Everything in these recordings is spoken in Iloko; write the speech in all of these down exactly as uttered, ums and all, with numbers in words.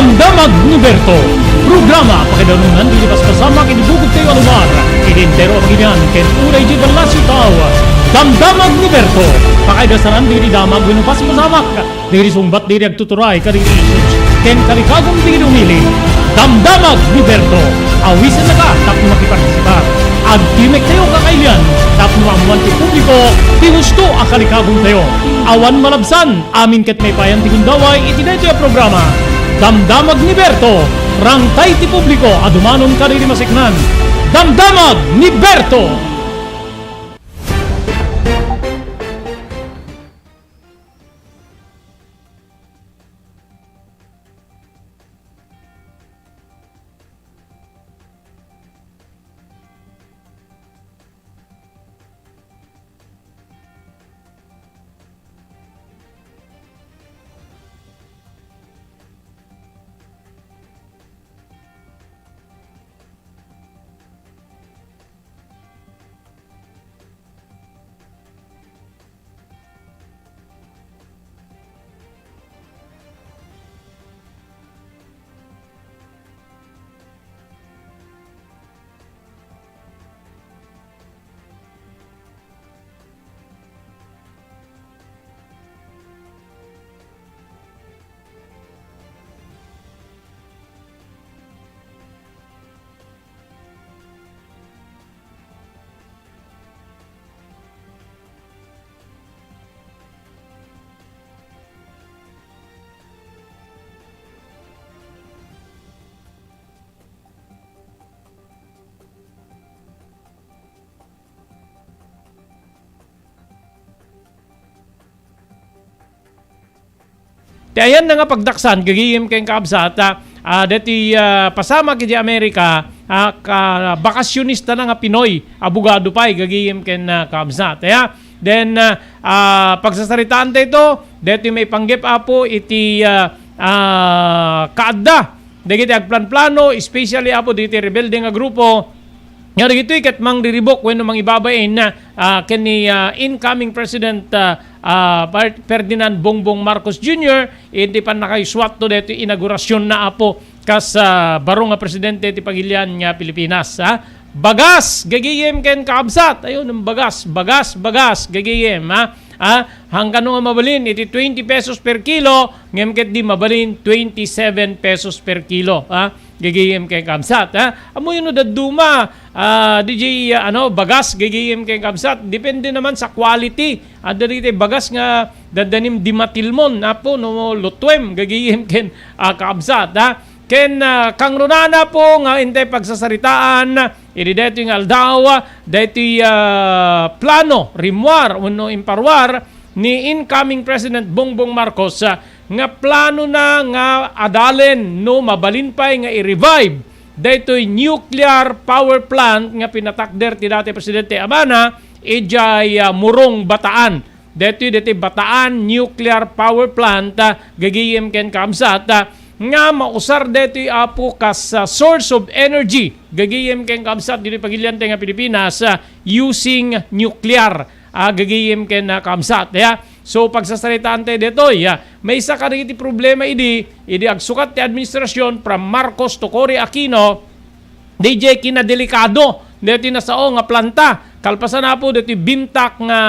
Damdamag ni Berto. Programa pakaidanunan dagiti paspasamak iti bugogtayo a lugar, iti entero a pagilian ken uray idiay ballasiw tao. Damdamag ni Berto. Pakaidasanan dagiti damag wenno paspasamak dagiti sungbat dagiti agtuturay kadagiti issues ken kalikagum dagiti umili. Damdamag ni Berto. Awisennaka tapno makipartisipar. Agtimektayo kakailian tapno maammoan ti publiko ti husto a kalikagumtayo. Awan malabsan, amin ket maipayan ti gundaway iti daytoy a programa. Damdamag ni Berto. Rangtay ti publiko a dumanon kadagiti maseknan. Damdamag ni Berto! Ti ayanna nga pagdaksan, gagayem ken kaabsat, ah, ah, deti, ah, pasamak iti Amerika, ah, ka-, bakasyonista na nga Pinoy, abogado pay, gagayem ken, ah, kaabsat. Aya, then, ah, ah, pagsasaritaan ta ito, deti maipanggep, Apo, iti, ah, ah, kaadda dagiti agplanplano, especially, Apo, dagiti rebelde nga grupo, nga dagitoy ket mangriribuk wenno mangibabain, ah, ken ni, ah, incoming President, ah, ah, Fer-, Ferdinand Bongbong Marcos Junior iti pannakaisuatto daytoy inaugurasionna, Apo, kas, ah, baro nga presidente ti pagilian nga Pilipinas, ha? Bagas, gagayem ken kaabsat. Ayun, ang bagas, bagas, bagas, gagayem, ha? Ah, hangkano nga mabalin iti twenty pesos per kilo, ngem ket di mabalin twenty-seven pesos per kilo, ah, gagayem ken kaabsat, ah. Ammoyo no dadduma, ah, D J, ah, ano, bagas, gagayem ken kaabsat, depende naman sa quality. Adda dagiti bagas nga daddanim di matilmon, Apo, no lutuem, gagayem ken, ah, kaabsat, ah. Ken, ah, kangrunana, Apo, nga intay pagsasaritaan, idi daytoy nga aldaw, daytoy, ah, plano, rimmuar, wenno imparuar ni incoming President Bongbong Marcos, ah, nga planona nga adalen no mabalin pay nga i-revive daytoy nuclear power plant nga pinatakder ti dati presidente Abana, idiay, ah, Morong, Bataan. Daytoy, daytoy Bataan Nuclear Power Plant, ah, gagayem ken kaabsat, ah, nga mausar daytoy, Apo, kas, ah, source of energy, gagayem ken kaabsat, ditoy pagilian tayo nga Pilipinas, ah, using nuclear, ah, gagayem ken, ah, kaabsat, ya. So, pagsasaritaan tayo daytoy, ya. Maysa kadagiti problema idi, idi agsukat ti administrasyon from Marcos to Cory Aquino, D J, kinadelikado deti nasao nga planta. Kalpasan, Apo, deti bintak nga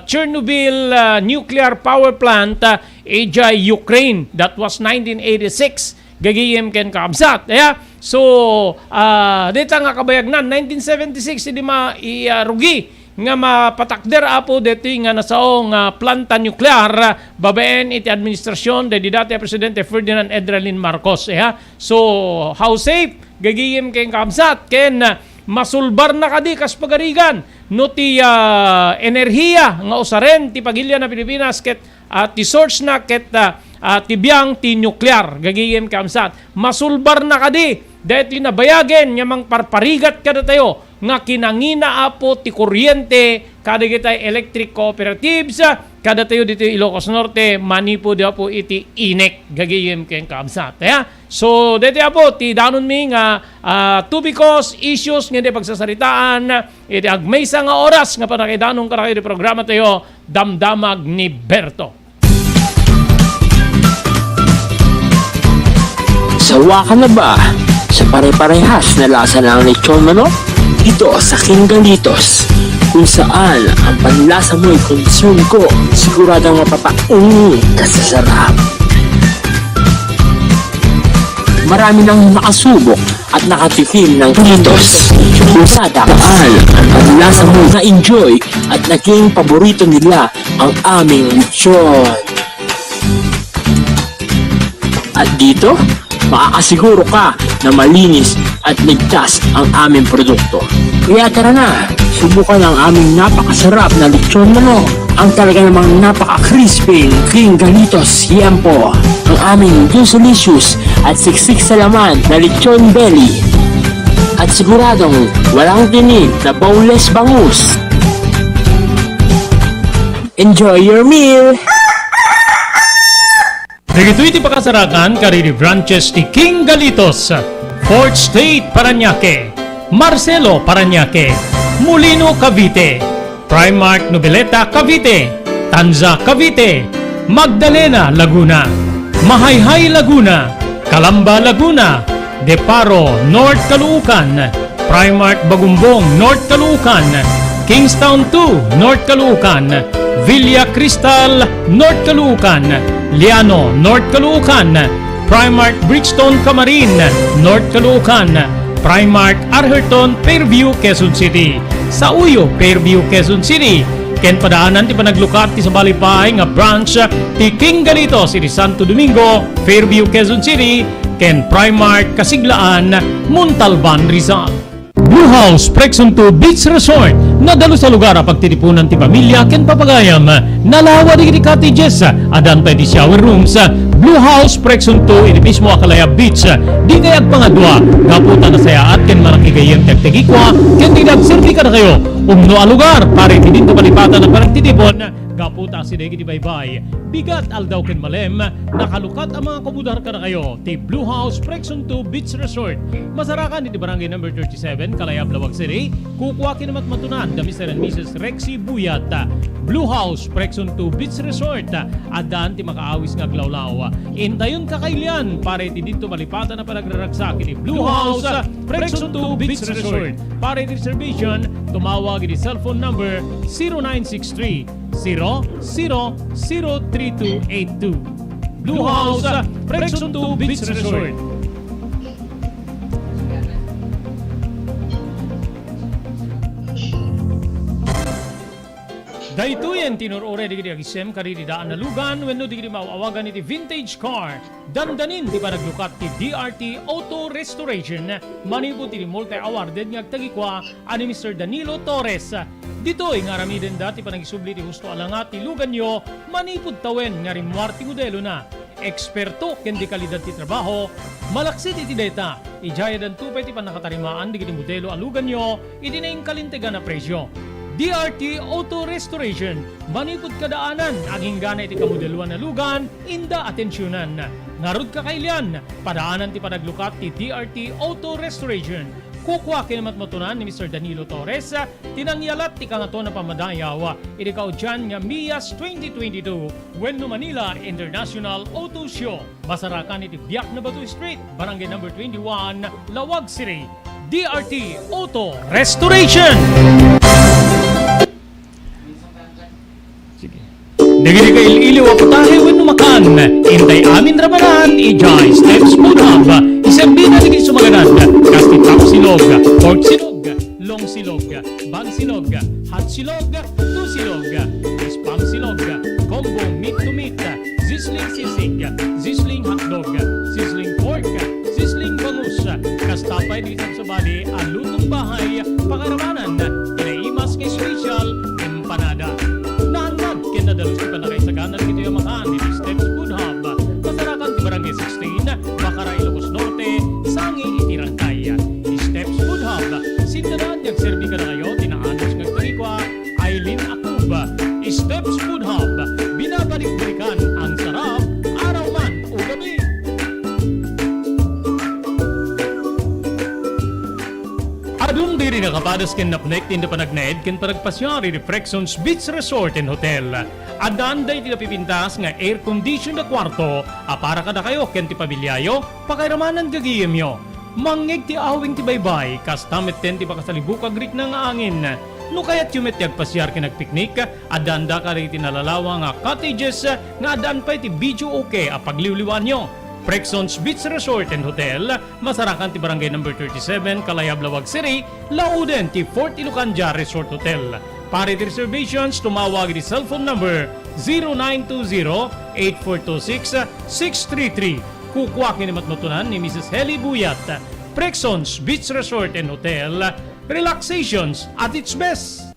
Chernobyl, ah, nuclear power plant, ah, idiay Ukraine. That was nineteen eighty-six. Gagayem ken kaabsat. Aya? So, ah, deta nga kabayagnan, nineteen seventy-six, idi ma-, i-, ah, rugi nga mapatakder, Apo, deti nga nasao nga planta nuklear, ah, babaen iti administrasyon deti dati a Presidente Ferdinand Edralin Marcos. Aya? So, how safe? Gagayem ken kaabsat, ken, ah, masulbarna kadi kas pagarigan no ti, ah, enerhiya nga usaren ti pagilian a Pilipinas ket, ah, ti source na ket, ah, ah, ti biang ti nuklear, gagayem kaabsat. Masulbarna kadi daytoy nabayagen nga mangparparigat kadatayo nga kinangina, Apo, ti kuryente kadagitay electric cooperatives, kadatayo ditoy Ilocos Norte, manipud, Apo, iti INEC, gagayem ken kaabsat. Aya? So, daytoy, Apo, ti danonmi nga, ah, tubig cost issues nga di pagsasaritaan iti agmaysa nga oras nga pannakaidanon kadakayo ti programa tayo, Damdamag ni Berto. Sawa ka na ba sa pare-parehas na lasa ng lechon manok? Dito sa King Galitos, kung saan ang panlasa mo'y concern ko, siguradong mapapaung ka sa sarap. Marami nang nakasubok at nakatikim ng Galitos. Kung sa daan ang panlasa mo na-enjoy at naging paborito nila ang aming lechon. At dito, makakasiguro ka na malinis at ligtas ang aming produkto. Kaya tara na, subukan ang aming napakasarap na lechon manok. Ang talaga namang napaka-crispy, King Galitos Yempo. Ang aming juicelicious at siksik sa laman na lechon belly. At siguradong walang tinik na boneless bangus. Enjoy your meal! Dagitoy ti pakasarakan kadagiti branches ti King Galitos, Fourth Street, Parañaque, Marcelo, Parañaque, Molino, Cavite, Primark, Noveleta, Cavite, Tanza, Cavite, Magdalena, Laguna, Mahayhay, Laguna, Calamba, Laguna, Deparo, North Caloocan, Primark Bagumbong, North Caloocan, Kingstown two, North Caloocan, Villa Cristal, North Caloocan, Liano, North Caloocan, Primark Brixton Camarin, North Caloocan, Primark Arherton, Fairview, Quezon City, Sauyo, Fairview, Quezon City, ken padaanan ti panaglukat ti sabali pay nga branch ti King Galitos iti Santo Domingo, Fairview, Quezon City, ken Primark Kasiglaan, Montalban, Rizal. Blue House, Prexon two Beach Resort. Nadalus a lugar a pagtitipunan ti pamilia ken papagayam. Nalawa dagiti cottages, addan pay ti shower rooms. Blue House, Prexon two, iti mismo a Kalayab Beach. Dikay agpangadua, gapu ta nasayaat ken manakigayyem ti agtagikua, ken dagiti agserbi kadakayo. Umno a lugar para iti dinto malipatan a panagtitipon. Gapu ta asideg iti baybay, bigat, aldaw ken malem, nakalukat a mga kumudar kadakayo ti Blue House Prexon two Beach Resort. Masarakan iti Barangay Number thirty-seven, Kalayab, Laoag City. Kukua ken matmatunan da Mister and Missus Rexy Buyat. Blue House Prexon two Beach Resort. Addaan ti makaawis nga aglawlaw. Intayon kakailian para iti dinto malipatan a panagraragsak iti Blue House Prexon two Beach Resort. Para iti reservation, tumawag iti cellphone number zero nine six three, zero zero zero three two eight two. Blue House, Prexon two Beach Resort. Daytoyen ti inur-uray dagiti agisem kadagiti daan a lugan wenno dagiti maaw-awagan iti vintage car. Dandanin ti panaglukat ti D R T Auto Restoration manipud iti multi-awarded nga agtagikua a ni Mister Danilo Torres. Ditoy nga aramidenda ti panangisubli ti husto a langat ti luganyo manipud tawen nga rimmuar ti modelona. Eksperto ken dekalidad ti trabaho, malaksid iti dayta, idiay addanto pay ti pannakatarimaan dagiti modelo a luganyo iti nainkalintegan a presio. D R T Auto Restoration, manipud kadaanan, aginggana iti kamodeloan a lugan, inda atensionan. Ngarud kakailian, padaanan ti panaglukat ti D R T Auto Restoration. Kukua ken matmatunan ni Mister Danilo Torres, ti nangyalat ti Kangatoan a Pammadayaw iti kaudian nga Mias twenty twenty-two wenno Manila International Auto Show. Masarakan iti Biak na Bato Street, Barangay Number twenty-one, Laoag City. D R T Auto Restoration. Sige. Dagiti kail-iliw a putahe wenno makan, intay amin ramanan idiay Steps Food Hub. Iserbina dagiti sumagadan, kas ti tapsilog, pork silog, long silog, bag silog, hot silog, two silog, spam silog, combo meat to meat, sizzling sisig, sizzling hotdog, sizzling pork, sizzling bangus, kasta pay dagiti sabsabali a lutong bahay, pakaramanan, kinaimas nga special, empanada. Naannad ken nadalus ti pannakaisagana dagitoy a makan iti Steps Food Hub. Masarakan ti Barangay sixteen, Bacara, Ilocos Norte, sangi iti Rangkay. Steps Food Hub, sindadaan nga agserbi kadakayo ti naanus nga agtarikua, Aileen Akub. Steps Food Hub, binabalik-balikan ang sarap, araw man o gabi. At Diri nakapadas ken napnek ti inda panagnaed ken panagpasiar iti Prexons Beach Resort and Hotel. Addaan daytoy napipintas nga air condition a kuarto a para kadakayo ken ti pamiliayo, pakairamanan gagayemyo. Mangngeg ti awing ti baybay, kasta metten ti makasalibuk a rikna nga angin. No kayatyo met ti agpasiar ken agpiknik, addaanda kadagiti nalalawa nga cottages nga addaan pay ti video okay a pagliwliwaanyo. Prexons Beach Resort and Hotel, masarakan ti Barangay Number thirty-seven, Kalayab, Laoag City, lauden ti Fort Ilocandia Resort Hotel. Para iti reservations, tumawag iti cellphone number zero nine two zero, eight four two six, six three three. Kukua ken ni matmatunan ni Missus Heli Buyat. Prexons Beach Resort and Hotel, relaxations at its best.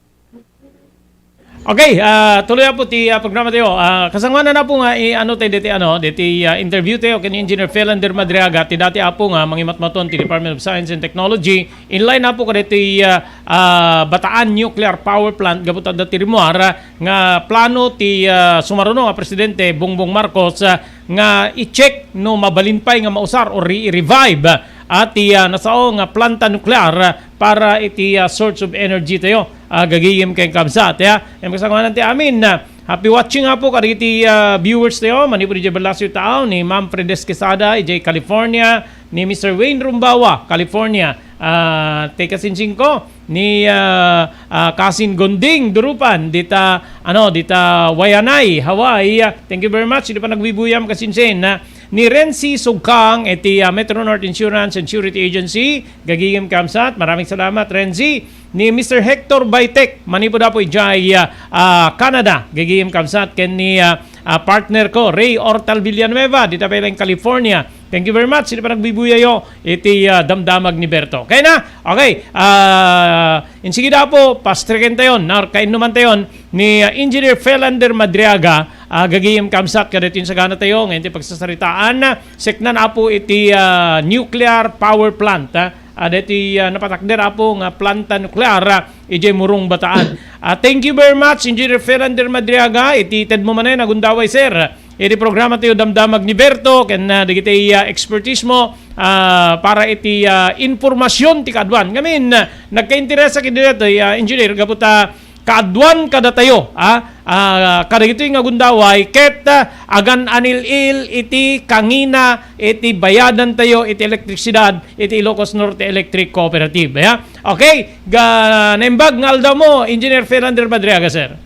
Okay, ah, tuloy apo ti, ah, programa tayo. Ah, kasangoanan apo nga i-, ano tayo diti, ano, diti, ah, interview tayo ken Engineer Philander Madriaga, ti dati apo nga mangimatmaton ti Department of Science and Technology. Inline apo kaditi, ah, ah, Bataan Nuclear Power Plant, gapu ta adda ti rimmuar, ah, nga plano ti, ah, sumaruno nga Presidente Bongbong Marcos, ah, nga i-check no mabalin pay nga mausar or i-revive, ah, ti, ah, nasao nga planta nuklear, ah, para iti, ah, source of energy tayo. Ah, gagayem ken kabsat, ya. Em, kasangoanan ti amin, ah, happy watching apo kadagiti, ah, viewers tayo. Manipud idiay Balacio Town, ni Ma'am Fredes Quesada, idiay California, ni Mister Wayne Rumbawa, California. Ah, ti kasinsinko, ni, ah, ah, Kasin Gonding Durupan, dita, ano, dita Waianae, Hawaii. Ah, thank you very much. Iti panagbibuyam, kasinsin, ah, ni Renzi Sugkang, iti, ah, Metro North Insurance and Security Agency. Gagayem kabsat. Maraming salamat, Renzi. Ni Mister Hector Baitek, manipud apo idiay, ah, ah, Canada. Gagayem kabsat ken ni, ah, ah, partner ko, Ray Ortal Villanueva, dita pay laeng California. Thank you very much iti panagbibuyayo iti, ah, damdamag ni Berto. Okay na? Okay. Ah, insigida apo, pastreken tayon, na kainnuman tayon ni, ah, Engineer Felander Madriaga, ah, gagayem kabsat kadaytoy sagana tayo, ngayon ti pagsasaritaan, ah, seknan apo iti, ah, nuclear power plant, ah, ah, daytoy, ah, napatakder apo nga planta nuklear, ah, idiay Morong, Bataan. Ah, thank you very much, Engineer Felander Madriaga, iti tedmo manen a gundaway, sir. Iti programa tayo damdamag ni Berto, ken, ah, dagiti, ah, expertise mo, ah, para iti, ah, impormasyon ti kaaduan. Ngamin, ah, nagkainteresa kadi daytoy, ah, Engineer, gapu ta kaaduan kadatayo, ah, ah, kadagitoy nga gundaway, ket, ah, agan-anil-il iti kangina iti bayadantayo iti elektrisidad iti Ilocos Norte Electric Cooperative, ya. Okay, ga-, naimbag nga aldaw mo, Engineer Felander Madriaga, sir.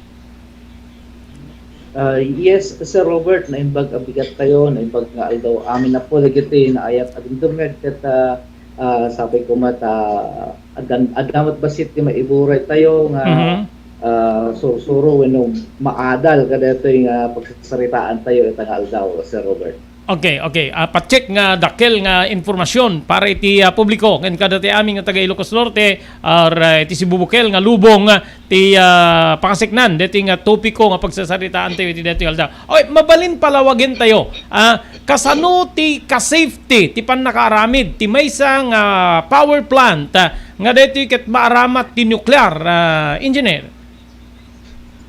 Ah, yes, Sir Robert, naimbag a bigat tayo, naimbag nga aldaw amin apo dagiti naayat a dumdumngeg ket, ah, ah, sapay koma ta agan-, adda met bassit ti maiburay tayo nga, Mhm. ah, sursuro wenno maadal kadaytoy nga pagsasaritaan tayo ita nga aldaw, Sir Robert. Okay, okay. Ah, pa-check nga dakkel nga impormasyon para iti, ah, publiko ken kadati amin nga taga Ilocos Norte, or, ah, iti Cebu bukel nga lubong, ah, ti, ah, pangaseknan deti nga topiko nga pagsasaritaan tayo iti daytoy aldaw. Oy, mabalin palawagen tayo. Ah, kasano ti ka-safety ti pannakaaramid ti maysa nga power plant, ah, nga daytoy ket maaramat ti nuclear, ah, engineer?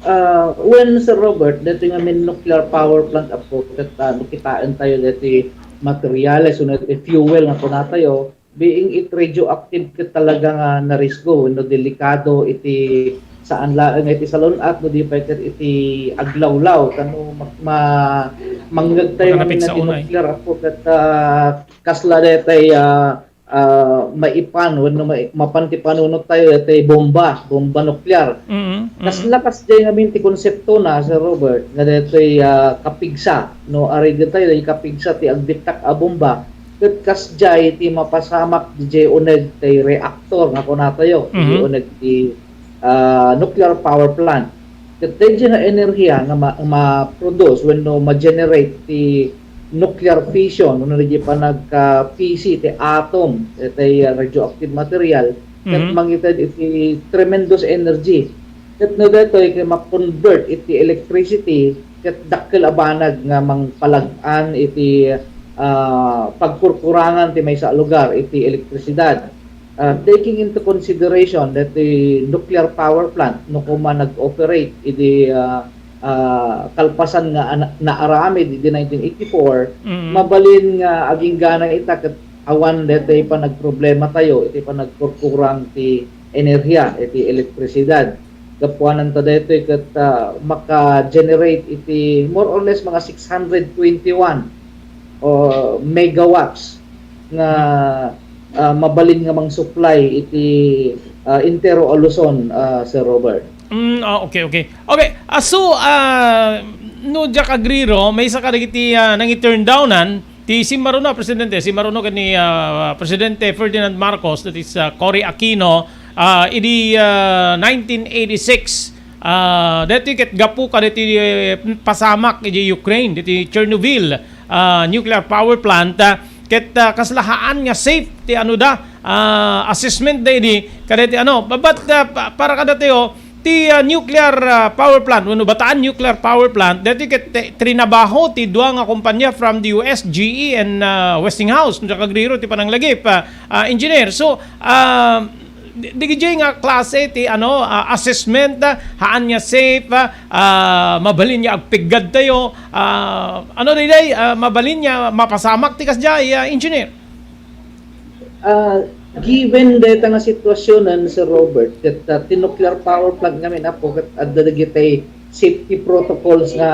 Ah, well, Sir Robert, daytoy nga min nuclear power plant apo ket, ah, no kitaen tayo daytoy materials wenno daytoy fuel nga kunatayo, being it radioactive ket talaga nga narisgo wenno delikado iti saan laeng nga iti salun-at no di pay ket iti aglawlaw. Kano ma-, ma-, mangngeg tayo Makanapit ngamin sa ti unay. Nuclear apo ket, ah, kasla daytoy, ah, ah, maipan wenno mai-, mapan ti panunot tayo daytoy bomba, bomba nuklear. Mm, mm. Kasla kasdiay ngamin ti konsepto na, Sir Robert, nga daytoy, ah, kapigsa, no, ariged tayo daytoy kapigsa ti agbitak a bomba. Ket kasdiay ti mapasamak diay uneg ti reactor nga kunatayo, Mhm. diay uneg ti, ah, nuclear power plant. Ket daydiay nga enerhiya nga ma-, ma-produce wenno ma-generate ti nuclear fission, wenno daydiay panagka-fissy ti atom, daytoy radioactive material, ket Mhm. mangited iti tremendous energy. Ket no daytoy ket ma-convert iti electricity, ket dakkel a banag nga mangpalag-an iti, ah, pagkurkurangan ti maysa a lugar iti elektrisidad. Ah, taking into consideration that the nuclear power plant, no koma nag-operate idi, ah, ah, kalpasan nga ana-, naaramid idi nineteen eighty-four, Mm. mabalin nga aginggana ita ket awan daytoy panagproblematayo iti panagkurkurang ti enerhiya, iti elektrisidad. Gapuanan ta daytoy ket, ah, maka-generate iti more or less mga six hundred twenty-one o megawatts nga, ah, mabalin nga mang-supply iti, ah, entero a Luzon, ah, Sir Robert. Mm, ah, okay, okay. Okay, ah, so, ah, no diak agriro, maysa kadagiti, ah, nangi-turn downan, ti simmaruno a presidente, simmaruno ken ni, ah, Presidente Ferdinand Marcos, that is, ah, Cory Aquino, ah, idi, ah, nineteen eighty-six, ah, daytoy ket gapu kadaytoy, eh, pasamak idiay Ukraine, daytoy Chernobyl, ah, nuclear power plant, ah, ket, ah, kasla haan nga safe ti ano da, ah, assessment da idi, kadaytoy ano, ba-, but, ah, pa-, para kadatayo, ti, ah, nuclear, ah, power plant, wenno Bataan Nuclear Power Plant, daytoy ket ti-, trinabaho ti dua nga kompanya from the U S, G E and, ah, Westinghouse, no diak agriro ti pananglagip, ah, ah, engineer. So, ah, di-, digidiay nga klase ti, ano, ah, assessment, ah, haan nga safe, ah, ah, mabalin nga agpiggadtayo, ah, ano diay, ah, mabalin nga mapasamak ti kasdiay, ah, engineer? Ah, given dayta nga sitwasionen, Sir Robert, ket, ah, ti nuclear power plant ngamin, Apo, ket adda dagiti safety protocols nga,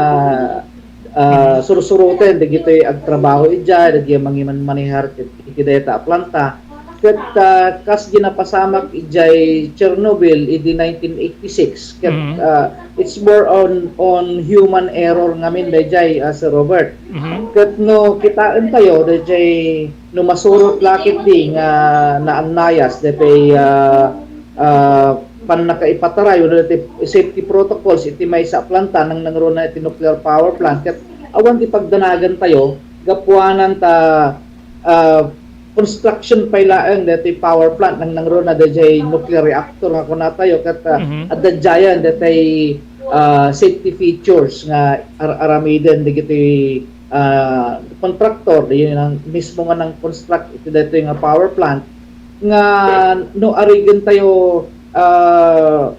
ah, sursuroten dagiti agtrabaho idiay, dagiti mangimanmanehar ket iti dayta a planta. Ket, ah, kas di napasamak idiay Chernobyl idi nineteen eighty-six, ket, Mhm. ah, it's more on, on human error ngamin daydiay, ah, Sir Robert. Mhm. Ket no kitaentayo, daydiay no masurot la ketdi nga naannayas daytoy, ah, ah, pannakaipataray wenno daytoy safety protocols iti maysa a planta, nangnangruna iti nuclear power plant, ket awan ti pagdanagantayo gapuanan ta, ah, construction pay laeng daytoy power plant, nangnangruna daydiay nuclear reactor nga kunatayo, ket, ah, Mhm. adda diayen daytoy, ah, safety features nga ar-, aramiden dagiti ah, kontraktor, diay nang-, mismo nga nang-construct iti daytoy nga power plant, nga no arigentayo, ah,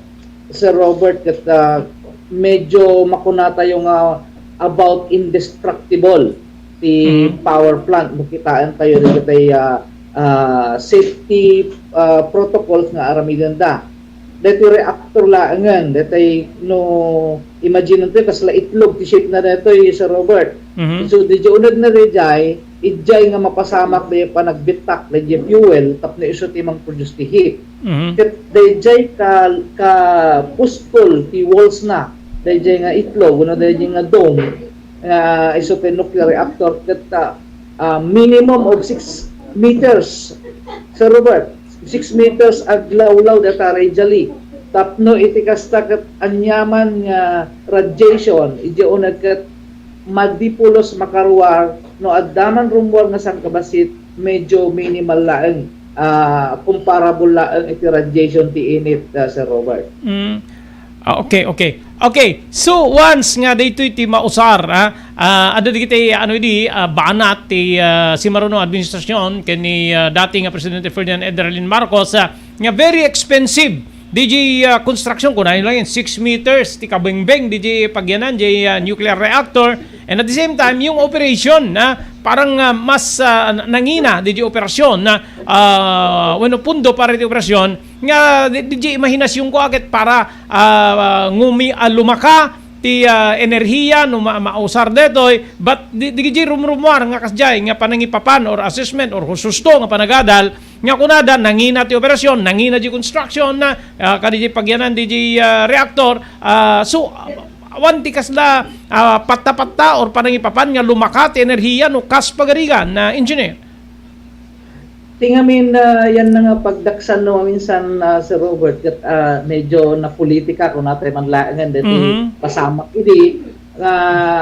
Sir Robert, ket, ah, medyo makunatayo nga about indestructible ti Mhm. power plant no kitaentayo dagiti, ah, ah, safety, ah, protocols nga aramidenda. Daytoy reactor laengen, daytoy no imagine-entayo kasla itlog ti shape na daytoy, Sir Robert. Mhm. So, diay uneg na daydiay, idiay nga mapasamak daydiay panagbittak daydiay fuel tapno isu ti mang-produce ti heat. Mhm. Ket daydiay ka, ka puskol ti walls na, daydiay nga itlog, wenno daydiay nga dome, nga isu ti nuclear reactor, ket, ah, ah, minimum of six meters, Sir Robert, six meters aglawlaw dayta radially. Tapno iti kasta ket aniaman nga radiation, idiay uneg ket madi pulos makaruar, no adda man rummuar nga sangkabassit, medyo minimal laeng, ah, comparable laeng iti radiation ti init, ah, Sir Robert. Mm. Ah, okay, okay. Okay, so once nga daytoy ti mausar, ah, ah, adda dagiti, ano idi, ah, banat ti, ah, simmaruno administrasyon ken ni, ah, dati nga Presidente Ferdinand Edralin Marcos, ah, nga very expensive diay, ah, construction, kunayo laeng six meters ti kabengbeng diay pagyanan diay, ah, nuclear reactor, and at the same time, yung operation na parang, ah, mas, ah, nangina diay operasyon na, ah, wenno pundo para diay operasyon nga di, diay imahinasyon ko agad para, ah, ngumi a lumaka ti, ah, enerhiya no ma-, mausar daytoy, but di, diay rumrumuar nga kasdiay nga panangipapan or assessment or husto nga panagadal nga kunada nangina ti operasyon, nangina diay construction na, ah, kadi diay pagyanan diay, ah, reactor. Ah, so, awan ti kasla, ah, patta-patta or panangipapan nga lumaka ti enerhiya no kas pagarigan na engineer. Ti ngamin, ah, yan na nga pagdaksan no maminsan, ah, Sir Robert, ket, ah, medyo napolitika, kunatay man laengen daytoy Mhm. pasamak idi nga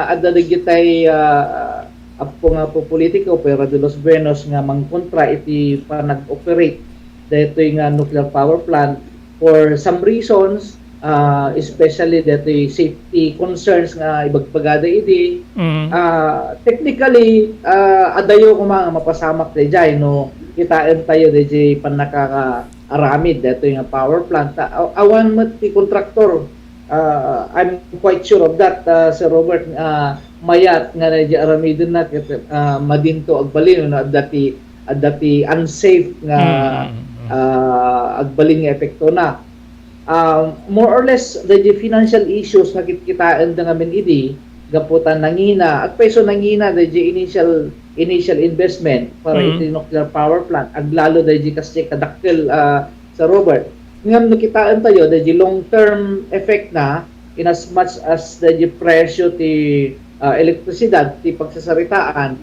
adda dagitay, ah, appo nga pupolitiko, Fuera de los Buenos, nga mangkontra iti panag-operate daytoy nga nuclear power plant for some reasons, ah, especially daytoy safety concerns nga ibagbagada idi. Mm. Ah, technically, ah, adayo koma nga mapasamak daydiay no kitaentayo daydiay pannakakaaramid daytoy nga power plant. Ah, awan met ti kontraktor. Ah, I'm quite sure of that, ah, Sir Robert, ah, mayat nga daydiay aramidenna ket, ah, madinto agbalin no adda ti adda ti unsafe nga, Mm, mm, mm. ah, agbalin nga epektona. Ah, more or less, daydi financial issues nga kitkitaenda ngamin idi, gapu ta nangina, agpayso nangina daydi initial, initial investment para Mm. iti nuclear power plant, aglalo daydi kasdi kadakkel, ah, Sir Robert. Ngem no kitaentayo, daydi long term effect na, in as much as daydi presyo ti, ah, elektrisidad ti pagsasaritaan,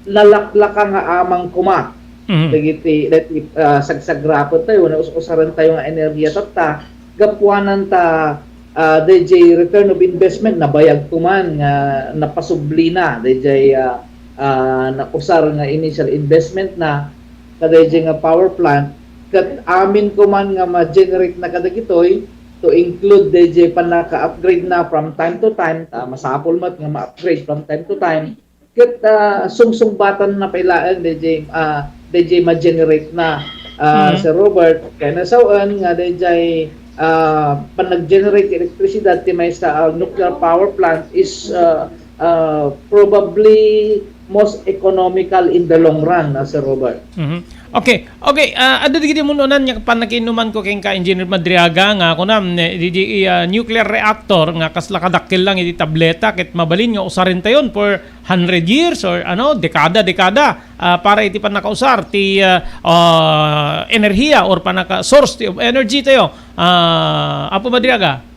nalaklaka nga amang koma Mhm. dagiti, dagiti, ah, sagsagrapentayo, naus-usarentayo nga enerhiya tatta, gapuanan ta, ah, dayjay return of investment, nabayag koman nga napasublina dayjay, ah, ah, nausar nga initial investment na kadayjay nga power plant, ket amin koman nga ma-generate na kadagitoy, to include dayjay pannaka-upgrade na from time to time, ta masapul met nga ma-upgrade from time to time, ket, ah, sungsungbatanna pay laeng dayjay, ah, dayjay ma-generate na, ah, Mhm. Sir Robert, kayatna sawen nga dayjay, ah, panag-generate ti elektrisidad ti maysa a nuclear power plant is, ah, ah, probably most economical in the long run, ah, Sir Robert. Mhm. Okay, okay, ah, adda dagiti mun-unan nga pannakiinnumanko kenka, Engineer Madriaga, nga kunam, eh, daydi, ah, nuclear reactor nga kasla kadakkel lang iti tableta ket mabalin nga usarentayon for hundred years or, ano, dekada, dekada, ah, para iti pannakausar ti, ah, ah, enerhiya or pannaka-source ti, of energy tayo. Ah, Apo Madriaga?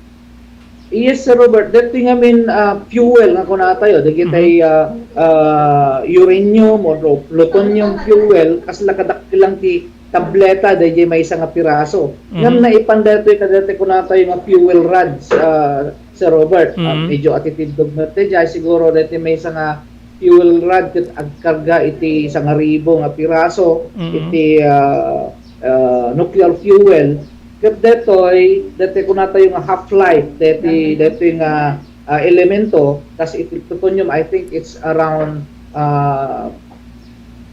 Yes, Sir Robert. Daytoy ngamin, ah, fuel nga kunatayo, dagitay, Mhm. ah, ah, uranium or plutonium fuel, kasla kadakkel lang ti tableta dayjay maysa nga piraso. Ngem Mhm. naipan daytoy kadaytoy kunatayo nga fuel rods, ah, Sir Robert. Ah, Mhm. medyo atitindog met dayjay, siguro daytoy maysa nga fuel rod ket agkarga iti sangaribu nga piraso Mhm. iti, ah, ah, nuclear fuel. Ket daytoy, daytoy kunatayo nga half-life, daytoy, daytoy nga, ah, elemento, kas iti plutonium, I think it's around, ah,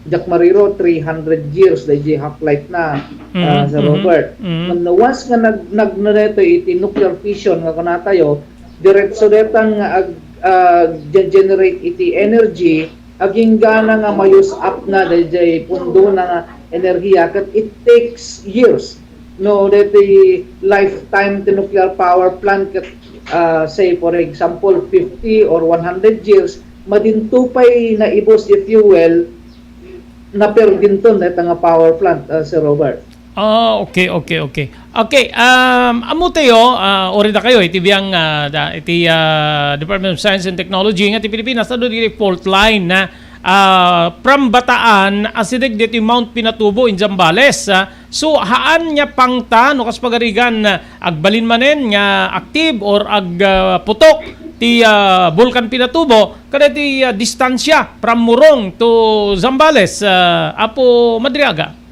diak mariro, three hundred years dayjay half-life na, ah, Mhm, Sir mhm, Robert. Mhm. Ngem no once nga nag-, nagna daytoy iti nuclear fission nga kunatayo, diretso daytan nga ag-, ah, ge-, generate iti energy, agingga na nga ma-use up na dayjay pundo na nga enerhiya, ket it takes years. No, daytoy lifetime ti nuclear power plant ket, ah, say for example, fifty or one hundred years, madinto pay naibus ti fuel, naperdinton dayta nga power plant, ah, Sir Robert. Ah, okay, okay, okay. Okay, um, ammo tayo, ah, uri da kayo, iti biyang, ah, da, iti, ah, Department of Science and Technology nga ti Pilipinas, adu di fault line na, ah, from Bataan, asideg diti Mount Pinatubo in Zambales, ah. So, haan nga pangta, no, kas pagarigan, ah, agbalin manen nga active or ag, ah, putok ti, ah, Bulkan Pinatubo, kada ti, ah, distansya from Morong to Zambales, ah, Apo Madriaga?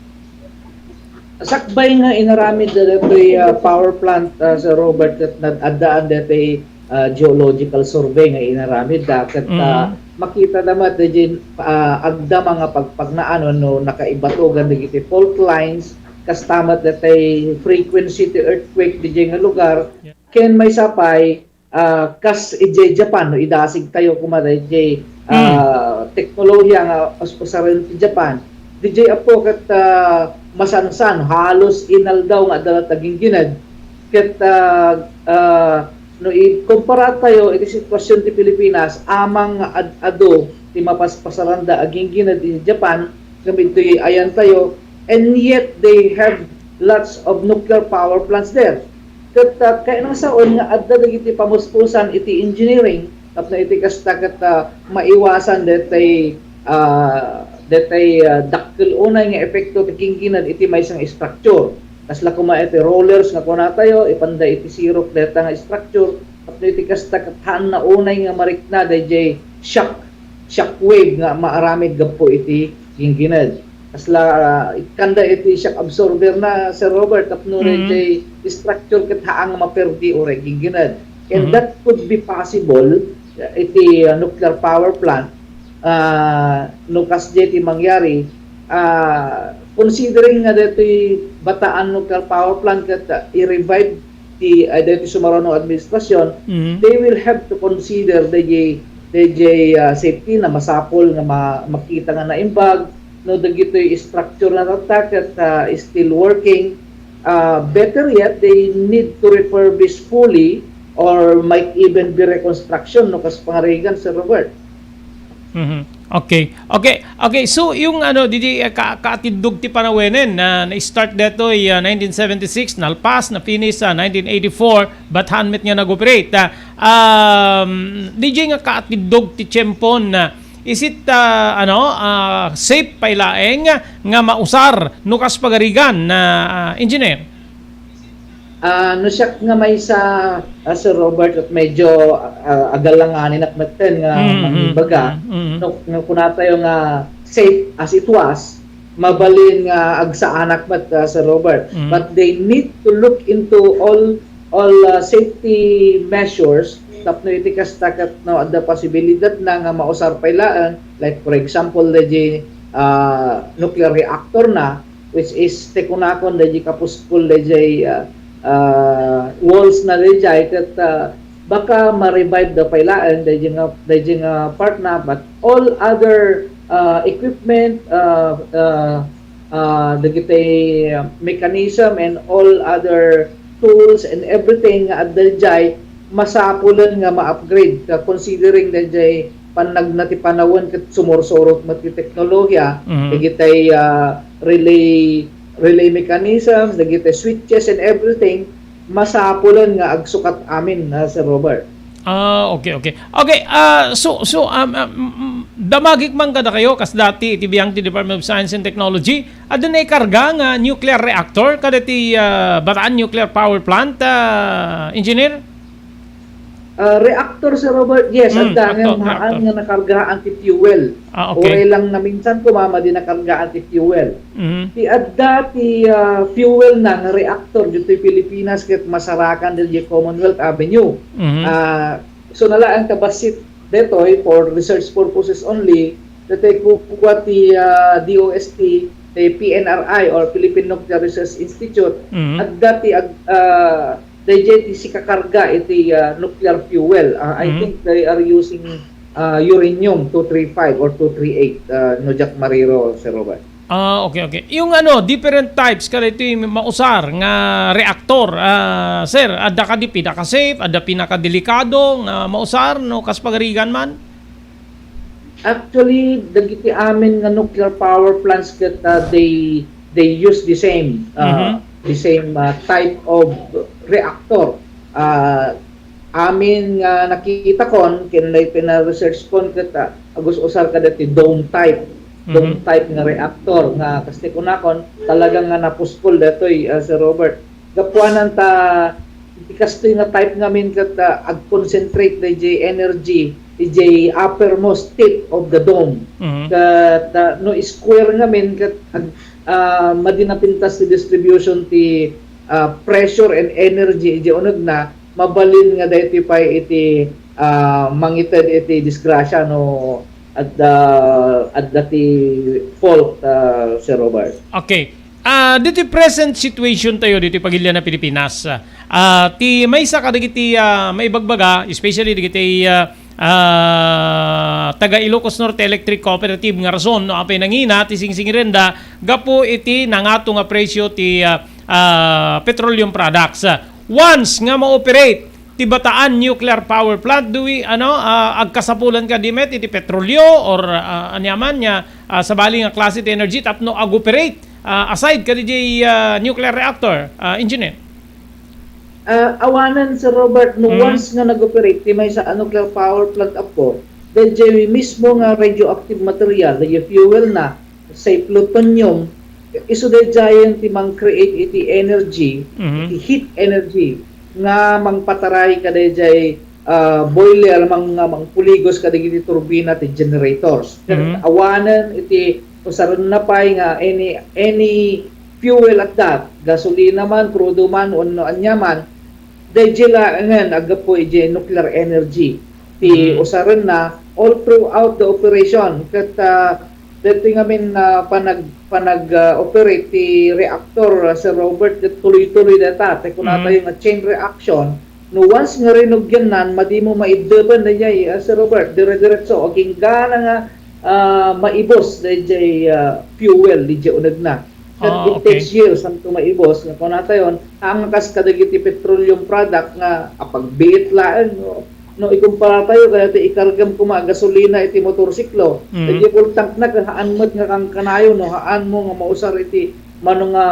Sakbay nga inaramid daytoy, ah, power plant, ah, Sir Robert, ket nag-addaan daytoy, ah, geological survey nga inaramid da, ket, ah, Mm. makita da met dayjay, ah, agdama nga pagpagnaan wenno nakaibatogan dagiti fault lines, kasta met daytoy frequency ti earthquake dayjay nga lugar, Yeah. ken maysa pay, ah, kas idiay Japan, no idasig tayo koma dayjay, Mm. ah, teknolohiya nga us-, usaren ti Japan, didiay Apo ket, ah, masansan, halos inaldaw nga adda latta ginggined. Ket, ah, ah, no ikumpara tayo iti sitwasyon ti Pilipinas, amang nga ad-adu ti mapaspasaranda a ginggined iti Japan, ngem ditoy ayan tayo, and yet they have lots of nuclear power plants there. Ket, ah, kayatna sawen nga adda dagiti pamuspusan iti engineering tapno iti kasta ket, ah, maiwasan daytay, ah, daytay, ah, dakkel unay nga epekto ti ginggined iti maysa nga structure. Kasla koma iti rollers nga kunatayo, ipanda iti sirok dayta nga structure, tapno iti kasta ket haanna unay nga marikna dayjay shock, shock wave nga maaramid gapu iti ginggined. Kasla, ah, ikkanda iti shock absorber na, Sir Robert, tapno Mm. dayjay structure ket haan nga maperdi uray ginggined. And Mm. that could be possible, uh, iti, uh, nuclear power plant, uh, no kasdiay ti mangyari, uh, considering nga daytoy Bataan Nuclear Power Plant ket, uh, i-revive ti, uh, daytoy sumaruno administrasyon, Mm. they will have to consider dayjay, dayjay, uh, safety na masapul nga ma-, makita nga naimbag, no dagitoy structure na tatta ket, ah, still working, ah, better yet, they need to refurbish fully or might even be reconstruction, no, kas pangarigan, Sir Robert. Mhm. Okay. Okay. Okay. So, yung ano, didi, eh, ka kaatindog ti panawenen na na-start detoy, ah, nineteen seventy-six, nalpas, na-finish sa nineteen eighty-four, but han met nga nag-operate. Ah, um, didi nga kaatindog ti tiempon na is it, ah, ano, ah, safe pay laeng nga mausar no kas pagarigan na, ah, engineer? Ah, no siak nga maysa, ah, Sir Robert, at medyo, ah, agalanganin ak metten nga Mm, mm, mangibaga, mm, mm. no, no kunatayo nga safe as it was, mabalin nga agsaanak met, ah, Sir Robert. Mm. But they need to look into all all, ah, safety measures tapno iti kasta ket no adda posibilidad na nga mausar pay laeng, like for example, daydi, ah, nuclear reactor na, which is ti kunakon daydi kapuskol daydi, ah, ah, walls na daydi ket, ah, baka ma-revive da pay laeng daydi nga, daydi nga part na, but all other, ah, equipment, ah, ah, ah, dagiti, ah, mechanism and all other tools and everything nga adda daydi, masapulen nga ma-upgrade ka considering daydi pannagna ti panawen ket sumursurot met ti teknolohiya, Mhm. dagiti, ah, relay, relay mechanisms, dagiti switches and everything, masapulen nga agsukat amin, ah, Sir Robert. Ah, okay, okay. Okay, ah, so, so, um, um, mm, mm, damagik man kadakayo, kas dati iti biang ti Department of Science and Technology, adda naikarga nga nuclear reactor kadati, ah, Bataan Nuclear Power Plant, ah, engineer? Ah, reactor, Sir Robert, yes, Mm, adda nga reactor, haan reactor. nga nakargaan ti fuel. Ah, okay. Uray lang naminsan, kumama di nakargaan ti fuel. Mhm. Ti adda ti, ah, fuel na nga reactor ditoy Pilipinas ket masarakan ditoy Commonwealth Avenue. Mhm. Ah, so nalaang kabassit detoy for research purposes only, detoy kukua ti, ah, D O S T, ti P N R I or Philippine Nuclear Research Institute, Mhm. adda ti ag-, ah, daydiay ti sikakarga iti, ah, nuclear fuel. Ah, I Mhm. think they are using, ah, uranium two three five or two three eight, ah, no diak mariro, Sir Robert. Ah, okay, okay. Yung ano, different types kadaytoy mausar nga reactor, ah, sir, adda kadi pinaka-safe, adda pinakadelikado nga mausar, no, kas pagarigan man? Actually, dagiti amin nga nuclear power plants ket, ah, they, they use the same, ah, Mhm. the same, ah, type of reactor. Ah, amin nga nakitakon, ken pina-research kon ket, ah, agus-usar kadagiti dome type. Dome Mhm. type nga reactor nga, kas ti kunakon, talaga nga napuskol daytoy, ah, Sir Robert. Gapuanan ta, iti kastoy nga type ngamin ket, ah, ag-concentrate daydiay energy idiay uppermost tip of the dome. Mhm. Ket, ah, no square ngamin ket ag-, ah, madi napintas ti distribution ti, ah, pressure and energy idiay unegna, mabalin nga daytoy pay iti, ah, mangited iti disgrasya no adda, adda ti fault, ah, Sir Robert. Okay. Ah, ditoy present situation tayo ditoy pagilian a Pilipinas. Ah, ti maysa kadagiti, ah, maibagbaga, especially dagiti, ah, ah, taga Ilocos Norte Electric Cooperative nga rason no apay nangina ti singsingirenda gapu iti nangato nga presyo ti, ah, ah, petroleum products. Once nga ma-operate ti Bataan Nuclear Power Plant, do we, ano, ah, agkasapulan kadi met iti petrolyo or, ah, aniaman nga, ah, sabali nga klase ti energy tapno ag-operate, ah, aside kadi jay, ah, nuclear reactor, ah, engineer? Ah, awanen, Sir Robert, no Mhm. once nga nag-operate ti maysa a nuclear power plant, apo, dayjay mismo nga radioactive material, dayjay fuel na, say plutonium, isu dayjayen ti mang-create iti energy, Mhm. iti heat energy, nga mangpataray kadayjay, ah, boiler, mang-, nga mangpuligos kadagiti turbina ti generators. Mhm. Awanen iti usarenna pay nga any, any fuel at that, gasolina man, krudo man, wenno ania man, dayjay laengen aggapu iti nuclear energy ti Mhm. usarenna all throughout the operation. Ket, ah, daytoy ngamin, ah, panag-, panag-, ah, operate ti reactor, ah, Sir Robert, ket tuloy-tuloy dayta. Ti kunatayo nga chain reaction, no once nga rinugiannan, madimo maiddepen dayjay, ah, Sir Robert, dire-diretso, aginggana nga, ah, maibus dayjay, ah, fuel dayjay unegna. Ket Ah, it okay. takes years anto maibus, nga kunatayon, haan nga kas kadagiti petroleum product nga apagbiit laeng, no, no ikumpara tayo, kaya ti ikargam koma a gasolina iti motorsiklo, Mm. iti full tank na, haan met nga kankanayon, no, haan mo nga mausar iti mano nga,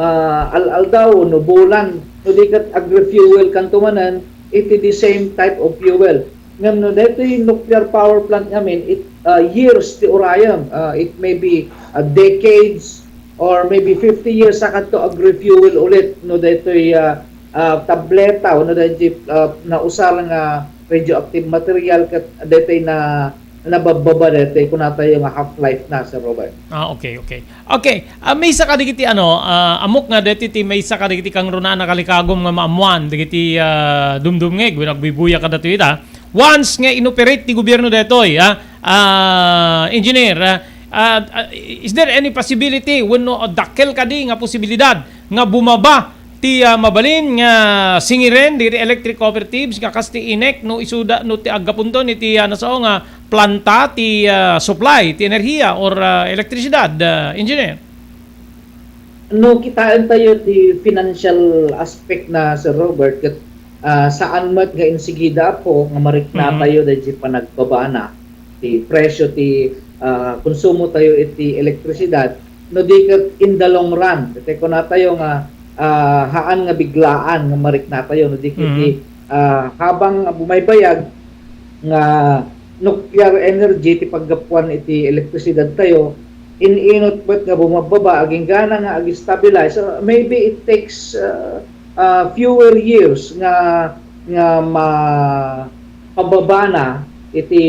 ah, al-aldaw, no, bulan, no, di ket agri-fuel kanto manen, iti the same type of fuel. Ngem no daytoy nuclear power plant ngamin, it, ah, years ti urayem, ah, it may be, ah, decades or maybe fifty years a kadto agri-fuel ulit no daytoy, ah, ah, tableta wenno daytoy, ah, nausar nga radioactive material ket daytoy na nababbaba daytoy kunatayo nga half-life na, Sir Robert. Ah, okay, okay. Okay, ah, maysa kadagiti ano, ah, ammok nga daytoy ti maysa kadagiti kangrunaan a kalikagum nga maammuan dagiti, ah, dumdumngeg wenno agbuybuya kadatoy ita. Once nga inoperate ti gobierno daytoy, ah, ah, engineer, ah, ah, ah, is there any possibility wenno dakkel kadi nga posibilidad nga bumaba ti, ah, mabalin nga singiren dagiti electric cooperatives nga kas ti INEC no isuda no ti aggapunton iti, ah, nasao nga planta ti, ah, supply ti enerhiya or, ah, elektrisidad, ah, engineer? No kitaen tayo ti financial aspect na, Sir Robert, ket, ah, saan met nga insigida, Apo, nga marikna Mhm. tayo daydi panagbabana ti presyo ti, ah, konsumo tayo iti elektrisidad, no di ket in the long run. Ket kunatayo nga, ah, haan nga biglaan nga marikna tayo, no di ket Mhm. ti, ah, habang bumaybayag nga nuclear energy ti paggapuan iti elektrisidad tayo, in-inut met nga bumababa, aginggana nga ag-stabilize. So, maybe it takes, uh, uh, fewer years nga, nga mapababana iti,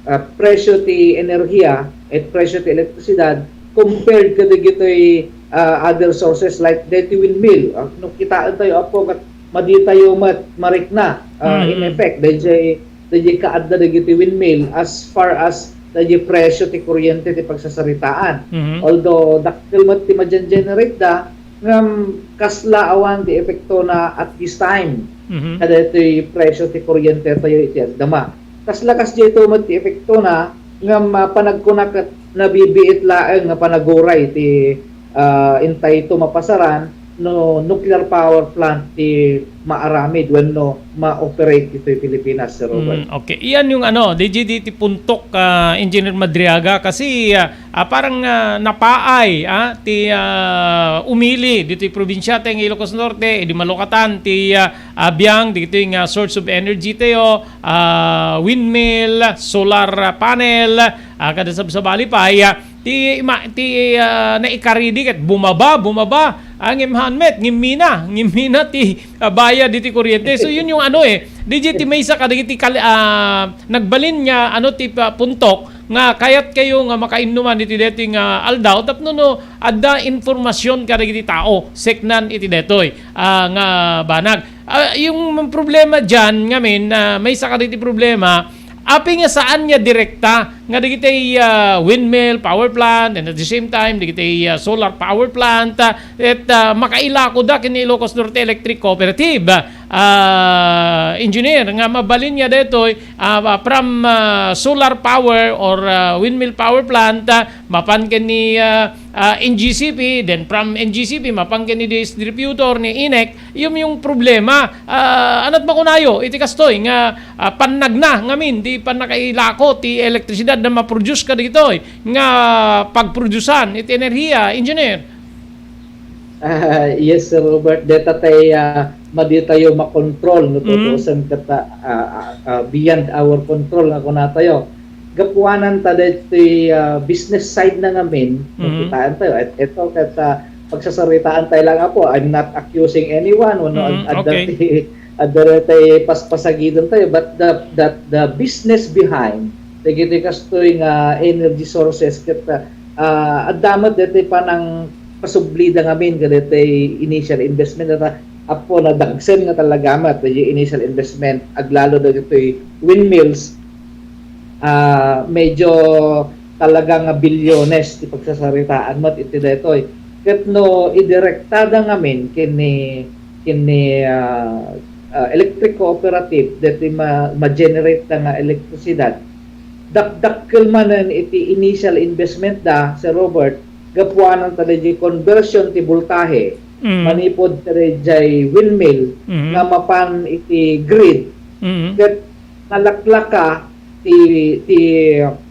uh, presyo ti enerhiya, et presyo ti elektrisidad compared kadagitoy, uh, other sources like daytoy windmill. Uh, no kitaen tayo, Apo, ket madi tayo met marikna, uh, in Mhm. effect, dayjay dayjay kaadda dagiti windmill as far as dayjay presyo ti kuryente ti pagsasaritaan. Mhm. Although dakkel met ti magen-generate da, ngem kasla awan ti epektona at this time Mhm. kadaytoy presyo ti kuryente tayo iti agdama. Kasla kasdiay met ti epektona, ngem, ah, panagkuna ket nabibiit laeng nga panaguray ti, ah, intayto mapasaran no nuclear power plant ti maaramid wenno ma-operate ditoy Pilipinas, Sir Robert. Mm, okay. Iyan yung ano, D J D T puntok, ah, Engineer Madriaga, kasi, ah, ah, parang, ah, napaay, ah, ti, ah, umili ditoy probinsya tayo nga Ilocos Norte, idi malukatan ti, ah, ah, biang ditoy nga source of energy tayo, ah, windmill, solar panel, ah, kada sabsabali pay, ah, ti ima-, ti, ah, naikaridi ket bumaba, bumaba. Ah, ngem haan met, ngimmina, ngimmina ti, ah, bayad iti kuryente. So, yun yung ano eh, D J, ti maysa kadagiti kal-, ah, nagbalin nga ano ti pa-, puntok nga kayat kayo nga makainnuman iti daytoy nga aldaw tapno no adda informasyon kadagiti tao seknan iti daytoy, ah, nga banag. Ah, yung problema diyan ngamin, ah, maysa kadagiti problema, apay nga saan nga direkta nga dagiti, ah, windmill power plant and at the same time dagiti, ah, solar power plant, ah, et, ah, makailako da ken Ilocos Norte Electric Cooperative, ah, engineer, nga mabalin nga daytoy, ah, from, ah, solar power or, ah, windmill power plant, ah, mapan ken ni, ah, ah, N G C P, then from N G C P mapan ken ni distributor ni INEC, yung, yung problema, ah, anat makunayo iti kastoy nga, ah, pannagna ngamin ti pannakailako ti elektrisidad na ma-produce kadagitoy nga pagproducean iti enerhiya, engineer? Ah, yes, Sir Robert, deta tay, ah, madi tayo makontrol no Mm. tutuusan ket, ah, ah, ah, beyond our control nga kuna tayo. Gapuanan ta daytoy, ah, business side na ngamin, Mhm. kitaan tayo. Et-, eto ket, ah, pagsasaritaan tayo lang, Apo. I'm not accusing anyone, wenno Mm, ad-, adda okay. ti, adda tay paspasagiden tayo, but the, the, the business behind dagiti kastoy nga energy sources ket, ah, adda met daytoy panang pasublida ngamin kadaytoy initial investment, at, ah, Apo, nadagsen nga talaga met daytoy initial investment, aglalo dagitoy windmills, ah, medyo talaga nga bilyones ti pagsasaritaan met iti daytoy. Ket no idirektada ngamin ken ni, ken ni, ah, ah, electric cooperative daytoy ma-, ma-generate da nga elektrisidad, dakdakkel manen iti initial investment da, Sir Robert, gapuanan ta dayjay conversion ti voltahe, Mm. manipud ta dayjay windmill Mm. nga mapan iti grid. Mm. Ket nalaklaka ti, ti,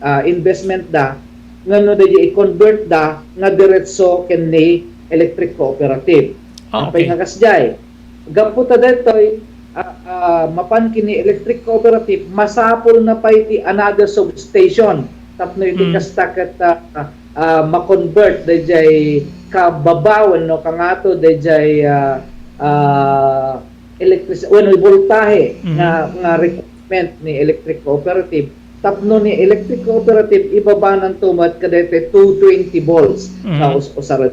ah, investment da, nga no dayjay i-convert da nga diretso ken ni electric cooperative. Ah, Apay okay. nga kasjay, gapu ta daytoy, ah, ah, mapan ken ni electric cooperative, masapul na pay ti another substation tapno iti Mm. kasta ket, ah, ah, ma-convert dayjay kababaw wenno kangato dayjay, ah, ah, electric wenno voltahe Mm. nga, nga requirement ni electric cooperative tapno ni electric cooperative ibabananto met kadaytoy two twenty volts nga Mm. us-, usaren.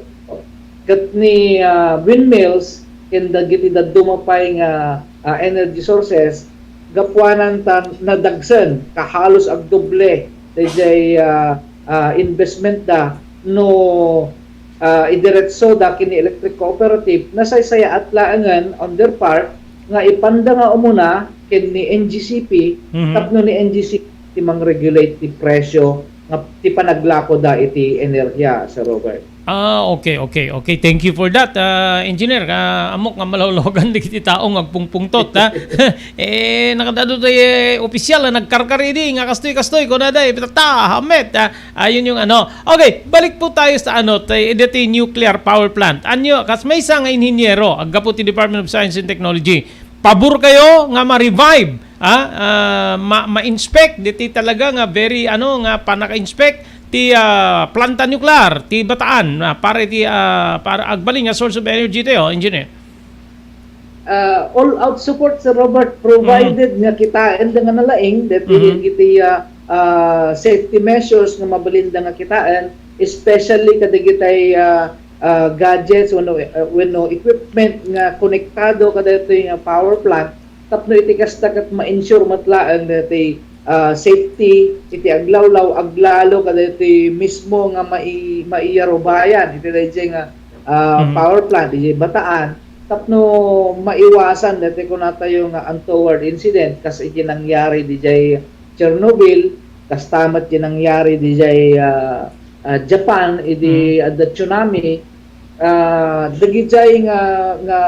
Ket ni, ah, windmills ken dagiti dadduma pay nga, ah, energy sources, gapuanan ta nadagsen, kahalos agdoble dayjay, ah, ah, investment da no, ah, idiretso da ken ni electric cooperative, nasaysayaat laengen on their part nga ipanda nga umuna ken ni N G C P Mhm. tapno ni N G C P ti mangregulate ti presyo nga ti panaglako da iti enerhiya, Sir Robert. Ah, okay, okay, okay. Thank you for that, ah, Engineer. Ah, ammok nga malawlawgan dagiti tao nga agpungpungtot, ha? Eh, nakadado tay, eh, opisyal a nagkarkar idi nga kastoy, kastoy, kunada, eh, ta, hamet, ha? Ayun yung ano. Okay, balik po tayo sa ano, tay, dati nuclear power plant. Anyo, kas maysa nga inhinyero, aggapu ti Department of Science and Technology. Pabor kayo nga ma-revive, ah, ah, ma-, ma-inspect, diti talaga nga very, ano, nga panaka-inspect ti, ah, planta nuklear ti Bataan, ah, para iti, ah, para agbalin nga source of energy tayo, engineer. Ah, all out support, Sir Robert, provided Mm. nga kitaen da nga nalaing dagiti Mhm. dagiti, ah, ah, safety measures nga mabalin da nga kitaen, especially kadagitay, ah, ah, gadgets wenno, ah, wenno equipment nga konektado kadagitoy nga power plant tapno iti kasta ket ma-ensure met laeng dagiti, ah, safety iti aglawlaw, aglalo kadagitoy mismo nga mai-, maiyarubayan iti dayjay nga, ah, Mhm. power plant iti Bataan. Tapno maiwasan daytoy kunatayo nga untoward incident kas iti nangyari didiay Chernobyl, kasta met ti nangyari didiay, ah, ah, Japan idi Mm. adda tsunami, ah, dagidiay nga, nga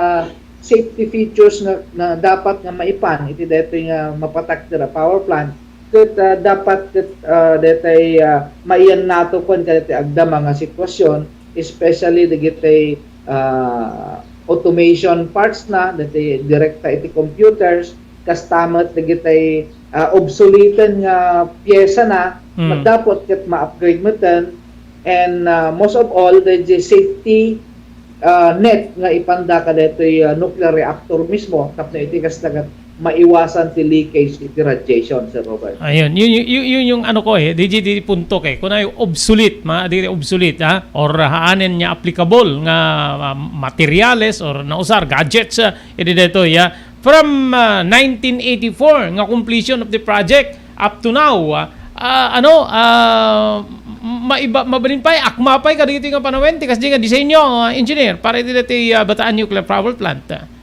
safety features nga, nga dapat nga maipan iti daytoy nga mapatakder a power plant. Ket, ah, dapat ket, ah, daytay, ah, maiyannato ken kadaytay agdama nga sitwasyon, especially dagitay, ah, automation parts na, daytay direkta iti computers, kasta met dagitay, ah, obsoleten nga piyesa na, Mm. madapot ket ma-upgrade meten, and, ah, most of all, dayjay safety ah, net nga ipanda kadaytoy, ah, nuclear reactor mismo tapno iti kasta ket maiwasan ti leakage iti radiation, Sir Robert. Ayun, yun, yun, yun, yun yung ano ko eh, di, di, di punto ko eh. Kung ay obsolete, ma, di obsolete, ha? Or haanen niya applicable nga, ah, materials or nausar, gadgets, ah, iti daytoy, ah. From, ah, nineteen eighty-four nga completion of the project up to now, ah, ah, ano, ah, maiba, mabalin pay, akma pay kadagiti nga panawen ti kasdi nga disenyo, ah, engineer, para iti dati, ah, Bataan Nuclear Power Plant.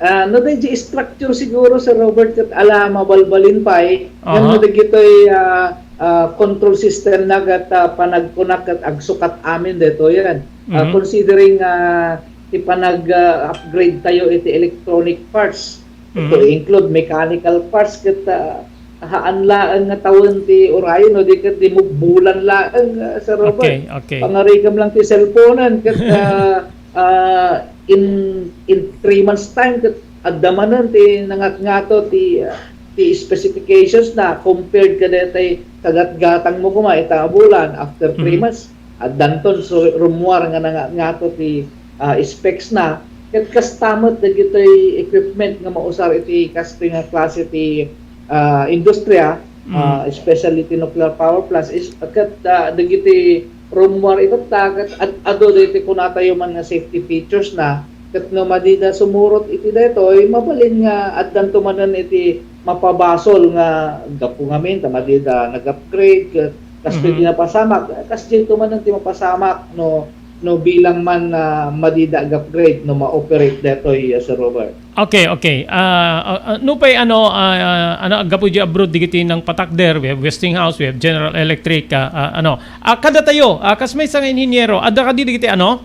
Ah, no, dayjay structure siguro, Sir Robert, ket ala mabalbalin pay. Ngem Aha. no dagitoy, ah, ah, control system na ket, ah, panagkunak ket agsukat amin daytoy yan. Ah, Mhm. considering, ah, ti panag, ah, upgrade tayo iti electronic parts, to Mhm. include mechanical parts, ket, ah, haan laeng nga tawen ti urayen, no, di ket di mugbulan laeng, ah, Sir Robert. Okay, okay. Pangarigam lang ti cellphone-en, ket, ah, ah, in, in three months time, ket adda manen ti nangatngato ti, ah, ti specifications na compared kadaytay kagatgatang mo koma ita a bulan after three Mhm. months. Addanton so rummuar nga nangatngato ti, ah, specs na. Ket kasta met dagitoy equipment nga mausar iti kastoy nga klase ti, ah, industriya, Mm. ah, especially ti nuclear power plants, is, ket, ah, dagiti rummuar itatta, ket ad-, adu dagiti kunatayo man nga safety features na, ket no madida sumurot iti daytoy, mabalin nga addanto manen iti mapabasol nga gapu ngamin ta madida nag-upgrade, ket kastoy Mhm. ti napasamak, kasdiay to manen ti mapasamak no no bilang man, ah, madida ag-upgrade no ma-operate detoy, ah, Sir Robert. Okay, okay. Ah, ah, ah, nupay ano, ah, ah, ano, aggapu di abroad digiti nang patakder, we have Westinghouse, we have General Electric, ah, ah, ano. Ah, kadatayo, ah, kas maysa nga inhinyero, adda kadi digiti ano,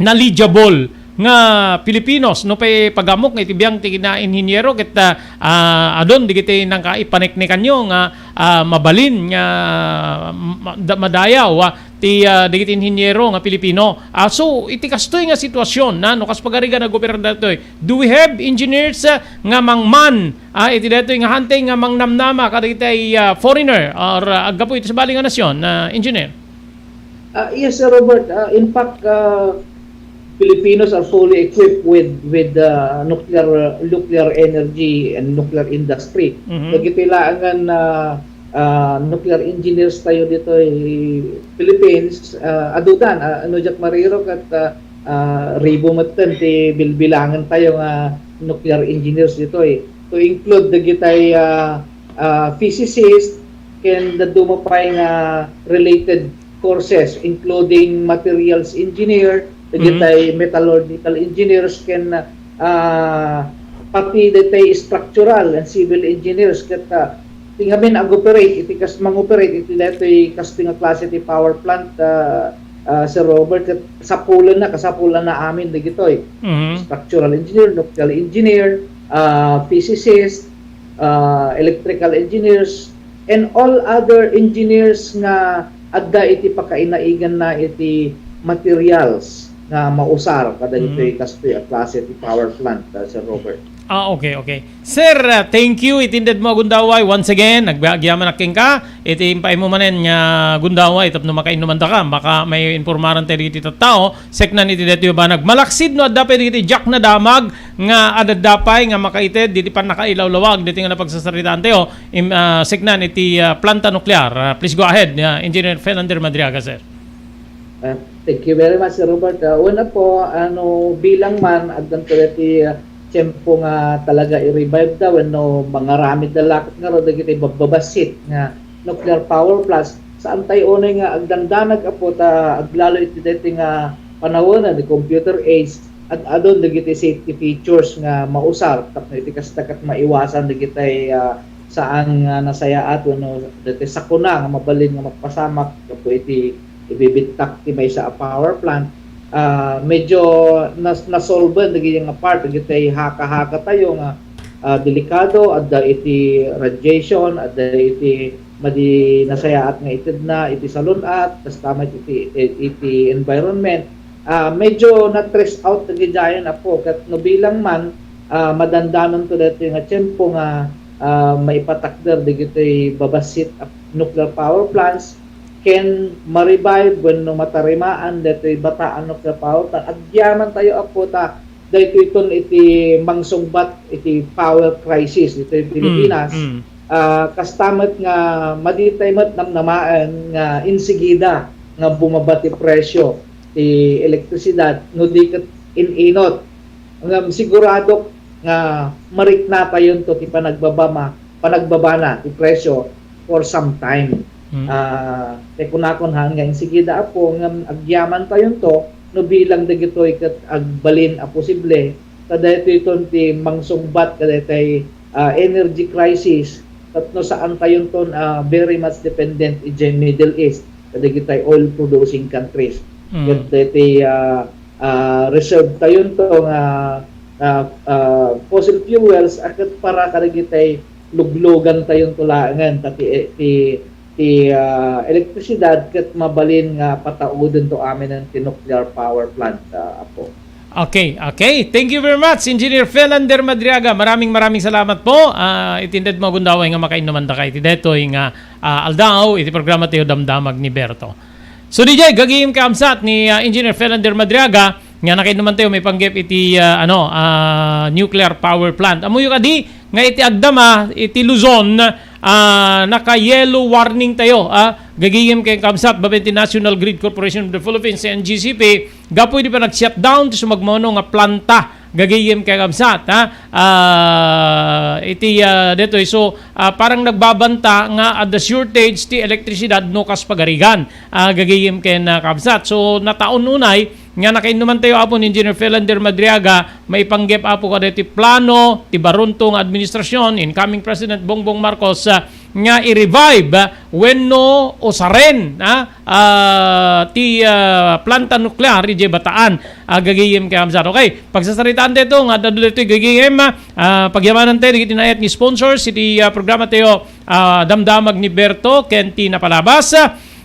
knowledgeable nga Filipinos, nupay pagammok nga iti biang ti kinainhinyero, ket, ah, ah, adun digiti nang kaipaneknekanyo nga, ah, mabalin nga ma-, da-, madayaw, ah, ti, ah, dagiti inhinyero nga Pilipino. Ah, so, iti kastoy nga sitwasyon, na, no, kas pagarigan nag-operar datoy, do we have engineers, ah, nga mangman, ah, iti datoy nga hantay nga mangnamnama kadagiti, ah, foreigner or, ah, aggapu iti sabali nga nasyon, ah, engineer? Ah, yes, Sir Robert. Ah, in fact, ah, Filipinos are fully equipped with, with, ah, nuclear, nuclear energy and nuclear industry. Mhm. Dagiti laengen, ah, ah, nuclear engineers tayo ditoy Philippines, ah, adudan, ah, ano, diak mariro ket, ah, ah, ribu metten ti bilbilangen tayo nga nuclear engineers ditoy. To include dagitay, ah, ah, physicist ken dadduma pay nga related courses, including materials engineer, dagitay metallurgical engineers ken, ah, pati dagitay structural and civil engineers ket, ah, ti ngamin ag-operate iti kas-, mang-operate iti daytoy kastoy nga klase ti power plant, ah, ah, Sir Robert, ket sapulenna, kasapulenna amin dagitoy. Mhm. Structural engineer, nuclear engineer, ah, physicist, ah, electrical engineers, and all other engineers nga adda iti pakainaiganna iti materials nga mausar kadagitoy Mhm. kastoy a klase ti power plant, ah, Sir Robert. Ah, okay, okay. Sir, ah, thank you. Iti inted mo a gundaway. Once again, nagbiag-, agyamanak kenka. Iti impaay mo manen nga gundaway tapno makainnuman daka. Baka may informaran tayo diti tattao. Seknan iti daytoy a banag. Malaksid no adda pay dagiti diak nadamag nga adda pay nga makaited diti pannakailawlawag diti nga napagsasaritaan tayo. Im-, ah, seknan iti, ah, planta nuklear. Ah, please go ahead, ah, Engineer Felander Madriaga, sir. Ah, thank you very much, Sir Robert. Ah, una po, ano, bilang man, agdanto dati, ah, tiempo nga talaga i-revive da wenno mangaramid da laket ngarud dagiti babbabasit nga nuclear power plants. Saan tayo unay nga agdandanag, apo, ta aglalo iti daytoy nga panawen, the computer age, ad-adun dagiti safety features nga mausar tapno iti kasta ket maiwasan dagitay, ah, saan nga nasayaat wenno dagiti sakuna nga mabalin nga mapasamak gapu iti ibibittak ti maysa a power plant. Ah, medyo nas-, nasolven dagiti nga part, dagiti haka-haka tayo nga, ah, delikado, adda iti radiation, adda iti madi nasayaat nga itedna iti salun-at, kasta met iti, iti environment. Ah, medyo na-trace out dagiti ayan, apo, ket no bilang man, ah, madandanon to daytoy nga tiempo nga, ah, maipatakder dagitoy babassit a nuclear power plants, ken ma-revive wenno matarimaan daytoy Bataan Nuclear Power Plant. Agyaman tayo, apo, ta daytoy ton iti mangsungbat iti power crisis ditoy Pilipinas. Mm. Ah, kasta met nga madi tay met namnamaen nga insigida nga bumaba ti presyo ti elektrisidad no di ket in-inot. Ngem siguradok nga mariknatayonto ti panagbaba ma-, panagbabana ti presyo for some time. Mm. Ah, ti kunakon haan nga insigida, apo, ngem agyamantayonto no bilang dagitoy ket agbalin a posible, ta daytoy ton ti mangsungbat kadaytay, ah, energy crisis, tapno saan tayonton, ah, very much dependent idiay Middle East, kadagitay oil producing countries. Mm. Ket daytoy, ah, ah, reserve tayonto nga, ah, ah, fossil fuels a ket para kadagitay luglugan tayonto laengen, ta ti, ti, ti, ah, elektrisidad ket mabalin nga pataudento aminen ti nuclear power plant, ah, apo. Okay, okay. Thank you very much, Engineer Felander Madriaga. Maraming, maraming salamat po. Ah, iti inted mo a gundaway nga makainnuman daka iti daytoy nga, ah, aldaw, iti programa tayo Damdamag ni Berto. So, D J, gagayem ket kabsat ni, ah, Engineer Felander Madriaga, nga nakainnuman tayo maipanggep iti, ah, ano, ah, nuclear power plant. Ammoyo kadi nga iti agdama iti Luzon, ah, naka-yellow warning tayo, ah. Gagayem ket kabsat, babaen ti National Grid Corporation of the Philippines, N G C P, gapu iti panag-shutdown ti sumagmamano nga planta Gagayem ken kabsat, ha? Ah, iti, ah, detoy. So, ah, parang nagbabanta nga adda shortage ti elektrisidad no kas pagarigan. Ah, gagayem ken, ah, kabsat. So, nataon unay nga nakainnuman tayo, Apo, ni Engineer Philander Madriaga, maipanggep, Apo, kada iti plano ti barunto nga administrasyon, incoming President Bongbong Marcos, ah, nga i-revive, ah, wenno usaren, ah, ah, ti, ah, planta nuklear idiay Bataan. Ah, gagayem ken kabsat. Okay, pagsasaritaan tayo nga adda ditoy gagayem, ah, pagyamanan tayo dagiti naayat nga sponsors iti, ah, programa tayo, ah, Damdamag ni Berto ken ti napalabas.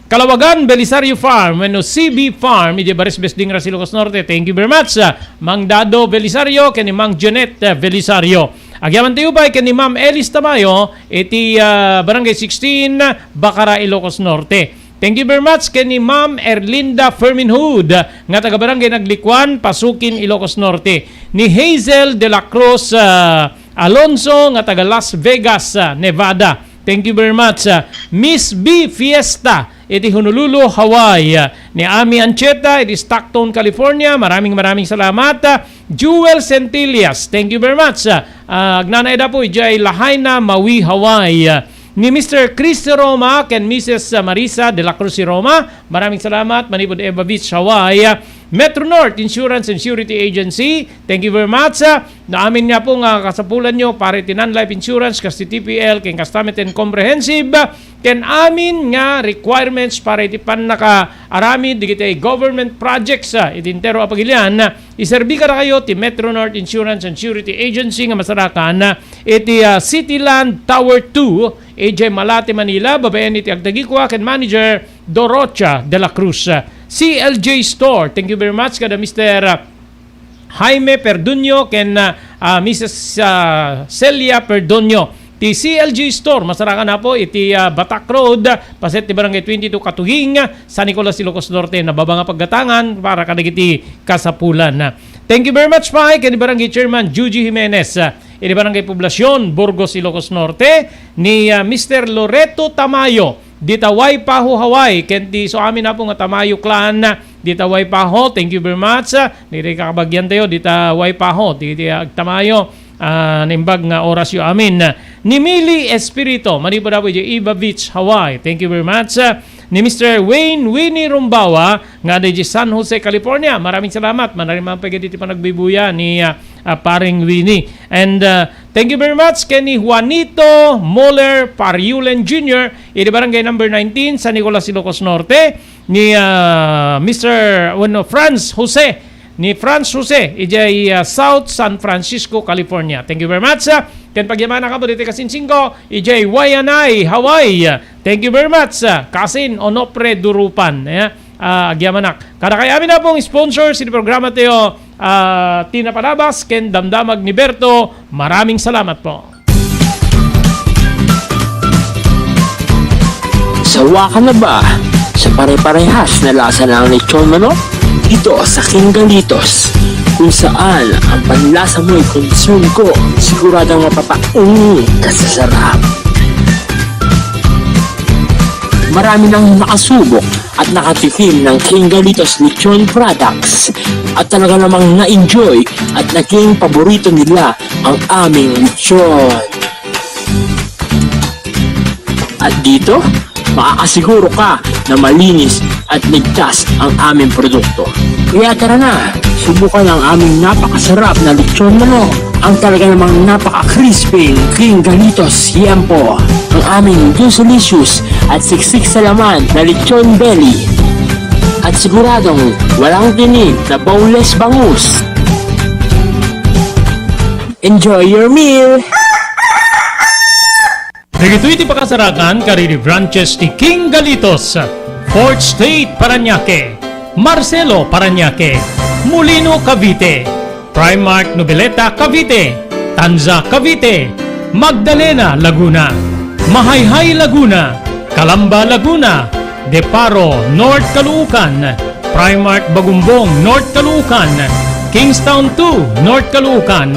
Kalawagan Belisario Farm wenno C B Farm idiay Bares Besding, Ilocos Norte. Thank you very much, ah, Mang Dado Belisario ken ni Mang Janet, ah, Belisario. Agyaman tayo pay ken ni Ma'am Elis Tamayo iti, ah, Barangay sixteen, Bacara, Ilocos Norte. Thank you very much ken ni Ma'am Erlinda Ferminhood nga taga Barangay Naglikuan, Pasukin, Ilocos Norte. Ni Hazel de la Cruz, ah, Alonso nga taga Las Vegas, ah, Nevada. Thank you very much, ah, Miss B Fiesta iti Honolulu, Hawaii. Ah, ni Ami Ancheta iti Stockton, California. Maraming, maraming salamat. Ah, Jewel Centillas, thank you very much. Ah, ah, agnanaed, Apo, idiay Lahaina, Maui, Hawaii. Ah, ni Mister Chris Roma ken Missus Marisa de la Cruz Roma, maraming salamat. Manipud Eva Beach, Hawaii. Ah, Metro North Insurance and Surety Agency, thank you very much. Ah, no amin nga, Apo, nga kasapulan nyo para iti non-life insurance, kas ti T P L, ken kas ti Met and Comprehensive, ken amin nga requirements para iti pannakaaramid dagiti government projects, ah, iti entero a pagilian, ah, iserbi kadakayo ti Metro North Insurance and Surety Agency nga masarakan, ah, iti, ah, Cityland Tower two, idiay Malate, Manila, babaen iti agtagikua ken Manager Dorocha de la Cruz. C L J Store, thank you very much kada Mister, ah, Jaime Perdoño ken, ah, ah, Missus, ah, Celia Perdoño. Ti C L J Store, masarakan, Apo, iti, ah, Batak Road, paset ti Barangay twenty-two Katuhing, San Nicolas, Ilocos Norte. Nababa nga paggatangan para kadagiti kasapulan. Thank you very much pay ken ni Barangay Chairman Juji Jimenez, ah, iti Barangay Poblacion, Burgos, Ilocos Norte, ni, ah, Mister Loreto Tamayo, dita Waipahu, Hawaii, ken ti isu amin, Apo, nga Tamayo clan, dita Waipahu. Thank you very much. Ah, ni kakabagian tayo dita Waipahu, dita agtamayo. Ah, naimbag nga orasyo amin. Ni Mili Espirito, manipud, Apo, idiay Iba Beach, Hawaii. Thank you very much. Ah, ni Mister Wayne Winnie Rumbawa, nga adda idiay San Jose, California. Maraming salamat. Manariman pa iti panagbibuya ni, ah, ah, Paring Winnie. And, ah, thank you very much ken ni Juanito Moller Pariulen Junior, iti Barangay Number nineteen, San Nicolas, Ilocos Norte, ni, ah, Mister, wenno, Franz Jose, ni Franz Jose, idiay, ah, South San Francisco, California. Thank you very much, ah. Ken pagyamanak, Apo, dita Kasinsingo, idiay Waianae, Hawaii. Thank you very much, ah, Kasin Onofre Durupan. Eh, ah, agyamanak. Kadakay amin, Apo, nga sponsors iti programa tayo, ah, ti napalabas ken Damdamag ni Berto. Maraming salamat po. Sawa ka na ba sa pare-parehas na lasa ng lechon manok? Dito sa King Galitos, kung saan ang panlasa mo'y concern ko, siguradong mapapauwi ka sa sarap. Marami nang nakasubok at nakatikim ng King Galitos Lechon products at talaga namang na-enjoy at naging paborito nila ang aming lechon. At dito, makakasiguro ka na malinis at ligtas ang aming produkto. Kaya tara na, subukan ang aming napakasarap na lechon manok, ang talaga namang napaka-crispy King Galitos Yempo, ang aming juicelicious at siksik sa laman na lechon belly, at siguradong walang tinik na boneless bangus. Enjoy your meal! Dagitoy ti pakasarakan kadagiti branches ti King Galitos, Fourth Street, Parañaque, Marcelo, Parañaque, Molino, Cavite, Primark Noveleta, Cavite, Tanza, Cavite, Magdalena, Laguna, Mahayhay, Laguna, Calamba, Laguna, De Paro, North Caloocan, Primark Bagumbong, North Caloocan, Kingstown two, North Caloocan,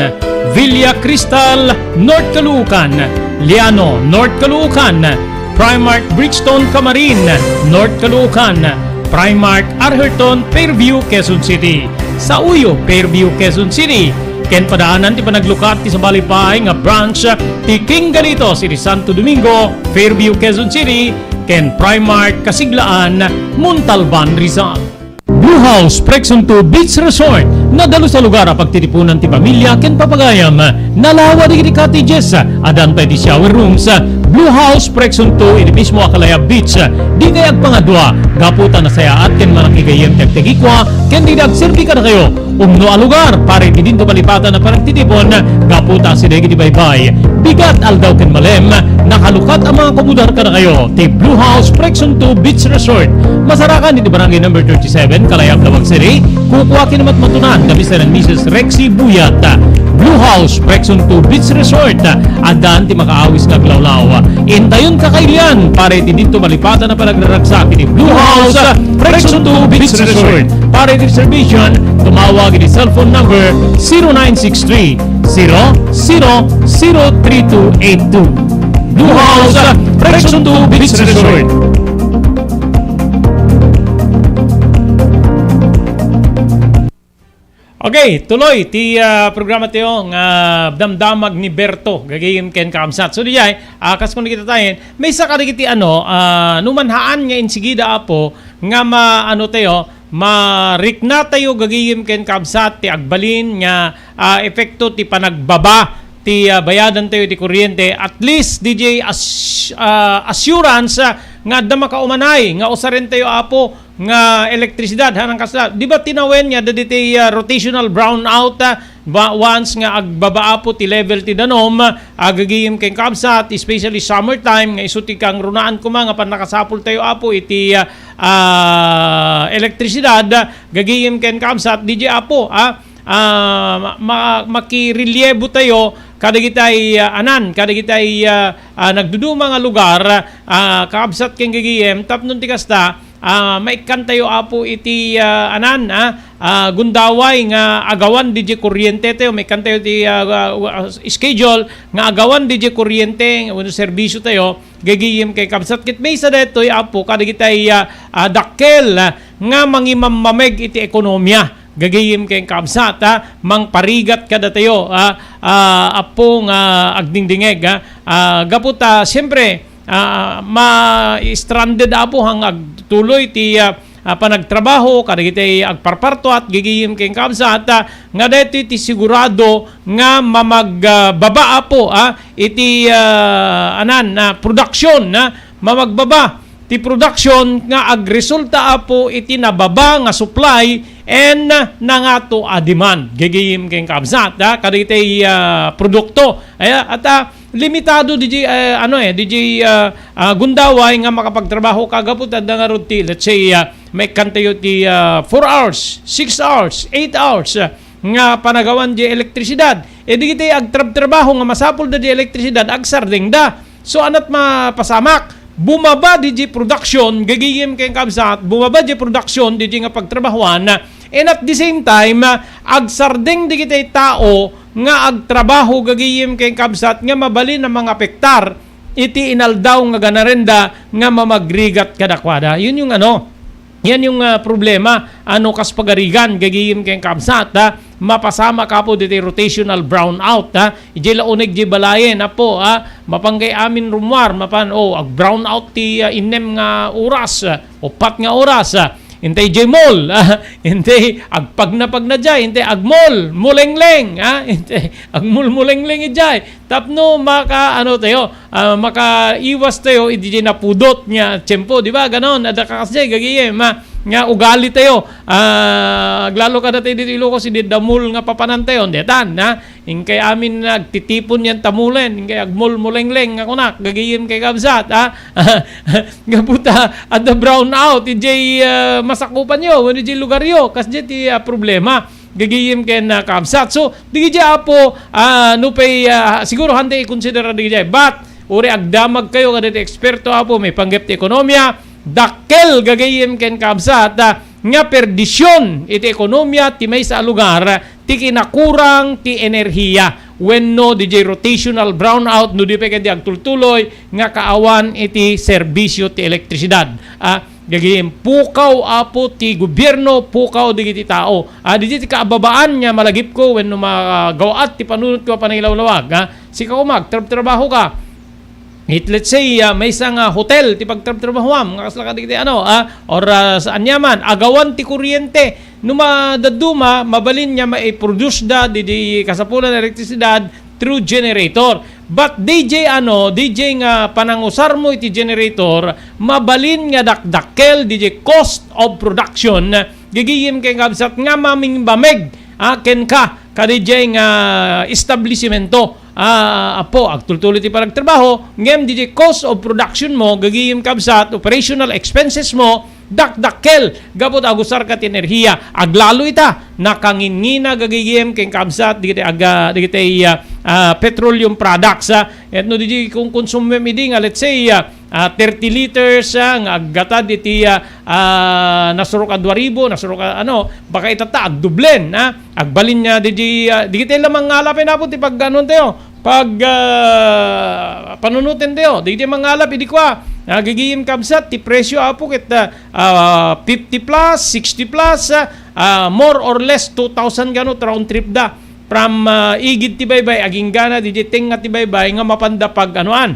Villa Cristal, North Caloocan, Liano, North Caloocan, Primark Bridgestone Camarin, North Caloocan, Primark Arherton, Fairview, Quezon City, Sauyo, Fairview, Quezon City, Ken padaanan ti panaglukat ti sabali pay nga branch ti King Galitos iti Santo Domingo, Fairview, Quezon City, ken Primark Kasiglaan, Montalban, Rizal. Blue House Prexon two Beach Resort, nadalus a lugar a pagtitipunan ti pamilya ken papagayam. Nalawa dagiti cottages, addan pay ti shower rooms. Blue House Prexon two iti mismo a Calaya Beach. Dikay agpangadua, gapu ta nasayaat ken manakigayyem ti agtegikua, ken dida agserbi kadakayo. Umno a lugar para iti dinto malipatan a panagtitipon, gapu ta asideg iti baybay. Bigat, aldaw ken malem, nakalukat a mga komodar kadakayo ti Blue House Prexon two Beach Resort. Masarakan iti Barangay Number thirty-seven, Calaya, Laoag City. Kukua ken matmatunan da Mister and Missus Rexy Buyat. Blue House Prexon two Beach Resort. Addan ti makaawis nga aglawlaw. Intayon kakailian para iti dinto malipatan a panagraragsak iti Blue House Prexon two Beach Resort. Para iti reservation, tumawag iti cellphone number zero nine six three, zero zero zero three two eight two. Blue House Prexon two Beach Resort. Okay, tuloy ti, ah, programa tayo nga Damdamag ni Berto, gagayem ken kakabsat. So, diay, ah, kas kuno kita tayen, maysa kadagiti ano, ah, numan haan nga insigida, Apo, nga ma-, ano tayo, marikna tayo, gagayem ken kakabsat, ti agbalin nga, ah, epekto ti panagbaba ti, ah, bayadan tayo ti kuryente. At least, D J, as-, ah, assurance, ah, nga adda makaumanay nga usaren tayo, Apo, nga elektrisidad, hanang kasla. Di ba tinawen nga adda ditoy, ah, rotational brownout, ah, ba, once nga agbaba, Apo, ti level ti danum, ah, gagayem ken kakabsat, especially summertime, nga isu ti kangrunaan koma nga pannakasapul tayo, Apo, iti, ah, ah, elektrisidad, ah, gagayem ken kakabsat, D J, Apo, ah, ah, ma-, ma-, makirelyebo tayo kadagitay, ah, anan, kadagitay, ah, ah, nagduduma nga lugar, ah, kakabsat ken gagayem, tapno ti kasta, ah, maikkan tayo, Apo, iti, ah, anan, ah, ah, gundaway nga agawan di kuryente tayo, maikkan tayo ti, ah, ah, ah, schedule nga agawan di kuryente, wenno serbisyo tayo, gagayem ken kakabsat. Ket maysa daytoy, Apo, kadagitay, ah, ah, dakkel, ah, nga mangimammameg iti ekonomiya. Gagayem ken kakabsat, ah, mangparigat kadatayo, ah, ah, Apo nga agdingdingeg, ah, ah, gapu ta, siyempre, ah, ma-stranded, Apo, han agtuloy ti, ah, ah, panagtrabaho kadagiti agparpartuat, gagayem ken kakabsat, ah, nga daytoy ti sigurado nga mamag-, ah, baba, Apo, ah, iti, ah, anan, ah, production, ah, mamagbaba ti production nga agresulta, Apo, iti nababa nga supply and nangato a demand. Gagayem ken kakabsat, ah, kadagiti, ah, produkto. Ay, at, ah, limitado di, eh, ano, eh, di, ah, ah, gundaway nga makapagtrabaho kagapu ta adda ngarud ti, let's say, ah, maikkan tayo ti, ah, four hours, six hours, eight hours, ah, nga panagawan di elektrisidad. E dagiti agtrabtrabaho nga masapul da di elektrisidad, agsardeng da. So, anat mapasamak, bumaba di production, gagayem ken kakabsat, bumaba di production di nga pagtrabahuan, and at the same time, agsardeng dagiti tao nga agtrabaho, gagayem ken kakabsat, nga mabalin a mangapektar iti inaldaw nga ganarenda nga mamagrigat kadakuada. Yun yung ano, yan yung, ah, problema, ano, kas pagarigan, gagayem ken kakabsat, ha? Mapasamak, Apo, diti rotational brownout, ha? Idiay la uneg di balayen, Apo, ha? Mapanggay amin rummuar, mapan, oh, ag-brownout ti, ah, innem nga oras, ah, upat nga oras, ah. Intay idiay mall, ah, intay agpagnapagna diay, intay agmall, mulengleng, ah, intay agmulmulengleng idiay. Tapno maka, ano tayo, ah, makaiwas tayo iti napudot nga tiempo, di ba? Ganon, adda kakas diay, gagayem, ah, nga ugali tayo. Ah, aglalo kada tayo dito Ilocos, idi damul nga papanan tayo, detan, ha? Inkay amin nagtitipon yan tamulen, inkay agmulmulengleng nga kunak, gagayem ken kakabsat, ha? Gapu ta, adda brownout, ijay, ah, masakupan yo, wenno ijay lugar yo, kas diay ti, ah, problema. Gagayem ken, ah, kakabsat. So, dagiti Apo, ah, nupay, ah, siguro handa ikonsidera dagiti. But, uri agdamag kayo kadagiti eksperto, Apo, maipanggep ti ekonomiya, dakkel gagayem ken kakabsat, ah, nga perdisyon iti ekonomiya ti maysa a lugar, ti kinakurang ti enerhiya, wenno dagiti rotational brownout, no di pay kadi agtultuloy nga kaawan iti serbisyo ti elektrisidad. Ah, Gagim, pukaw, Apo, ti gobierno, pukaw dagiti tao. Ah, dagiti kaababaan nga malagipko wenno magawaat ti panunotko a panangilawlawag, ah. Sika koma, agtrabtrabaho ka. It, let's say, ah, maysa nga hotel ti pagtrabtrabahoam, nga kasla kadagiti ano, ah, or, ah, sa aniaman, agawan ti kuryente. No madadduma, mabalin nga maiproduce da di, di kasapulan nga elektrisidad through generator. But D J ano, D J nga panangusarmo iti generator, mabalin nga dakdakkel D J cost of production, gagayem ken kabsat nga mamingbameg, ah, kenka, ka D J nga establisimento. Ah, Apo, agtultuloy ti panagtrabaho, ngem D J cost of production mo, gagayem kabsat, operational expenses mo, dakdakkel gapu ta agusarka ti enerhiya. Aglalo ita, nakangingina gagayem ken kabsat dagiti aga-, dagiti, ah, ah, petroleum products, ah. Ket no di kon konsumem idi nga, let's say, ah, ah, thirty liters, ah, nga aggatad iti, ah, ah, nasurok a dua ribu, nasurok a, ano, baka itatta, agdublen, ah. Agbalin nga di, di, ah, dagiti la mangalap, eh, Apo, ti pag-, ano, tayo, pag, ah, panunoten tayo. Dagiti mangalap, idi kua, ah, gagayem kabsat, ti presyo, Apo, ket, ah, ah, fifty plus, sixty plus, ah, ah, more or less two thousand gano round trip da. From, ah, igid ti baybay, aginggana, di, di tengnga ti baybay, nga mapanda pag-anuan.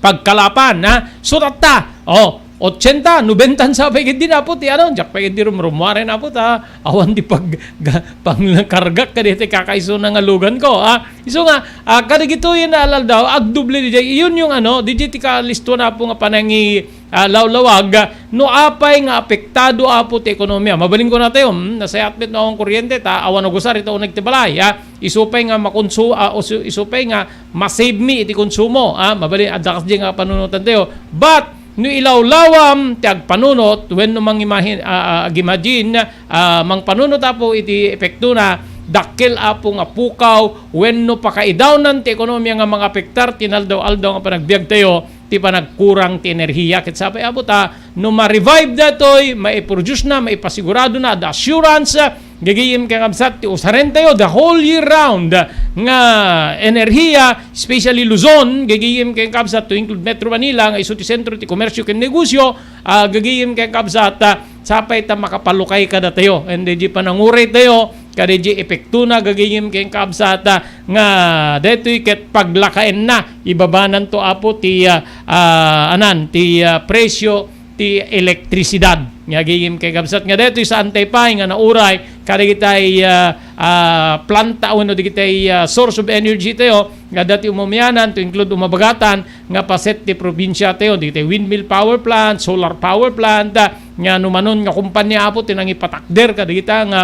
Pagkalapan, ha? Sutatta. Oh, ochenta, nobenta sa pay ket di, Apo, ti ano, diak pay ket di rumrumuaren, Apo, ta awan di pag-, ga-, pangkargak kadagiti kakaisuna nga luganko, ha? Isu nga, ah, kadagitoy nga aldaw, agdoble di jay. Iyon yung ano, di jay ti kalistuan, Apo, nga panangi-, ah, lawlawag, no apay nga apektado, Apo, ti ekonomiya. Mabalinko na tayo, hmm, nasayat met no awan kuryente, ta awan agusar ita uneg ti balay, ha? Isu pay nga makonsu-, ah, usu-, isu pay nga ma-save mi iti konsumo, ah, mabalin, adda kasdiay nga panunotan tayo. But, no ilawlawam ti agpanunot, wenno mangimahin-, ah, ah, ag-imagine, ah, mangpanunot, Apo, iti epektona, dakkel, Apo, nga pukaw, wenno pakaidawnan ti ekonomiya nga mangapektar ti naldaw-aldaw nga panagbiag tayo, ti panagkurang ti enerhiya. Ket sapay, Apo, ta no ma-revive daytoy, maiproduce na, maipasigurado na, adda assurance, gagayem ken kabsat ti usaren tayo the whole year round nga enerhiya, especially Luzon, gagayem ken kabsat to include Metro Manila nga isu ti sentro ti komersyo ken negosyo, ah, gagayem ken kabsat, ah, sapay ta makapalukay kadatayo. And di pananguray tayo, kadaydi epektona gagayem ken kabsat, ah, nga daytoy ket paglakaenna, ibabananto, Apo, ti, ah, ah, anan, ti, ah, presyo ti elektrisidad. Nga gagayem ken kabsat nga daytoy saantay pay nga nauray kadagitay, ah, ah, planta wenno dagitay, ah, source of energy tayo nga adda ti umamianan to include umabagatan nga paset ti probinsia tayo, dagitay windmill power plant, solar power plant, ah, nga no manon nga kompanya, Apo, ti nangipatakder kadagita nga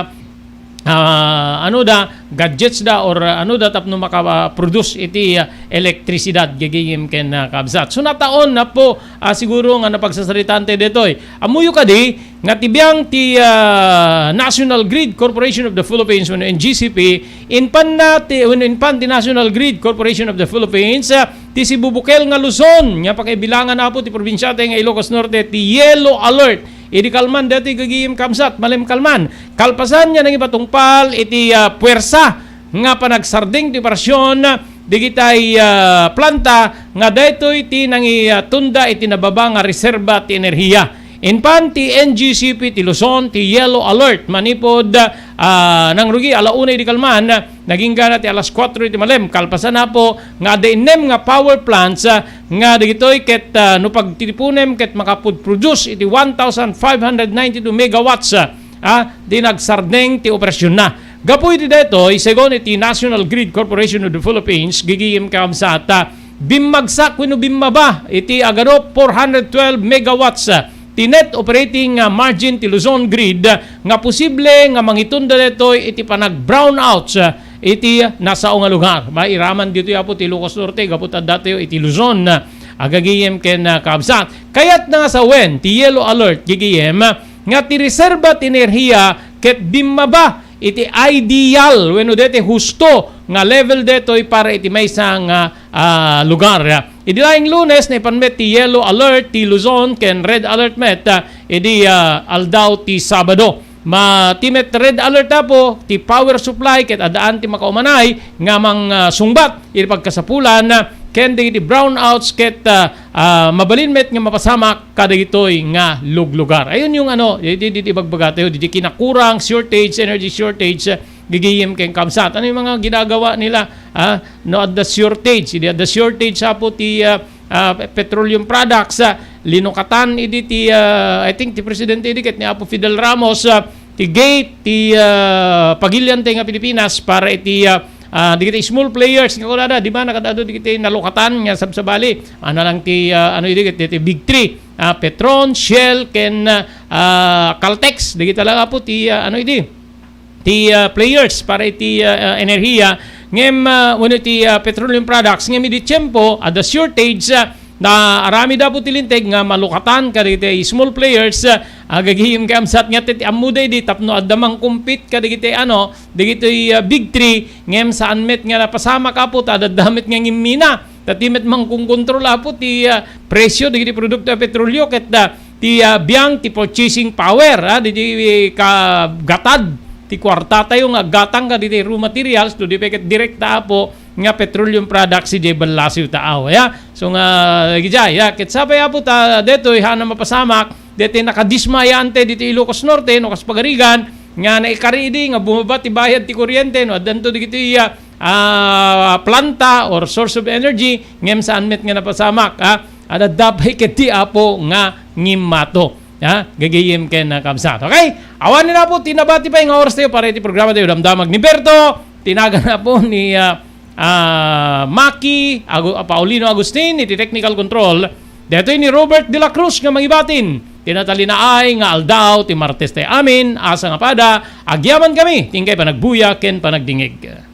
ah, ano da, gadgets da, or, ah, ano da tapno maka-produce iti, ah, elektrisidad, gagayem ken, ah, kabsat. So, nataon na po, ah, siguro nga napagsasaritante detoy. Amuyo kadi nga ti biang ti, ah, National Grid Corporation of the Philippines, wenno N G C P, inpan na ti, wenno inpan ti National Grid Corporation of the Philippines, ah, ti sibubukel nga Luzon, nga pakaibilangan, Apo, ti probinsia tayo nga Ilocos Norte, ti yellow alert. Idi kalman, detoy gagayem kabsat, malem kalman. Kalpasan nga nangibatungpal iti, ah, puwersa nga panagsardeng ti operasyon digitay, ah, planta nga daytoy ti nangi-, ah, tunda iti nababa nga reserba ti enerhiya. Inpan ti N G C P ti Luzon ti yellow alert manipud, ah, nangrugi ala una idi kalman, naginggana ti alas kuatro iti malem. Kalpasan, Apo, nga adda innem nga power plants, ah, nga dagitoy ket, ah, no pagtitipunem ket makapud-produce iti one thousand five hundred ninety-two megawatts, ah, ah, di nagsardeng ti operasionna. Gapu iti daytoy, segun iti National Grid Corporation of the Philippines, gagayem ken kabsat, ah, bimmagsak wenno bimmaba iti agano four hundred twelve megawatts, ah, ti net operating, ah, margin ti Luzon Grid, ah, nga posible nga mangitunda daytoy iti panag-brownouts, ah, iti nasao nga lugar. Mairaman ditoy, Apo, ti Ilocos Norte, gapu ta adda tayo iti Luzon, ah, gagayem ken, ah, kabsat. Kayatna nga sawen ti yellow alert, gagayem, ah, nga ti reserba ti enerhiya ket bimmaba iti ideal wenno daytoy husto nga level daytoy para iti maysa nga, ah, lugar. Idi laeng Lunes, naipan met ti yellow alert ti Luzon ken red alert met, ah, idi, ah, aldaw ti Sabado. Ma-, ti met red alert, Apo, ti power supply ket addaan ti makaumanay nga mang-, ah, sungbat iti pagkasapulan, ah, ken dagiti brownouts ket, ah, ah, mabalin met nga mapasamak kadagitoy nga luglugar. Ayun yung ano, di, di, di, di bagbaga tayo, di, di kinakurang, shortage, energy shortage, ah, gigiyem ken kabsat. Ano yung mga ginagawa nila? Ah, no, adda shortage. Idi adda shortage, apo ti, ah, ah, petroleum products, ah, linukatan idi ti, ah, I think ti presidente idi ket ni Apo Fidel Ramos, ah, ti gate, ti, ah, pagilian tayo nga Pilipinas para iti, ah, ah, dagiti small players nga kunada, di ba, nakadado dagiti nalukatan nga sabsabali. Ano lang ti, ah, ano idi, ti, ti big three, ah, Petron, Shell, ken, ah, Caltex, dagiti talaga po ti, ah, ano idi, ti, ah, players para iti, ah, ah, enerhiya, ngem, ah, wenno ti, ah, petroleum products, ngem idi tiempo, adda shortage, ah, na aramid apo ti linteg nga malukatan kadagiti small players, ah, agagihim kay amsat nga ti, ti ammo daydi tapno adda mangkumpit kadagiti ano, dagiti, ah, big three, ngem saan met nga napasamak apo ta adda met nga ngimmina. Ta ti met mangkungkontrol apo ti, ah, presyo dagiti produkto a petrolyo ket, ah, ti, ah, biang ti purchasing power, ah, dagiti kagatad ti kuarta tayo nga aggatang kadagiti raw materials, no di pay ket direkta apo nga petroleum products idiay ballasiw ta aw, ya. So nga, gijay, ya, ket sapay apo ta detoy, haanna mapasamak, detoy nakadismayaan tayo ditoy Ilocos Norte, no, kas pagarigan, nga naikari idi, nga bumaba ti bayad ti kuryente, no, addanto dagiti, ah, ah, planta or source of energy, ngem saan met nga napasamak, ah, adda pay ket ti apo nga ngimmato. Ha? Gagayem ken, ah, kabsat. Okay? Awan ni na po, tinabati pay nga oras tayo para iti programa tayo, Damdamag ni Berto. Tinagan na po ni, ah, ah, Maki Agu-, Paulino Agustin, iti technical control. Detoy ni Robert de la Cruz nga mangibatin. Tinatalinaay nga aldaw ti Martes tayo amin, asa nga pada, agyaman kami, ti inkay panagbuya ken panagdingig.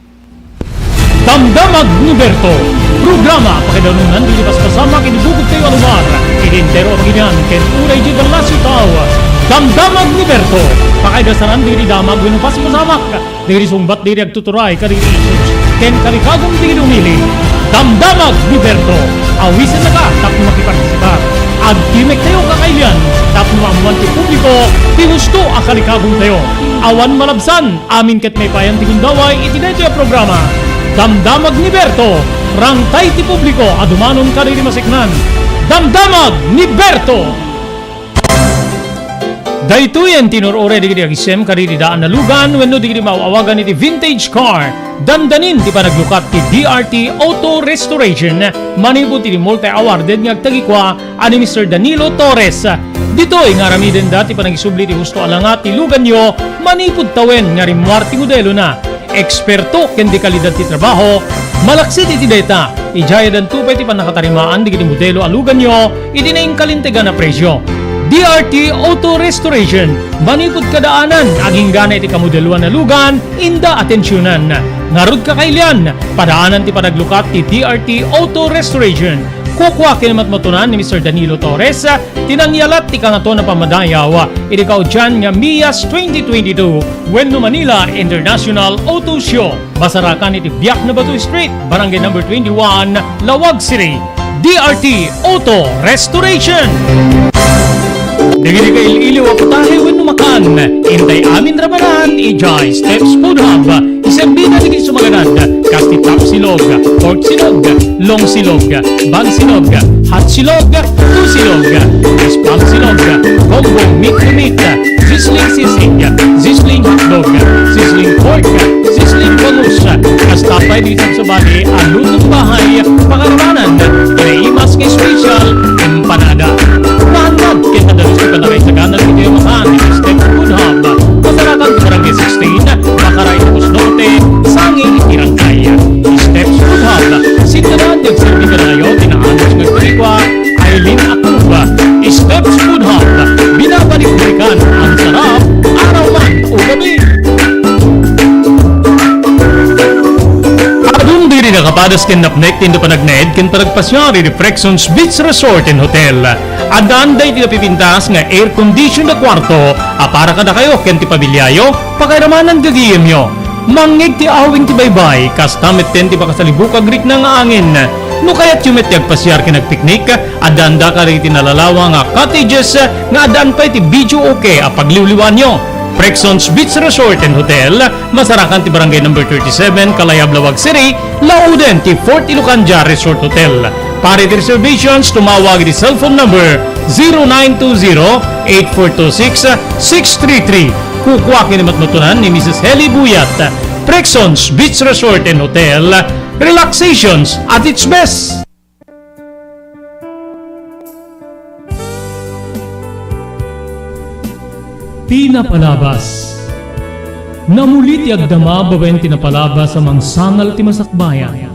Damdamag ni Berto, programa pakaidanunan dagiti paspasamak iti bukod tayo a lugar, iti entero a pagilian ken uray iti ballasiw ta aw. Damdamag ni Berto, pakaidasaran dagiti damag wenno paspasamak dagiti sungbat dagiti agtuturay kadagiti issues ken kalikagum dagiti umili. Damdamag ni Berto, awisennaka tapno makipartisipar. Agtimek tayo kakailian tapno maammuan ti publiko ti husto a kalikagum tayo. Awan malabsan, amin ket maipayan ti gundaway iti daytoy a programa. Damdamag ni Berto, rangtay ti publiko a dumanon kadagiti maseknan. Damdamag ni Berto! Daytoyen ti nur-uray dagiti agisem kadagiti daan a lugan wenno dagiti maaw-awagan iti vintage car. Dandanin ti panaglukat ti D R T Auto Restoration manipud iti multi-awarded nga agtagikua a ni Mister Danilo Torres. Ditoy nga aramidenda ti panagisubli ti husto a langat ti luganyo manipud tawen nga rimmuar ti modelona. Eksperto ken dekalidad ti trabaho, malaksid iti dayta, idiay adanto pay ti pannakatarimaan dagiti modelo a luganyo iti nainkalintegan a presio. D R T Auto Restoration, manipud kadaanan, aginggana iti kamodeloan a lugan, inda atensionan. Ngarud kakailian, padaanan ti panaglukat ti D R T Auto Restoration. Kukua ken matmatunan ni Mister Danilo Torres, ti nangyalat ti Kangatoan a Pammadayaw iti kaudian nga MIAS twenty twenty-two wenno Manila International Auto Show. Masarakan iti Biak na Bato Street, Barangay Number twenty-one, Laoag City. D R T Auto Restoration. Dagiti kail-iliw a putahe wenno makan, intay amin ra manen idiay Steps Food Hub. Iserbida dagiti sumaganad, kas ti tapsilog, porksilog, longsilog, bangsilog, hotsilog, tusilog, spamsilog, combo meat to meat, sizzling sisig, sizzling hotdog, sizzling pork, sizzling bangus, kasta pay dagiti sabsabali a lutong bahay, pakarabanan, kinaimas nga special, empanada. Naannad ken nadalus ti pannakaisagana dagiti makan iti Steps Food Hub. Masarakan ti Barangay sixteen, Baccarat, Ilocos Norte, sangi iti Rangkay. Steps Food Hub, sitadaan ti agserbi kanayo ti naanus nga agparikua, Aileen Acuba. Steps Food Hub, binabalik-balikan ang sarap, araw man o gabi. Adun diri nakapadas ken napnek ti panagnaed ken panagpasiar iti Frexons Beach Resort and Hotel. Addaan daytoy napipintas nga air condition a kuarto a para kadakayo ken ti pamiliayo, pakairamanan gagayemyo. Mangngeg ti awing ti baybay, kasta metten ti makasalibuk a rikna nga angin. No kayatyo met ti agpasiar ken agpiknik, addaanda kadagiti nalalawa nga cottages nga addaan pay ti videoke a pagliwliwaanyo. Prexons Beach Resort and Hotel, masarakan ti Barangay Number thirty-seven, Kalayab, Laoag City, lauden ti Fort Ilocandia Resort Hotel. Para iti reservations, tumawag iti cellphone number zero nine two zero, eight four two six, six three three. Kukua ken ni matmatunan ni Missus Heli Buyat. Prexons Beach Resort and Hotel, relaxations at its best. Ti napalabas. Namuli ti agdama babaen ti napalabas a mangsangal ti masakbayan.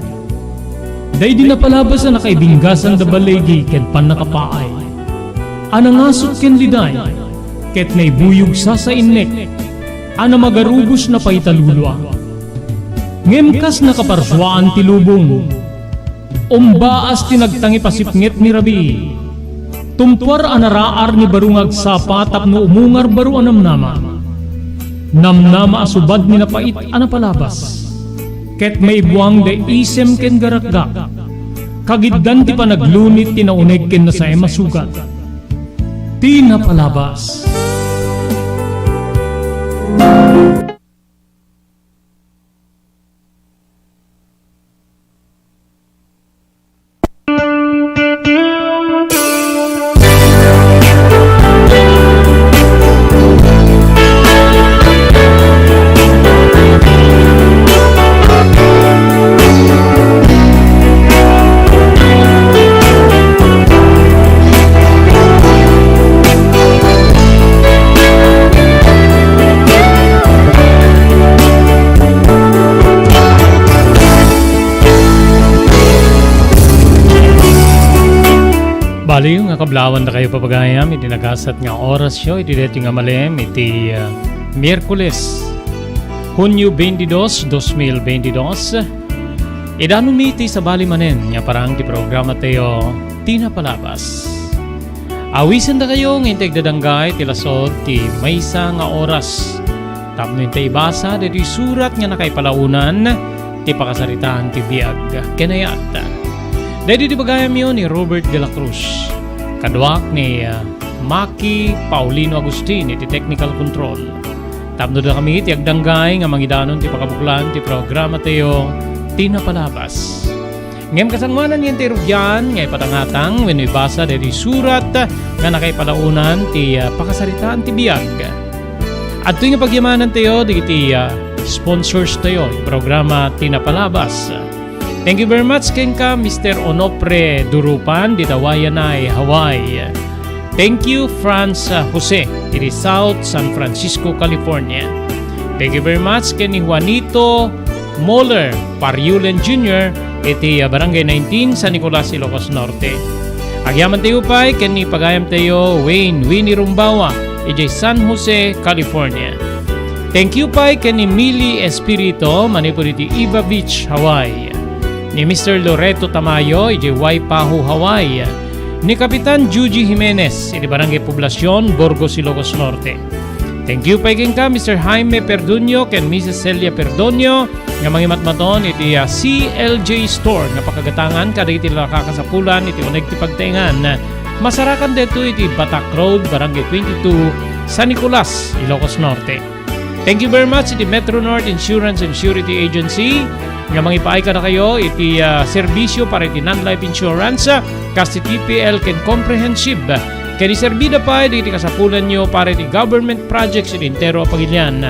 Daydi napalabas a nakaibinggasan da baligi ken pannakapaay. A nangasut ken liday, ket naibuyog sasainnek, a namagarubos na paitalulua. Ngem kas nakaparsuaan ti lubong, umbaas ti nagtangipasipnget ni rabii. Tumpuar a naraar ni baro nga agsapa tapno umungar baro a namnama. Namnama a subad ni napait a napalabas. Ket maibuang da isem ken garakgak. Kagiddan ti panaglunit ti nauneg ken nasaem a sugat. Ti napalabas. Baliw nga kablawandakayo, papagayam, iti nagasat nga orasyo, iti daytoy nga malem, iti, ah, Miyerkules, Hunyo twenty-dos, dos mil twenty-dos. Idanonmi ti sabali manen nga parang ti programatayo, Ti Napalabas. Awisendakayo nga intay agdadanggay ti lasod ti maysa nga oras tapno intay ibasa daytoy surat nga nakaipalaonan ti pakasaritaan ti biag. Ken kayat, daytoy ti bagayamyo ni Robert de la Cruz, kaduak ni, ah, Maki Paulino Agustin iti technical control. Tapno dakami ti agdanggay nga mangidanon ti pakabuklan ti programatayo, Ti Napalabas. Ngem kasangoanan nga intay rugian nga ipatangatang wenno ibasa daytoy surat nga nakaipalaonan ti, ah, pakasaritaan ti biag. Adtoy nga pagyamanantayo dagiti, ah, sponsors tayo iti programa Ti Napalabas. Thank you very much kenka, Mister Onofre Durupan, dita Waianae, Hawaii. Thank you, Franz, ah, Jose, iti South San Francisco, California. Thank you very much ken ni Juanito Moller Pariulen Junior iti, ah, Barangay nineteen, San Nicolas, Ilocos Norte. Agyamantayo pay ken ni pagayamtayo Wayne Winnie Rumbawa idiay San Jose, California. Thank you pay ken ni Mili Espirito manipud iti Iba Beach, Hawaii. Ni Mister Loreto Tamayo idiay Waipahu, Hawaii. Ni Kapitan Juji Jimenez iti Barangay Poblacion, Burgos, Ilocos Norte. Thank you pay kenka, Mister Jaime Perdoño ken Missus Celia Perdoño, nga mangimatmaton iti, ah, C L J Store nga pakagatangan kadagiti nakakasapulan iti uneg ti pagtaengan. Masarakan daytoy iti Batak Road, Barangay twenty-two, San Nicolas, Ilocos Norte. Thank you very much iti Metro North Insurance and Surety Agency nga mangipaay kadakayo iti, ah, serbisyo para iti non-life insurance, ah, kas ti T P L ken comprehensive. Ken iserbida pay dagiti kasapulanyo para iti government projects iti entero a pagilian.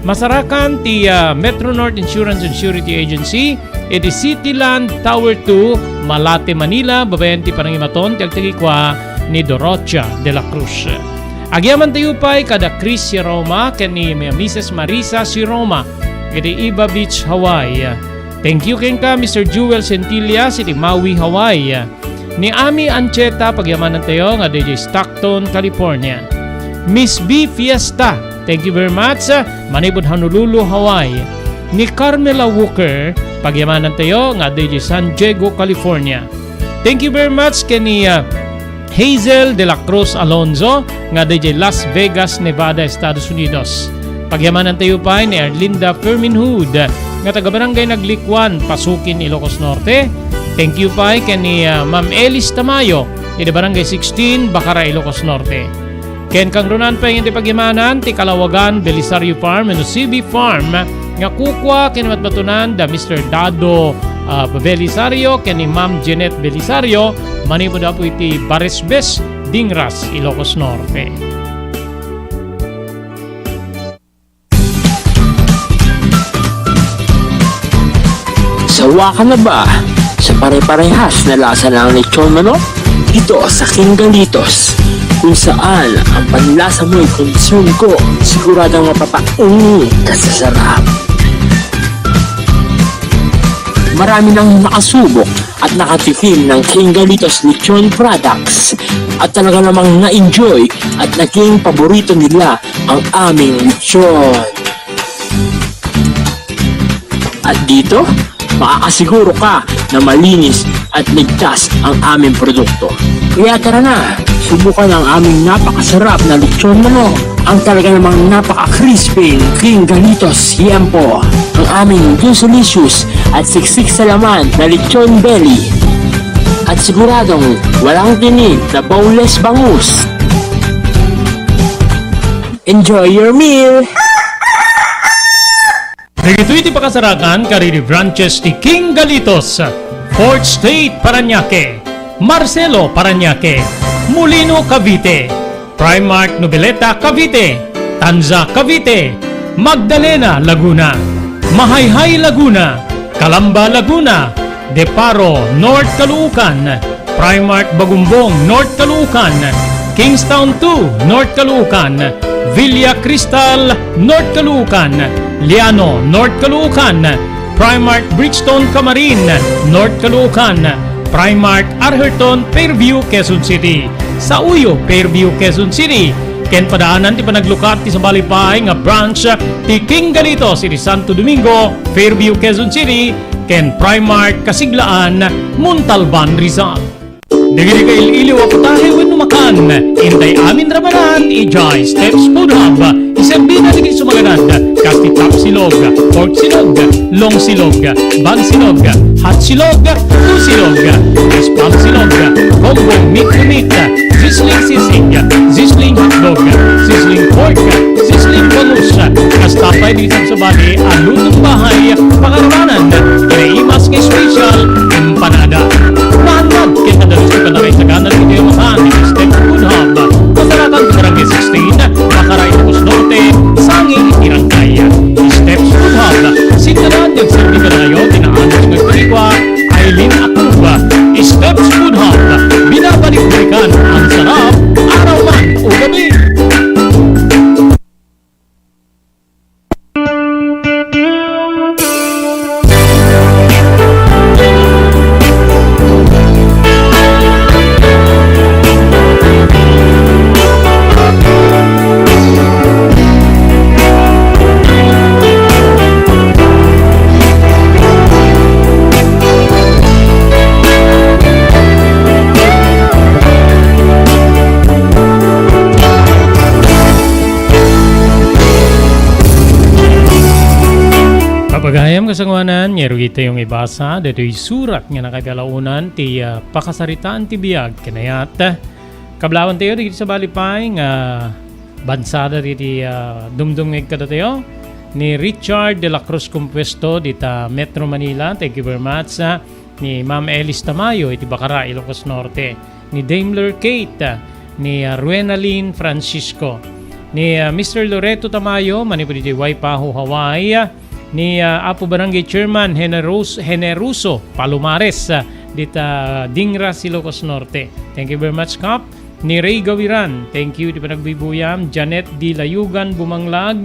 Masarakan ti, ah, Metro North Insurance and Surety Agency iti City Land Tower two, Malate, Manila, babaen ti panangimaton ti agtikikua ni Dorotia de la Cruz. Agyamantayo pay kada Chris Siroma ken ni Missus Marisa Siroma iti Iba Beach, Hawaii. Thank you kenka, Mister Jewel Centillas iti Maui, Hawaii. Ni Ami Ancheta, pagyamanantayo nga diay Stockton, California. Miss B Fiesta, thank you very much, ah, manipud Honolulu, Hawaii. Ni Carmela Walker, pagyamanantayo nga diay San Diego, California. Thank you very much ken ni, ah, Hazel de la Cruz Alonzo nga diay Las Vegas, Nevada, Estados Unidos. Pagyamanantayo pay ni Erlinda Fermin Hood nga taga Barangay Naglikuan, Pasukin, Ilocos Norte. Thank you pay ken ni, ah, Ma'am Elis Tamayo iti Barangay sixteen, Bacara, Ilocos Norte. Ken kangrunan pay iti pagimanan ti Kalawagan Belisario Farm wenno C B Farm nga kukua ken matbatonan da Mister Dado, ah, Belisario ken ni Ma'am Jeanette Belisario manipud Apo iti Baresbes, Dingras, Ilocos Norte. Sawa ka na ba sa pare-parehas na lasa ng lechon manok? Dito sa King Galitos, kung saan ang panlasa mo'y concern ko, siguradong mapapaungi ka sa sarap. Marami nang nakasubok at nakatikim ng King Galitos Lechon Products at talaga namang na-enjoy at naging paborito nila ang aming lechon. At dito, makakasiguro ka na malinis at ligtas ang aming produkto. Kaya tara na, subukan ang aming napakasarap na lechon manok, ang talaga namang napaka-crispy King Galitos Siempo, ang aming delicious at siksik sa laman na lechon belly. At siguradong walang tinik na boneless bangus. Enjoy your meal! Dagitoy ti pakasarakan kadagiti branches ti King Galitos, Fourth Street, Parañaque, Marcelo, Parañaque, Molino, Cavite, Primark Noveleta, Cavite, Tanza, Cavite, Magdalena, Laguna, Mahayhay, Laguna, Calamba, Laguna, De Paro, North Caloocan, Primark Bagumbong, North Caloocan, Kingstown two, North Caloocan, Villa Cristal, North Caloocan, Liano, North Caloocan, Primark Bridgestone, Camarin, North Caloocan, Primark Arherton, Fairview, Quezon City, Sauyo, Fairview, Quezon City, ken padaanan ti panaglukat ti sabali pay nga branch ti King Galitos iti Santo Domingo, Fairview, Quezon City, ken Primark Kasiglaan, Montalban, Rizal. Dagiti kail-iliw a putahe wenno makan, intay amin ramanan idiay Steps Food Hub. Iserbida dagiti sumaganad, kas ti tapsilog, pork silog, long silog, bang silog, hot silog, two silog, spam silog, combo meat to meat, sizzling sisig, sizzling hotdog, sizzling pork, sizzling bangus, kasta pay dagiti sabsabali a lutong bahay, pakaramanan, kinaimas nga special, empanada. Naannad ken nadalus ti panakaisagana dagiti makan iti Steps Food Hub. Masarakan ti Barangay sixteen, Bacara, Ilocos Norte, sangin iti Rangkay. Steps Food Hub, sinta ti agserbi kadakayo ti naanus nga agtarigua, Aileen Acuba. Steps Food Hub, binabalik-balikan ang sarap, araw man o gabi. Papagayam kasangoanan, nga rugi tayong ibasa, daytoy surat nga nakapalaonan ti, ah, pakasaritaan ti biag, kanayat. Kablawan tayo, dagiti sabali pay nga bansada diti, ah, dumdumngeg kadatayo. Ni Richard de la Cruz Compuesto dita Metro Manila. Thank you very much, ah. Ni Ma'am Elis Tamayo iti Bacara, Ilocos Norte. Ni Daimler Kate, ah, ni, ah, Ruenalyn Francisco. Ni, ah, Mister Loreto Tamayo, manipud iti Waipahu, Hawaii, ah, ni, ah, Apo Barangay Chairman Generos-, Generoso Palomares, ah, dita Dingras, Ilocos Norte. Thank you very much, Kap. Ni Ray Gawiran, thank you iti panagbuybuyam. Janet D. Layugan Bumanglag,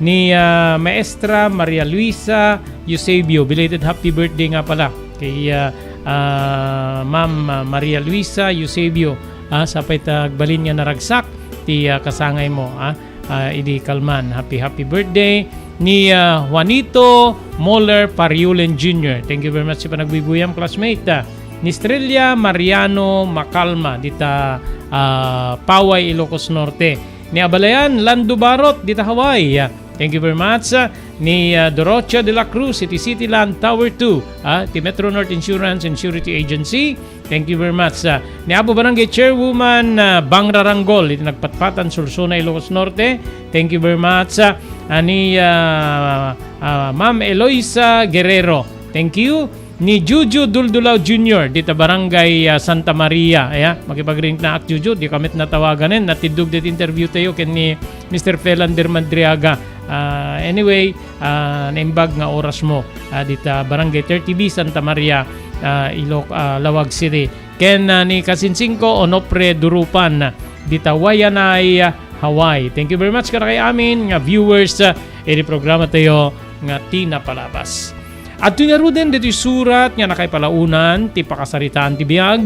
ni, ah, Maestra Maria Luisa Eusebio, belated happy birthday nga pala kay, ah, ah, Ma'am, ah, Maria Luisa Eusebio, ah, sapay ta agbalin nga naragsak ti, ah, kasangaymo, ah. ah, idi kalman. Happy, happy birthday ni, ah, Juanito Moller Pariulen Junior. Thank you very much sa panagbuybuyam, classmate. Ah, ni Estrella Mariano Macalma dita, ah, Paway, Ilocos Norte. Ni Abalayan Lando Barot dita Hawaii. Ah, Thank you very much. Ah, ni, ah, Dorothea de la Cruz, iti Cityland Tower two, ah, ti Metro North Insurance and Surety Agency. Thank you very much. Ah, ni Apo Barangay Chairwoman, ah, Bang Raranggol, iti Nagpatpatan, Solsona, Ilocos Norte. Thank you very much. Ah, ni, ah, ah, Ma'am Eloisa Guerrero. Thank you. Ni Juju Duldulao Junior, dita Barangay, ah, Santa Maria. Aya, makipagriingnak, Juju, dika met natawaganen, natiddog dita interview tayo ken ni Mister Felander Madriaga. Ah, anyway, ah, naimbag nga oras mo, ah, dita Barangay thirty B, Santa Maria, ah, Iloc-, ah, Laoag City. Ken, ah, ni Kasinsingko Onofre Durupan, dita Waianae, Hawaii. Thank you very much kadakay amin nga viewers, ah, iti programa tayo nga Ti Napalabas. Adtoy ngaruden ditoy surat nga nakaipalaonan ti pakasaritaan ti biag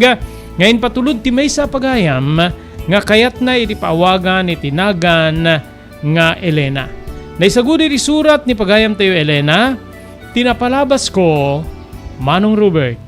nga impatulod ti maysa a pagayam nga kayatna iti paawagan iti nagan nga Elena. Naisagud iti surat ni pagayam tayo Elena, Ti Napalabas ko, Manong Robert.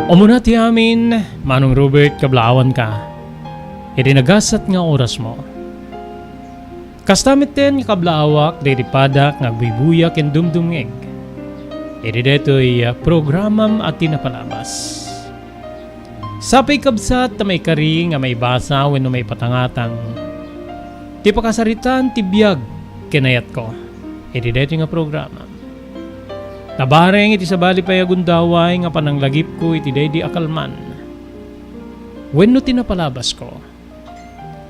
Umuna ti amin, Manong Robert, kablaawanka iti nagasat nga orasmo. Kasta metten nga kablaawak daydi padak nga agbuybuya ken dumdumngeg iti daytoy, ah, programam a Ti Napalabas. Sapay, kabsat, ta maikari nga maibasa wenno maipatangatang ti pakasaritaan ti biag ken ayatko iti daytoy nga programa. Nabareng iti sabali pay a gundaway nga pananglagipko iti daydi a kalman wenno ti napalabasko.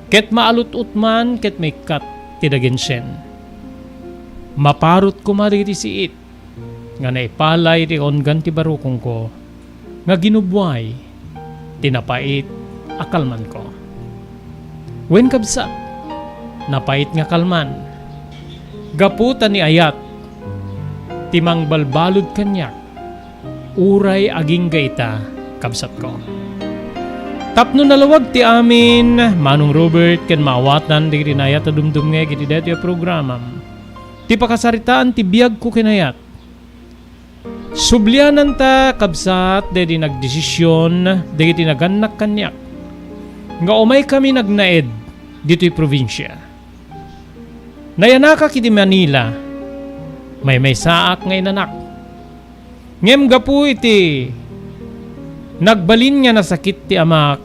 Ket maalut-ot man ket maikkat ti dagensen. Maparot koma dagiti siit nga naipalay ti kaunggan ti barukongko nga ginubbuay ti napait a kalmanko. Wen, kabsat, napait nga kalman, gapu ta ni ayat ti mangbalbalud kaniak uray agingga ita, kabsatko. Tapno nalawag ti amin, Manong Robert, ken maawatan dagiti naayat a dumdumngeg iti daytoy a programam, ti pakasaritaan ti biagko ken ayat. Subliananta, kabsat, daydi nagdesision dagiti nagannak kaniak nga umaykami nagnaed ditoy probinsia. Nayanakak iti Manila, maymaysaak nga inanak. Ngem gapu iti nagbalin nga nasakit ti amak,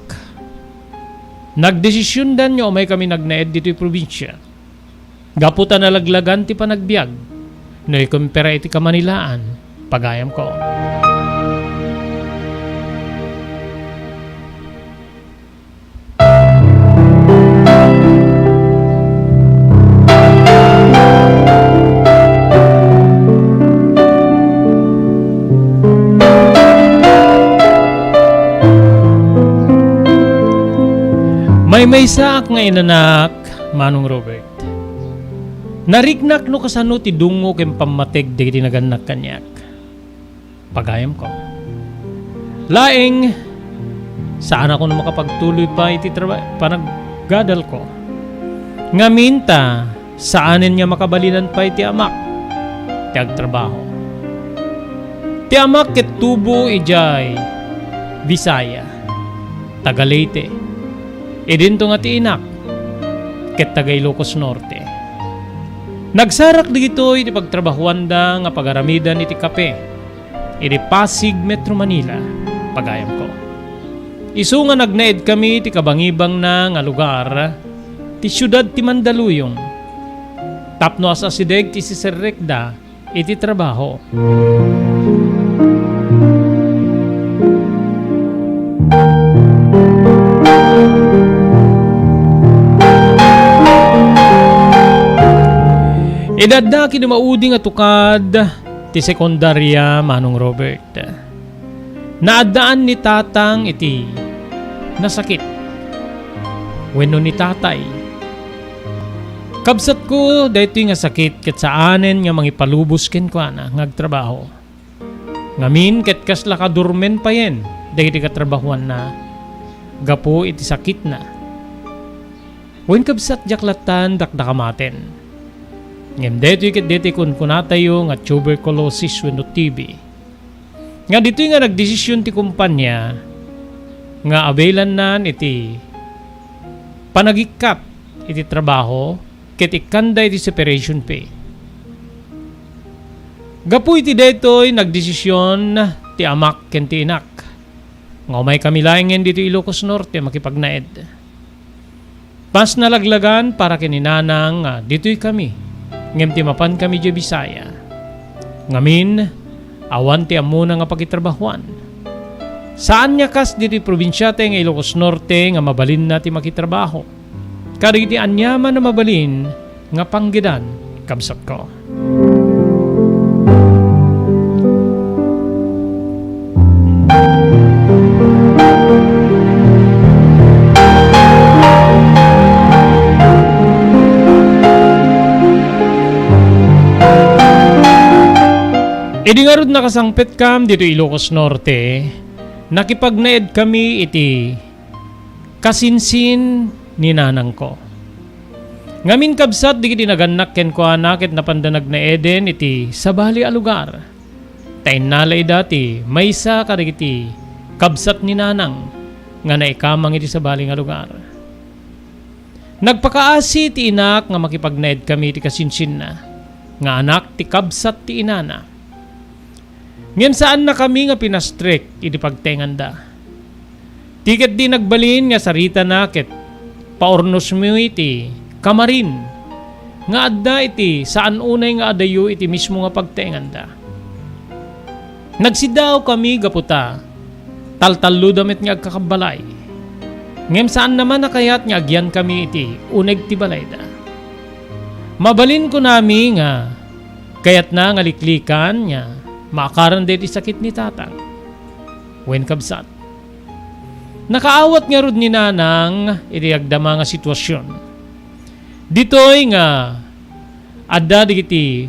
nagdesisiondan nga umaykami nagnaed ditoy probinsia. Gapu ta nalaglagan ti panagbiag no ikumpara iti kamanilaan, pagayamko. Maymaysaak nga inanak, Manong Robert. Nariknak no kasano ti dungo ken pammateg dagiti nagannak kaniak, pagayamko. Laeng, saanakon a makapagtuloy pay iti traba-, panaggadalko. Ngamin ta, saanen nga makabalinan pay ti amak ti agtrabaho. Ti amak ket tubo idiay Visaya, taga Leyte. Idinto nga ti inak ket taga Ilocos Norte. Nagsarak dagitoy iti pagtrabahoanda nga pagaramidan iti kape iti Pasig, Metro Manila, pagayamko. Isu nga nagnaedkami iti kabangibangna nga lugar ti siudad ti Mandaluyong tapno as-asideg ti siserrekda iti trabaho. Idi adda ket maudi nga tukad ti sekundaria, Manong Robert, naaddaan ni tatang iti nasakit wenno ni tatay. Kabsatko, daytoy nga sakit ket saanen nga mangipalubos kenkuana nga agtrabaho. Ngamin ket kasla kadurmen payen dagiti katrabahuanna gapu iti sakitna. Wen, kabsat, diak lattan dakdakamaten. Ngem daytoy ket daytoy kunkunatayo nga tuberculosis wenno T B. Nga ditoy nga nagdesision ti kumpania nga abilannan iti panagikkat iti trabaho ket ikkanda iti separation pay. Gapu iti daytoy, nagdesision ti amak ken ti inak nga umaykami laengen ditoy Ilocos Norte makipagnaed. Mas nalaglagan para ken ni Nanang nga ditoy kami, ngem ti mapan kami idiay Bisaya. Ngamin, awan ti ammona nga pakitrabahuan. Saan nga kas ditoy probinsiata nga Ilocos Norte nga mabalinna ti makitrabaho kadagiti aniaman a mabalin nga panggedan, kabsatko. Idi ngarud nakasangpetkam ditoy Ilocos Norte, nakipagnaedkami iti kasinsin ni nanangko. Ngamin, kabsat, dagiti nagannak kenkuana ket napanda nagnaeden iti sabali a lugar. Ta innala ida ti maysa kadagiti kabsat ni nanang nga naikamang iti sabali nga lugar. Nagpakaasi ti inak nga makipagnaedkami iti kasinsinna, nga anak ti kabsat ti inana. Ngem saannakami nga pinastrek iti pagtenganda. Ti ketdi nagbalin nga saritana ket paurnosmi ti kamarin nga adda iti saan unay nga adayo iti mismo nga pagtenganda. Nagsidaawkami gapu ta taltalloda met nga agkakabbalay. Ngem saanna man a kayat nga agyankami iti uneg ti balayda. Mabalin kunami nga kayatna nga liklikan nga maakaran daydi sakit ni tatang. Wen, kabsat, nakaawat ngarud ni nanang iti agdama nga situasion. Ditoy nga adda dagiti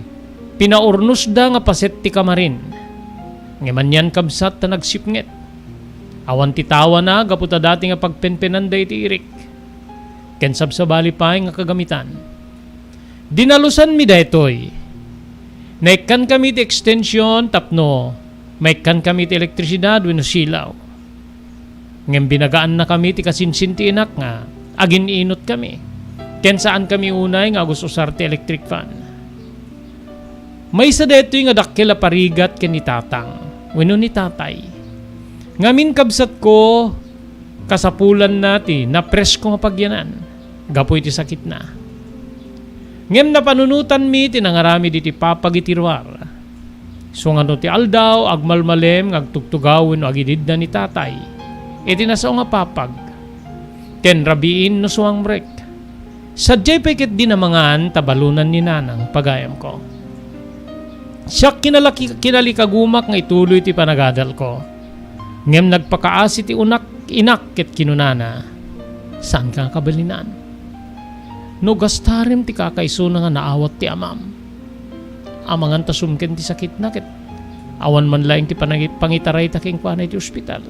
pinaurnosda nga paset ti kamarin. Ngem anian, kabsat, ta nagsipnget. Awan ti tawana gapu ta dati nga pagpenpenanda iti irik ken sabsabali pay nga kagamitan. Dinalusanmi daytoy. Naikkankami ti ekstension tapno maikkankami ti elektrisidad wenno silaw. Ngem binagaannakami ti kasinsin ti inak nga agin-inutkami, ken saankami unay nga agus-usar ti electric fan. Maysa daytoy nga dakkel a parigat ken ni tatang wenno ni tatay. Ngamin, kabsatko, kasapulanna ti napresko nga pagyanan gapu iti sakitna. Ngem napanunotanmi ti nangaramid iti papag iti ruar. Isu nga no ti aldaw, agmalmalem nga agtugtugaw wenno agididda ni tatay iti nasao nga papag, ken rabiin no suangrek. Sadiay pay ketdi namangan ta balonan ni nanang, pagayamko. Siak kinalaki-, kinalikagumak nga ituloy ti panagadalko. Ngem nagpakaasi ti unak-, inak ket kinunana, "Saanka nga kabalinan? No gastarem ti kakaisuna nga naawat ti amam, amangan ta sumken ti sakitna ket awan man laeng ti panagi-, pangitarayta kenkuana iti ospital.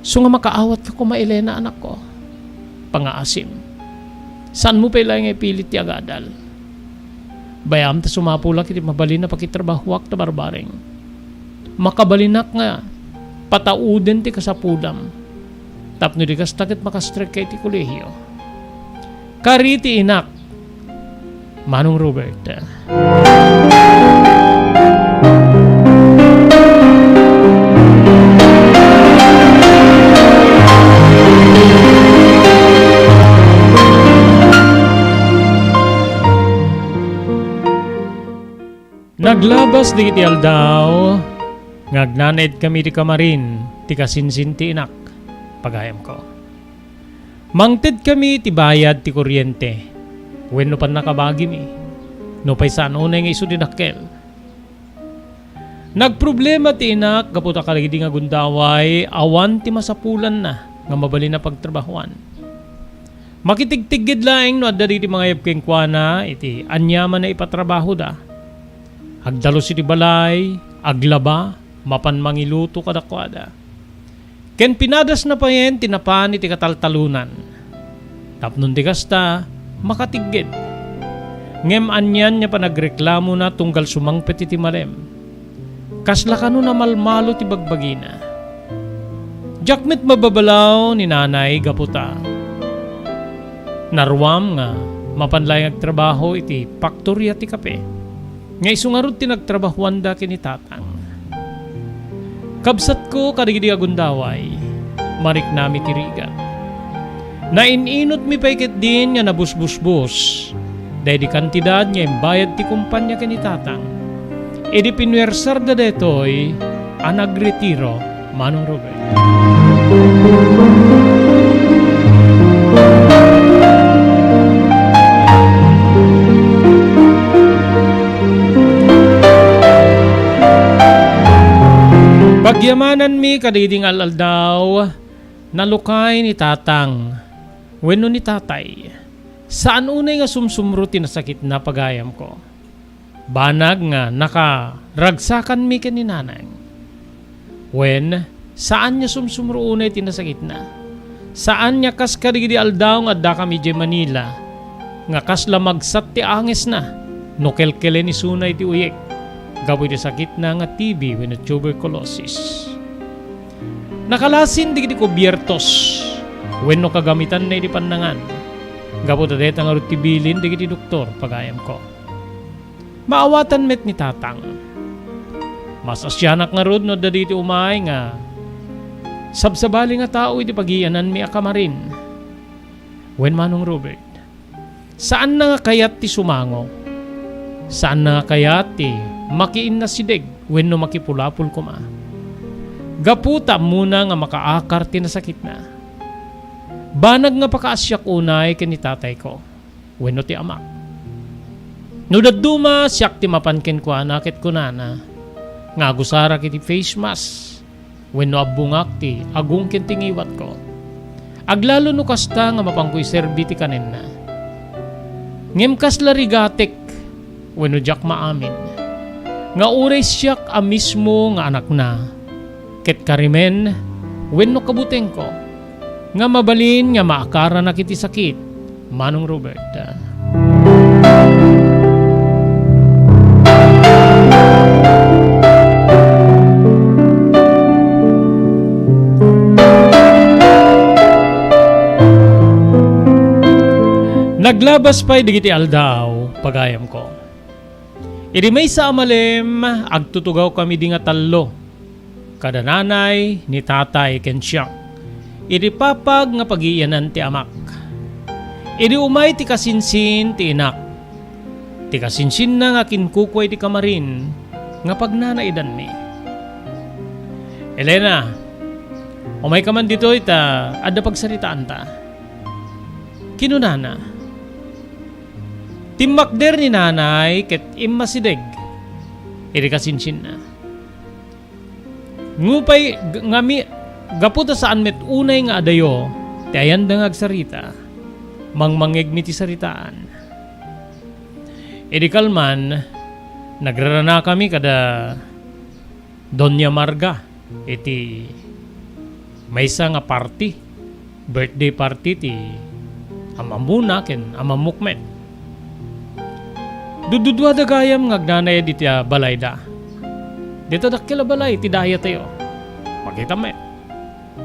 Isu nga makaawatka koma, Elena, anakko, pangaasim. Saanmo pay laeng nga ipilit ti agadal. Bay-am ta sumapulak iti mabalin a pakitrabahuak ta barbareng. Makabalinak nga patauden ti kasapulam tapno di kasta ket makastrekka iti kolehio." Kari ti inak, Manong Robert. Naglabas dagiti aldaw nga agnanaedkami iti kamarin ti kasinsin ti inak, pagayamko. Mangtedkami iti bayad ti kuryente wenno pannakabagimi, nupay saan unay nga isu ti dakkel. Nagproblema ti inak gapu ta kadagidi nga gundaway, awan ti masapulanna nga mabalin a pagtrabahuan. Makitigtigged laeng no adda dagiti mangayab kenkuana iti aniaman a ipatrabahoda. Agdalus iti balay, aglaba, mapan mangiluto kadakuada. Ken pinadasna payen ti napan iti kataltalonan. Tapno ti kasta, makatigged. Ngem anian nga panagreklamona tunggal sumangpet iti malem. Kasla kano namalmalo ti bagbagina. Diak met mababalaw ni nanay gapu ta naruam nga mapan laeng agtrabaho iti paktoria ti kape, nga isu ngarud ti nagtrabahoanda ken ni tatang. Kabsatko kadagidi agundaway, mariknami ti rigat. Nain-inotmi pay ketdin nga nabusbusbos daydi kantidad nga imbayad ti kumpania ken ni tatang. Idi pinuersarda daytoy a nagretiro, Manong Robert. Pagyamananmi kadagidi nga al-aldaw, nalukay ni tatang wenno ni tatay. Saan unay nga sumsumro ti nasakitna, pagayamko. Banag nga nakaragsakanmi ken ni nanang. Wen, saan nga sumsumro unay ti nasakitna. Saan nga kas kadagidi aldaw nga addakami idiay Manila, nga kasla magsat ti angesna no kelkelen isuna iti uyek gapu iti sakitna nga T B wenno tuberculosis. Nakalasin dagiti kubiertos wenno kagamitanna iti pannangan, gapu ta dayta ngarud ti bilin dagiti doktor, pagayamko. Maawatan met ni tatang. Masasianak ngarud no adda dagiti umay nga sabsabali nga tao iti pagiyananmi a kamarin. Wen, Manong Robert, saanna nga kayat ti sumango. Saanna nga kayat ti makiinnasideg wenno makipulapol koma. Gapu ta ammona nga makaakar ti nasakitna. Banag nga pakaasiak unay ken ni tatayko wenno ti amak. No dadduma, siak ti mapan kenkuana ket kunana nga agusarak iti face mask wenno abbungak ti agong ken ti ngiwatko. Aglalo no kasta nga mapanko iserbi ti kanenna. Ngem kasla rigatek wenno diak maamin nga uray siak a mismo nga anakna ket karimen wenno kabutengko nga mabalin nga maakaranak iti sakit, Manong Robert. Naglabas pay dagiti aldaw, pagayamko. Idi maysa a malem, agtutugawkami di nga tallo. Kada nanay, ni tatay, ken siak. Idi papag nga pagiyanan ti amak. Idi umay ti kasinsin ti inak. Ti kasinsinna nga kinkukua iti kamarin nga pagnanaidanmi. "Elena, umayka man ditoy ta adda pagsaritaanta," kinunana. Timmakder ni nanay ket immasideg iti kasinsinna. Nupay g-, ngami, gapu ta saan met unay nga adayo ti ayanda nga agsarita, mangmangngegmi ti saritaan. Idi kalman, nagraranakami kada Doña Marga iti maysa nga party, birthday party ti am-ammona ken am-ammok met. Dudduduada gayam nga agnanayad iti, ah, balayda. Dita dakkel a balay ti dayatayo. Makita met.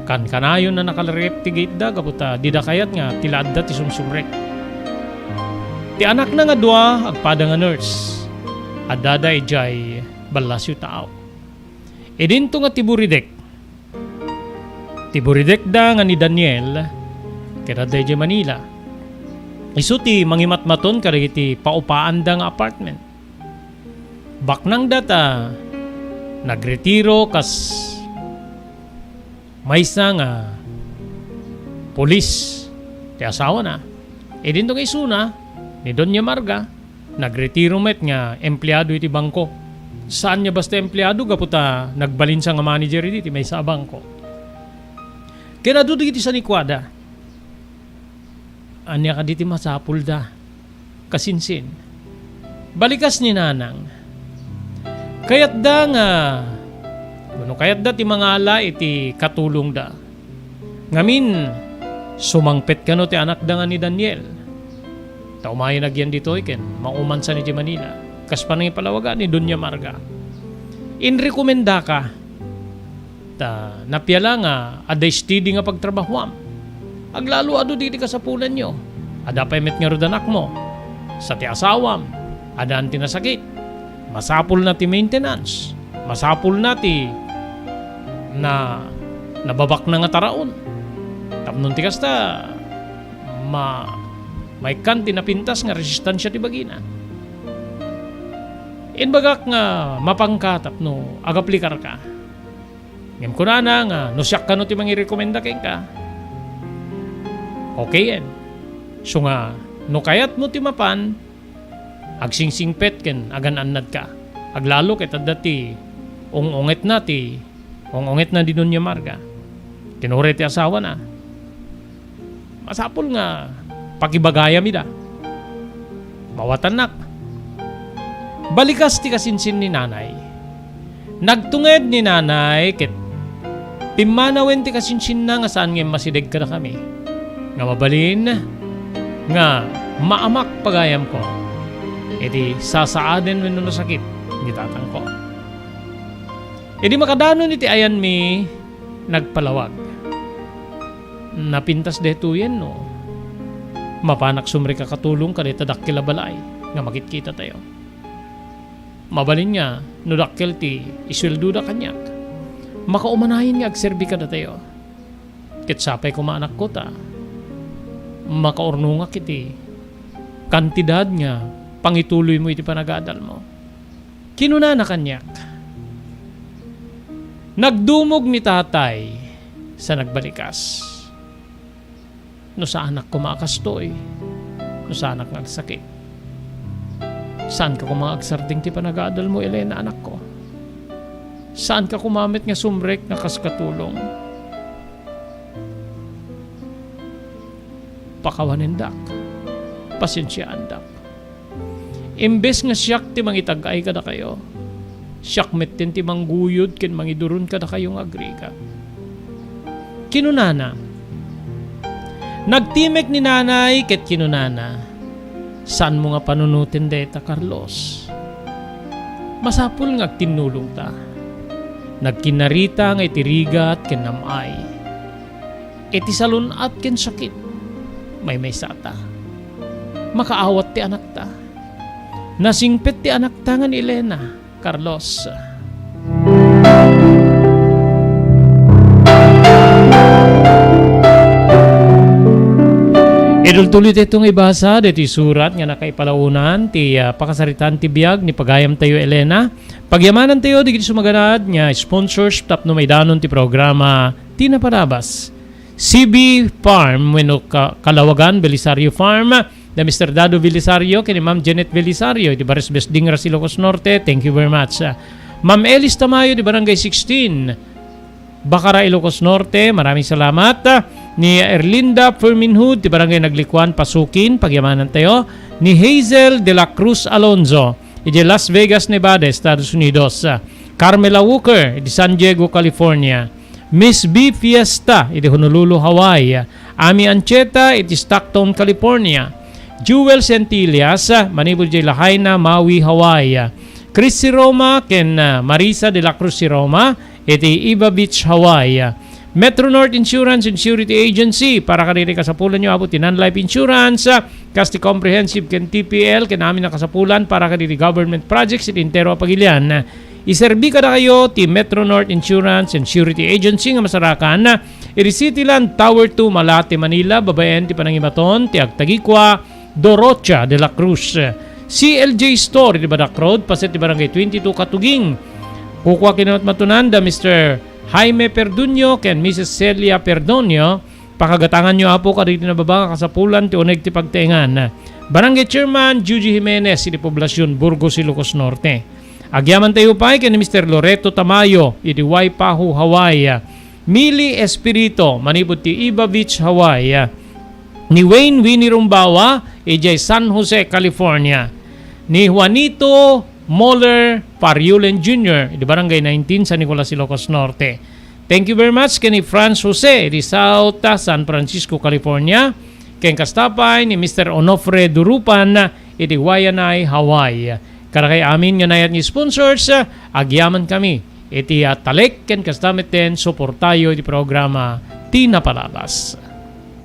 Kankanayon a nakalrep ti gate da gapu ta dida kayat nga ti la adda ti sumsumrek. Ti anakna nga dua, agpada nga nurse. Addada idiay Ballasio Taaw. Idinto nga ti buridek. Ti buridekda nga ni Daniel ket adda idiay Manila. Isu ti mangimatmaton kadagiti paupaanda nga apartment. Baknangda ta nagretiro kas maysa nga pulis ti asawana. Idinto nga isuna ni Doña Marga, nagretiro met nga empleado iti bangko. Saan nga basta empleado gapu ta nagbalinsa nga manager idi ti maysa a bangko. Ken adu dagiti sanikuada. Ania kadi ti masapulda? Kasinsin. Balikas ni Nanang. Kayatda nga Wenno kayatda ti mangala iti katulongda. Ngamin, sumangpet kano ti anakda nga ni Daniel. Ta umayen agyan ditoy ken maumansan iti Manila. Kas panangipalawagan ni Doña Marga. Inrekomendaka. Ta napiala nga adda steady nga pagtrabahoam. Aglalo adu didi kasapulanyo. Adda pay met ngarud anakmo. Sa ti asawam, addaan ti nasakit. Masapulna ti maintenance. Masapulna ti na, nababakna nga taraon. Tapno ti kasta, ma-, maikkan ti napintas nga resistansya ti bagina. Imbagak nga mapanka tapno agaplikarka. Ngem kunana nga no siak kano ti mangirekomenda kenka, okayen. Isu nga no kayatmo ti mapan, agsingsingpet ken agan-annadka. Aglalo ket adda ti ung-ungetna ti ung-ungetna ni Doña Marga. Ken uray ti asawana. Masapul nga pakibagayam ida. Mawatannak. Balikas ti kasinsin ni nanay. Nagtunged ni nanay ket pimmanawen ti kasinsinna nga saan nga immasideg kadakami. Nga mabalin nga maamak pagayamko iti sasaaden wenno nasakit ni tatangko. Idi makadanon iti ayanmi, nagpalawag. Napintas daytoyen no mapanak sumrek a katulong kadayta dakkel a balay nga makitkitatayo. Mabalin nga no dakkel ti isueldoda kaniak, makaumanayen nga agserbi kadatayo. Ket sapay koma anakko ta makaurnongak iti kantidad nga pangituloymo iti panagadalmo. Kinunana kaniak, "Nagdumog ni tatay sa nagbalikas. No saanak koma a kastoy, no saanak nga agsakit. Saanka koma nga agsardeng ti panagadalmo, Elena, anakko. Saanka koma met nga sumrek nga kas katulong. Pakawanendak, pasensiaandak." Imbes nga siak ti mangitag-ay kadakayo, siak metten ti mangguyod ken mangiduron kadakayo nga agrigat. Kinunana, nagtimek ni nanay ket kinunana, "Saanmo nga panunoten dayta, Carlos. Masapul nga agtinnulongta. Nagkinnarita nga iti rigat ken nam-ay. Iti salun-at ken sakit, maymaysata. Makaawat ti anakta. Nasingpet ti anakta nga ni Elena, Carlos." Idultuloy tayo nga ibasa daytoy surat nga nakaipalaonan ti, ah, pakasaritaan ti biag ni pagayam tayo, Elena. Pagyamanan tayo dagiti sumaganad nga sponsors tapno maidanon ti programa Ti Naparabas. C B Farm wenno ka-, Kalawagan Belisario Farm, da Mister Dado Belisario ken ni Ma'am Janet Belisario iti Bares Besdingra, Ilocos Norte. Thank you very much. Ah, Ma'am Elis Tamayo di Barangay sixteen, Bacara, Ilocos Norte. Maraming salamat. Ah, ni Erlinda Ferminhud ti Barangay Naglikuan, Pasukin. Pagyamanan tayo. Ni Hazel de la Cruz Alonzo iti Las Vegas, Nevada, Estados Unidos. Ah, Carmela Walker iti San Diego, California. Miss B Fiesta iti Honolulu, Hawaii. Ami Ancheta iti Stockton, California. Jewel Centillas, ah, manipud idiay Lahaina, Maui, Hawaii. Chris Siroma ken, ah, Marisa de la Cruz Siroma iti Iba Beach, Hawaii. Metro North Insurance and Surety Agency, para kadagiti kasapulanyo, Apo, ti non-life insurance, ah, kas ti comprehensive ken T P L, ken amin a kasapulan para kadagiti government projects iti entero a pagilian. Iserbi kadakayo ti Metro North Insurance and Surety Agency nga masarakan iti City Land Tower two, Malate, Manila, babaen ti panangibaton ti agtagikua Dorocha de la Cruz. C L J Store iti Badak Road, paset ti Barangay twenty-two Katuging. Kukua kinamatmatunan da Mister Jaime Perduño ken Missus Celia Perduño. Pakagatanganyo, Apo, kadagiti nababa nga kasapulan ti uneg ti pagtaengan. Barangay Chairman Juji Jimenez iti Poblacion, Burgos, Ilocos Norte. Agyaman tayo pay ken ni Mister Loreto Tamayo iti Waipahu, Hawaii. Mili Espirito manipud ti Iba Beach, Hawaii. Ni Wayne Winnie Rumbawa idiay San Jose, California. Ni Juanito Moller Pariulen Junior, iti Barangay nineteen, San Nicolas, Ilocos Norte. Thank you very much ken ni Franz Jose, iti South, ah, San Francisco, California. Ken kasta pay ni Mister Onofre Durupan, iti Waianae, Hawaii. Kadakayo amin nga naayat nga sponsors, ah, agyamankami iti, ah, talek ken kasta metten suportayo iti programa Ti Napalabas.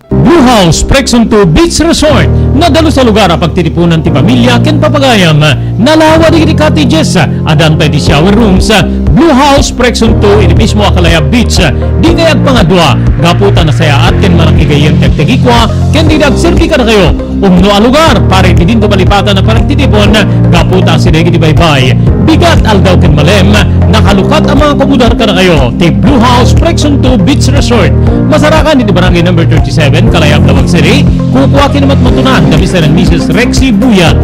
Blue House Prexon two Beach Resort. Nadalus a lugar a pagtitipunan ti pamilia ken papagayam. Nalawa dagiti cottages. Addan pay ti shower rooms. Blue House Prexon two iti mismo a Calaya Beach. Dikay agpangadua gapu ta nasayaat ken manakigayyem ti agtagikua ken dagiti agserbi kadakayo. Umno a lugar para iti dinto malipatan a panagtitipon gapu ta asideg iti baybay. Bigat, aldaw ken malem, nakalukat a makakomodar kadakayo ti Blue House Prexon two Beach Resort. Masarakan iti Barangay Number thirty-seven, Kalayab, Laoag City. Kukua ken matmatunan da Mister and Missus Rexy Buyat.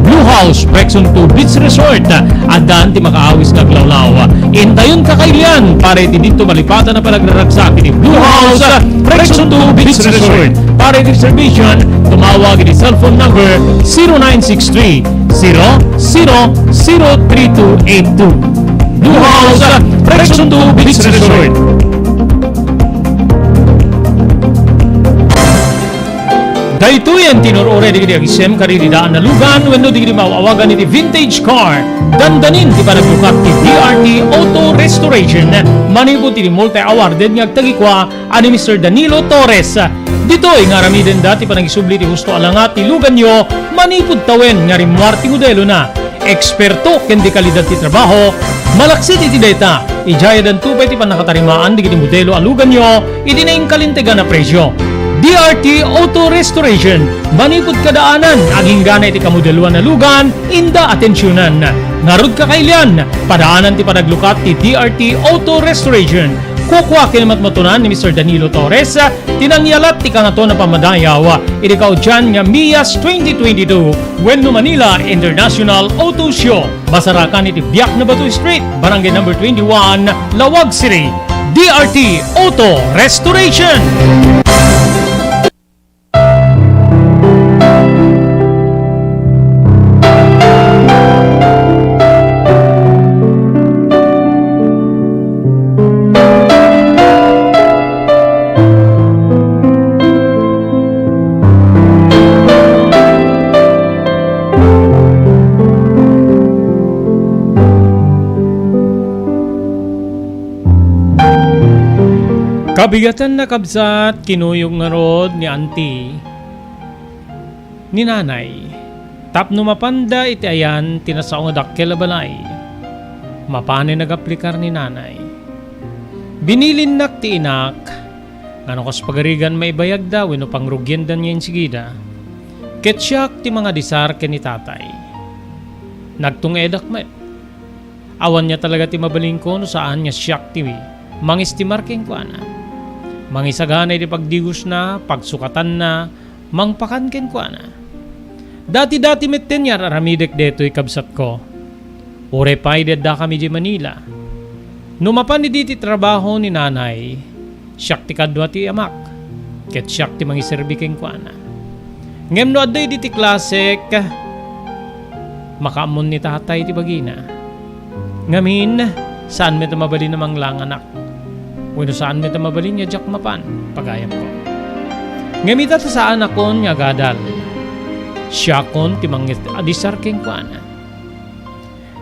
Blue House Prexon two Beach Resort. Addan ti makaawis nga aglawlaw. Intayon kakailian para iti dinto malipatan a panagraragsak iti Blue House Prexon two Beach Resort. Para iti reservation, tumawag iti cellphone number zero nine six three, zero zero zero three two eight two. Blue House, Prexon two Beach Resort. Daytoyen ti inur-uray dagiti agisem kadagiti daan a lugan wenno dagiti maaw-awagan iti vintage car. Dandanin ti panaglukat ti D R T Auto Restoration manipud iti multi-awarded nga agtagikua a ni Mister Danilo Torres. Ditoy nga aramidenda ti panagisubli ti husto a langa ti luganyo manipud tawen nga rimmuar ti modelona. Eksperto ken dekalidad ti trabaho, malaksid iti dayta, idiay addanto pay ti pannakatarimaan dagiti modelo a luganyo iti nainkalintegan a presio. D R T Auto Restoration, manipud kadaanan, agingga iti kamodeloan a lugan, inda atensionan. Ngarud kakailian, padaanan ti panaglukat ti D R T Auto Restoration. Kukua ken matmatunan ni Mister Danilo Torres ti nangyalat ti Kangatoan a Pammadayaw iti kaudian nga MIAS twenty twenty-two wenno Manila International Auto Show. Masarakan iti Biak na Bato Street, Barangay Number twenty-one, Laoag City. D R T Auto Restoration. Kabigatanna, kabsat, kinuyog ngarud ni Auntie ni Nanay tapno mapanda iti ayan ti nasao nga dakkel a balay. Mapanen nagaplikar ni Nanay. Binilinnak ti inak nga no kas pagarigan maibayagda wenno pangrugienda nga insigida, ket siak ti mangadisar ken ni Tatay. Nagtungedak met. Awan nia talaga ti mabalinko no saan nga siak ti mangestimar kenkuana. Mangisagana iti pagdigosna, pagsukatanna, mangpakan kenkuana. Dati-dati metten nga ar-aramidek daytoy, kabsatko. Uray pay idi addakami idiay Manila. No mapan idi ti trabaho ni Nanay, siak ti kadua ti amak, ket siak ti mangiserbi kenkuana. Ngem no adda idi ti klasek, makaammon ni Tatay ti bagina. Ngamin, saan met a mabalin a manglanganak. Wenno saan met a mabalin nga diak mapan, pagayamko. Ngem ita ta saanakon nga agadal, siakon ti mangadisar kenkuana.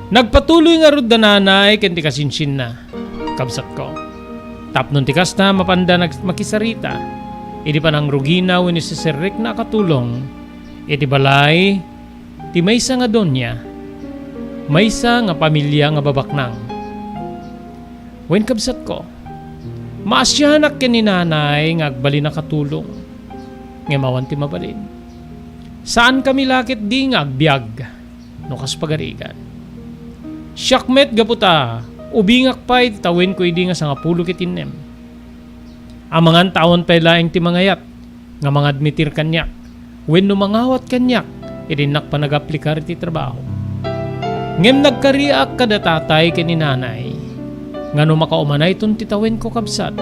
Nagpatuloy ngarud da Nanay ken ti kasinsinna, kabsatko. Tapno ti kasta, mapanda nag-, makisarita idi panangrugina wenno siserrekna a katulong iti balay ti maysa nga donia, maysa nga pamilia nga babaknang. Wen, kabsatko, maasianak ken ni Nanay nga agbalin a katulong, ngem awan ti mabalin. Saankami la ketdi nga agbiag no kas pagarigan. Siak met, gapu ta ubingak pay ti tawenko idi nga sangapulo ket innem. Amangan ta awan pay laeng ti mangayat nga mangadmitir kaniak wenno mangawat kaniak idi innak panagaplikar iti trabaho. Ngem nagkariak kada Tatay ken ni Nanay nga no makaumanayton ti tawenko, kabsat,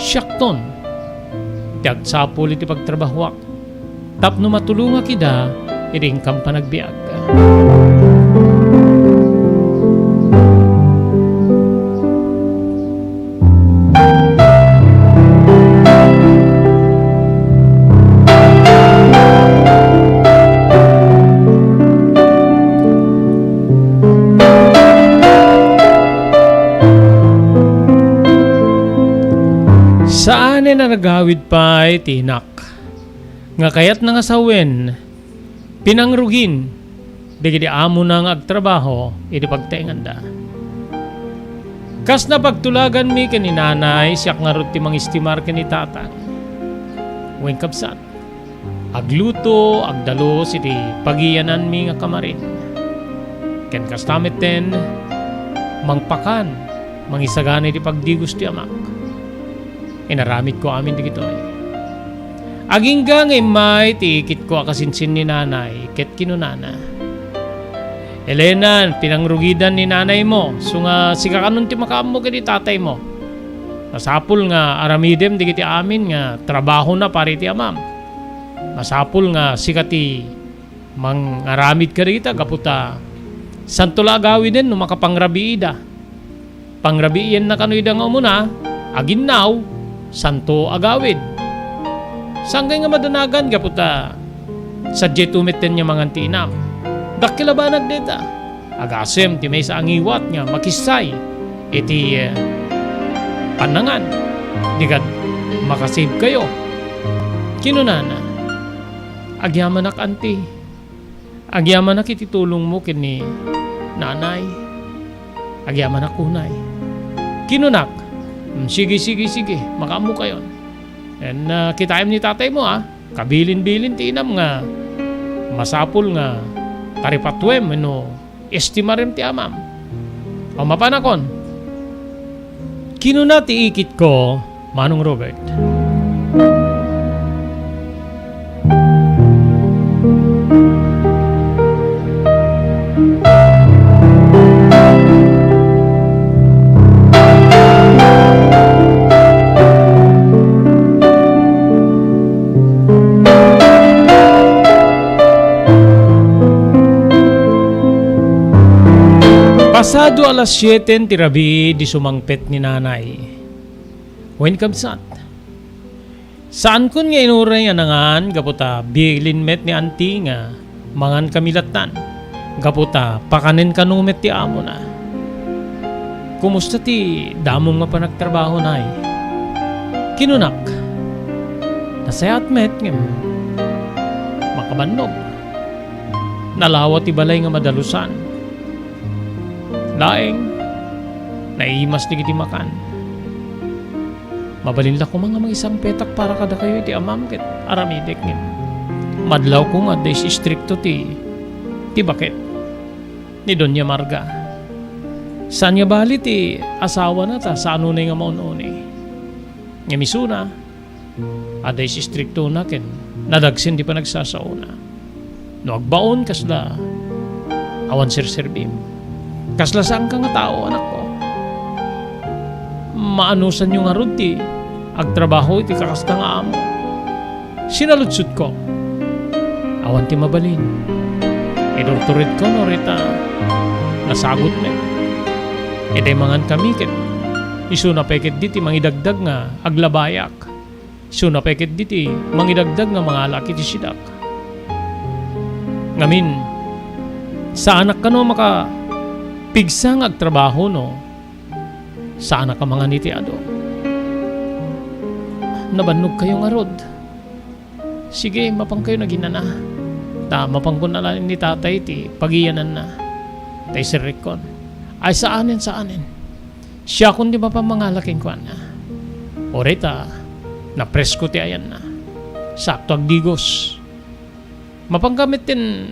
siakton ti agsapul iti pagtrabahoak tapno matulongak ida idi inkam panagbiag. Agawid pay ti inak nga kayatna nga sawen, pinangrugin dagiti amona nga agtrabaho iti pagtaenganda. Kas napagtulaganmi ken ni nanay, siak ngarud ti mangistimar ken ni tatang. Wen, kabsat, agluto, agdalus iti pagiyananmi nga kamarin. Ken kasta metten, mangpakan, mangisagana iti pagdigos ti amak. Inaramidko amin dagitoy. Agingga nga immay ti ikitko a kasinsin ni nanay ket kinunana, "Elenan, pinangrugidan ni nanaymo, isu nga sika kanon ti makaammo ken ni tataymo. Masapul nga aramidem dagiti amin nga trabahona para iti amam. Masapul nga sika ti mangaramid kadagita gapu ta santo la agawiden no makapangrabiida. Pangrabiienna kano ida nga umuna, aginnaw, santo agawid. Saan kay nga madanagan gapu ta sadiay tumetten nga mangan ti inam. Dakkel a banag dayta. Agasem ti maysa a ngiwat nga makissay iti, eh, pannangan. Di kad makasibkayo." Kinunana, "Agyamanak, anti. Agyamanak iti tulongmo ken ni nanay. Agyamanak unay." Kinunak, "Mm, sige, sige, sige, makaammokayon. Ken, ah, kitaem ni tataymo, ah. Kabilin-bilin ti inam nga masapul nga taripatuem wenno estimarem ti amam. O, mapanakon." Kinuna ti ikitko, Manong Robert. Pasado alas siete ti rabii idi sumangpet ni nanay. Wen, kabsat, saankon nga inuray nga nangan gapu ta bilin met ni anti nga mangan kami lattan gapu ta pakanen kano met ti amona. "Kumusta ti damom nga panagtrabaho, nay?" Kinunak, "Nasayaat met ngem makabannog. Nalawa ti balay nga madalusan. Laeng, naimas dagiti makan. Mabalin la koma nga mangisangpetak para kadakayo iti amam ket aramidek ngem madlawko nga adda is-istrikto ti, ti baket ni Doña Marga. Saan nga bali ti asawana ta saan unay nga maun-uni. Ngem isuna, adda is-istriktona ken nadagsen ti panagsasaona. No agbaon, kasla awan serserbim. Kasla saanka nga tao, anakko. Maanusanyo ngarud ti agtrabaho iti kakasta nga amo." Sinaludsodko, "Awan ti mabalin. Idurturedko no rita nasagot met. Itay mangan kami ket isuna pay ketdi ti mangidagdag nga aglabayak. Isuna pay ketdi ti mangidagdag nga mangalak iti sidak. Ngamin, saanak kano a makapigsa nga agtrabaho no saanak a mangan iti adu. Nabannogkayo ngarud. Sige, mapankayo naginana. Ta mapankon a laeng ni tatay ti pagiyananna. Ta iserrekkon. Ay, saanen, saanen. Siakon ti mapan mangala kenkuana. Uray ta napresko ti ayanna. Sakto agdigos. Mapanka metten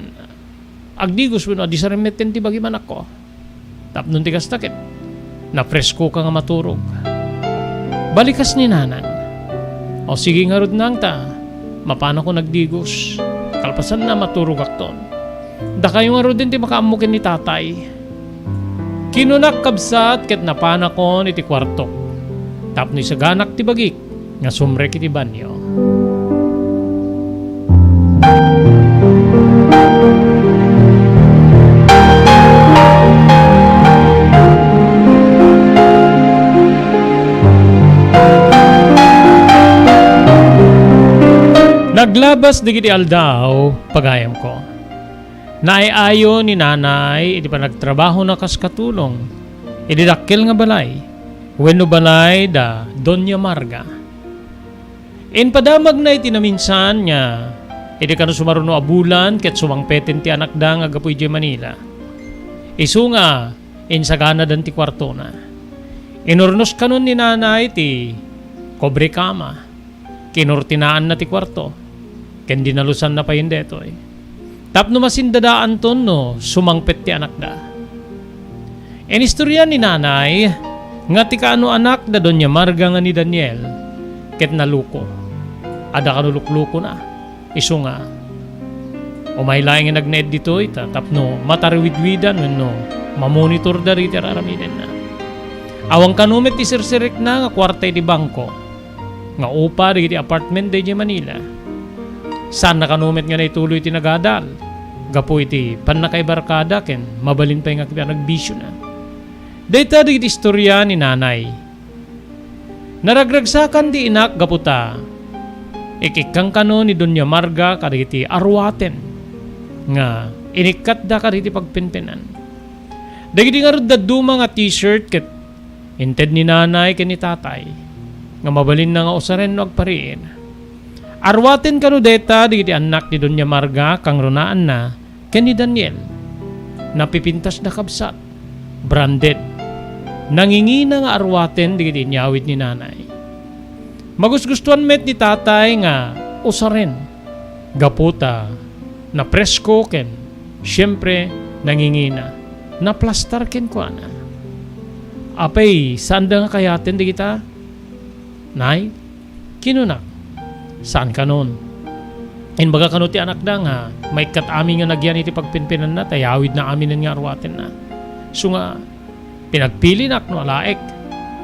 agdigos wenno adisaren metten ti bagim, anakko. Tapno ti kasta ket napreskoka nga maturog." Balikas ni nanang, "O, sige ngarud, nang, ta mapanakon agdigos. Kalpasanna, maturogakton. Dakayo ngaruden ti makaammo ken ni tatay." Kinunak, kabsat, ket napanakon iti kuartok tapno isaganak ti bagik nga sumrek iti banio. Naglabas dagiti aldaw, pagayamko. Naay-ayo ni nanay iti panagtrabahona kas katulong iti dakkel nga balay wenno balay da Doña Marga. Impadamagna iti naminsan nga idi kano sumaruno a bulan ket sumangpeten ti anakda nga aggapu idiay Manila. Isu nga insaganadan ti kuartona. Inurnos kanon ni nanay ti kobrekama. Kinurtinaanna ti kuarto ken dinalusanna payen daytoy tapno masindadaanton no sumangpet ti anakda. Inistorian ni nanay nga ti kaano anak da Doña Marga nga ni Daniel ket naluko. Adda kano luklukona, isu nga umay laeng nga nagnaed ditoy ta tapno matarwidwidan wenno mamonitorda dagiti ar-aramidenna. Awan kano met ti serserekna nga kuarta iti bangko nga upa dagiti apartment daydiay Manila. Saanna kano met nga naituloy ti nagadal gapu iti pannakaibarkada ken mabalin pay nga panagbisiona. Dayta dagiti istoria ni nanay. Naragragsakan ti inak gapu ta ikikkan kano ni Doña Marga kadagiti aruaten nga inikkatda kadagiti pagpenpenan. Dagiti ngarud dadduma nga t-shirt ket inted ni nanay ken ni tatay nga mabalinna nga usaren no agpariir. Aruaten kano dayta dagiti annak ni Doña Marga, kangrunaanna ken ni Daniel. Napipintasda, kabsat. Branded. Nangingina nga aruaten dagiti inyawid ni nanay. Magusgustoan met ni tatay nga usaren gapu ta napresko ken, siempre, nangingina. Naplastar kenkuana. Apay, saanda nga kayaten dagita? Nay, kinonak, saan kanon. Imbaga kano ti anakda nga maikkat amin nga nagyan iti pagpenpenanna ta yawidna aminen nga aruatenna. Isu nga, pinagpilinak no alaek.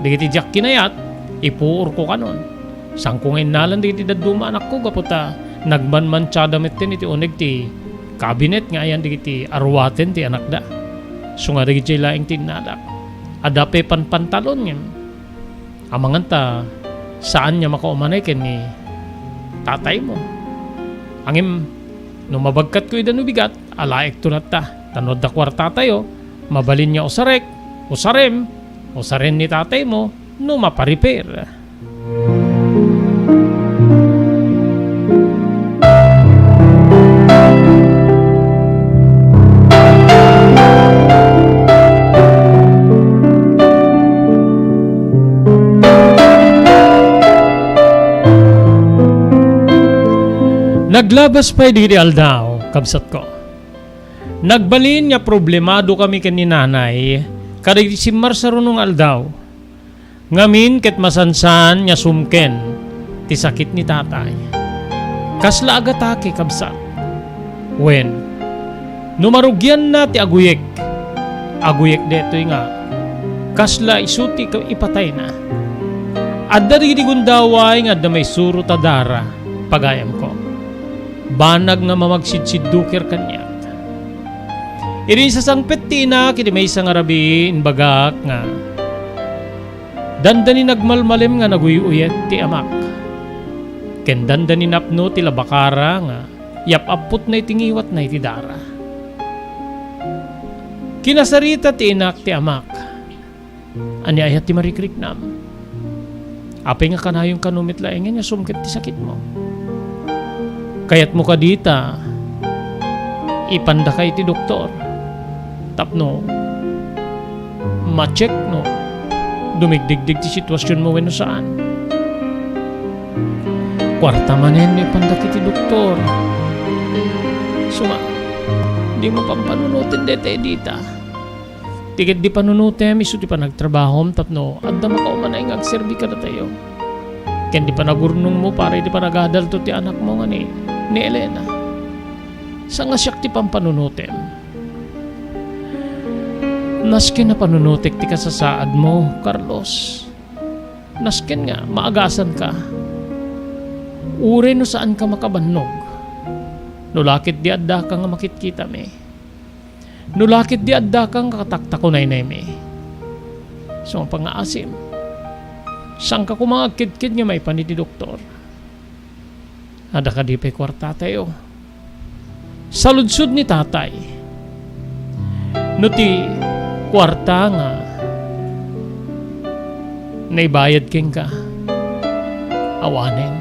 Dagiti diak kinayat, ipuorko kanon. Saanko nga innalan dagiti dadduma anakko gapu ta nagmanmantiada metten iti uneg ti kabinet nga ayan dagiti aruaten ti anakda. Isu nga dagiti laeng ti innadak. Adda pay panpantalon ngem amangan ta saan nga makaumanay ken ni tataymo. Ngem no mabagkatko ida no bigat, alaekto latta. Ta no adda kuartatayo, mabalin nga usarek, usarem, usaren ni tataymo no mapariper. Naglabas pay dagiti aldaw, kabsatko. Nagbalin nga problemado kami ken ni nanay kadagiti simmarsaruno nga aldaw. Ngamin ket masansan nga sumken ti sakit ni tatay. Kasla agatake, kabsat. Wen, no marugianna ti aguyek, aguyek daytoy nga kasla isu ti ipatayna. Adda dagiti gundaway nga adda maisuro ta dara, pagayamko. Banag nga mamagsidsidduker kaniak. Idi insasangpet ti inak iti maysa nga rabii, imbagak nga dandani nagmalmalem nga naguy-uyet ti amak. Ken dandani napno ti labakara nga yap-apputna iti ngiwatna iti dara. Kinasarita ti inak ti amak. Ania aya ti marikriknam? Apay nga kanayon kano met laengen nga sumket ti sakitmo? Kayatmo kadi ta ipandaka iti doktor tapno ma-check no dumigdigdig ti situasionmo wenno saan? Kuarta manen no ipandaka iti doktor. Suma, dimo pampanunoten dayta dita. Ti ketdi panunotem isu ti panagtrabahom tapno adda makaumanay nga agserbi kadatayo. Ken ti panagurnongmo para iti panagadalto ti anakmo nga ni, ni Elena. Saan nga siak ti pampanunotem. Nasken a panunotek ti kasasaadmo, Carlos. Nasken nga maagasanka. Uray no saanka makabannog. No la ketdi addaka nga makitkitami. No la ketdi addaka nga kataktakunaynaymi. Isu nga pangngaasim. Saanka koma nga agkedked nga maipan iti doktor? Adda kadi pay kuartatayo? Saludsod ni tatay. No ti kuarta nga naibayad kenka, awanen.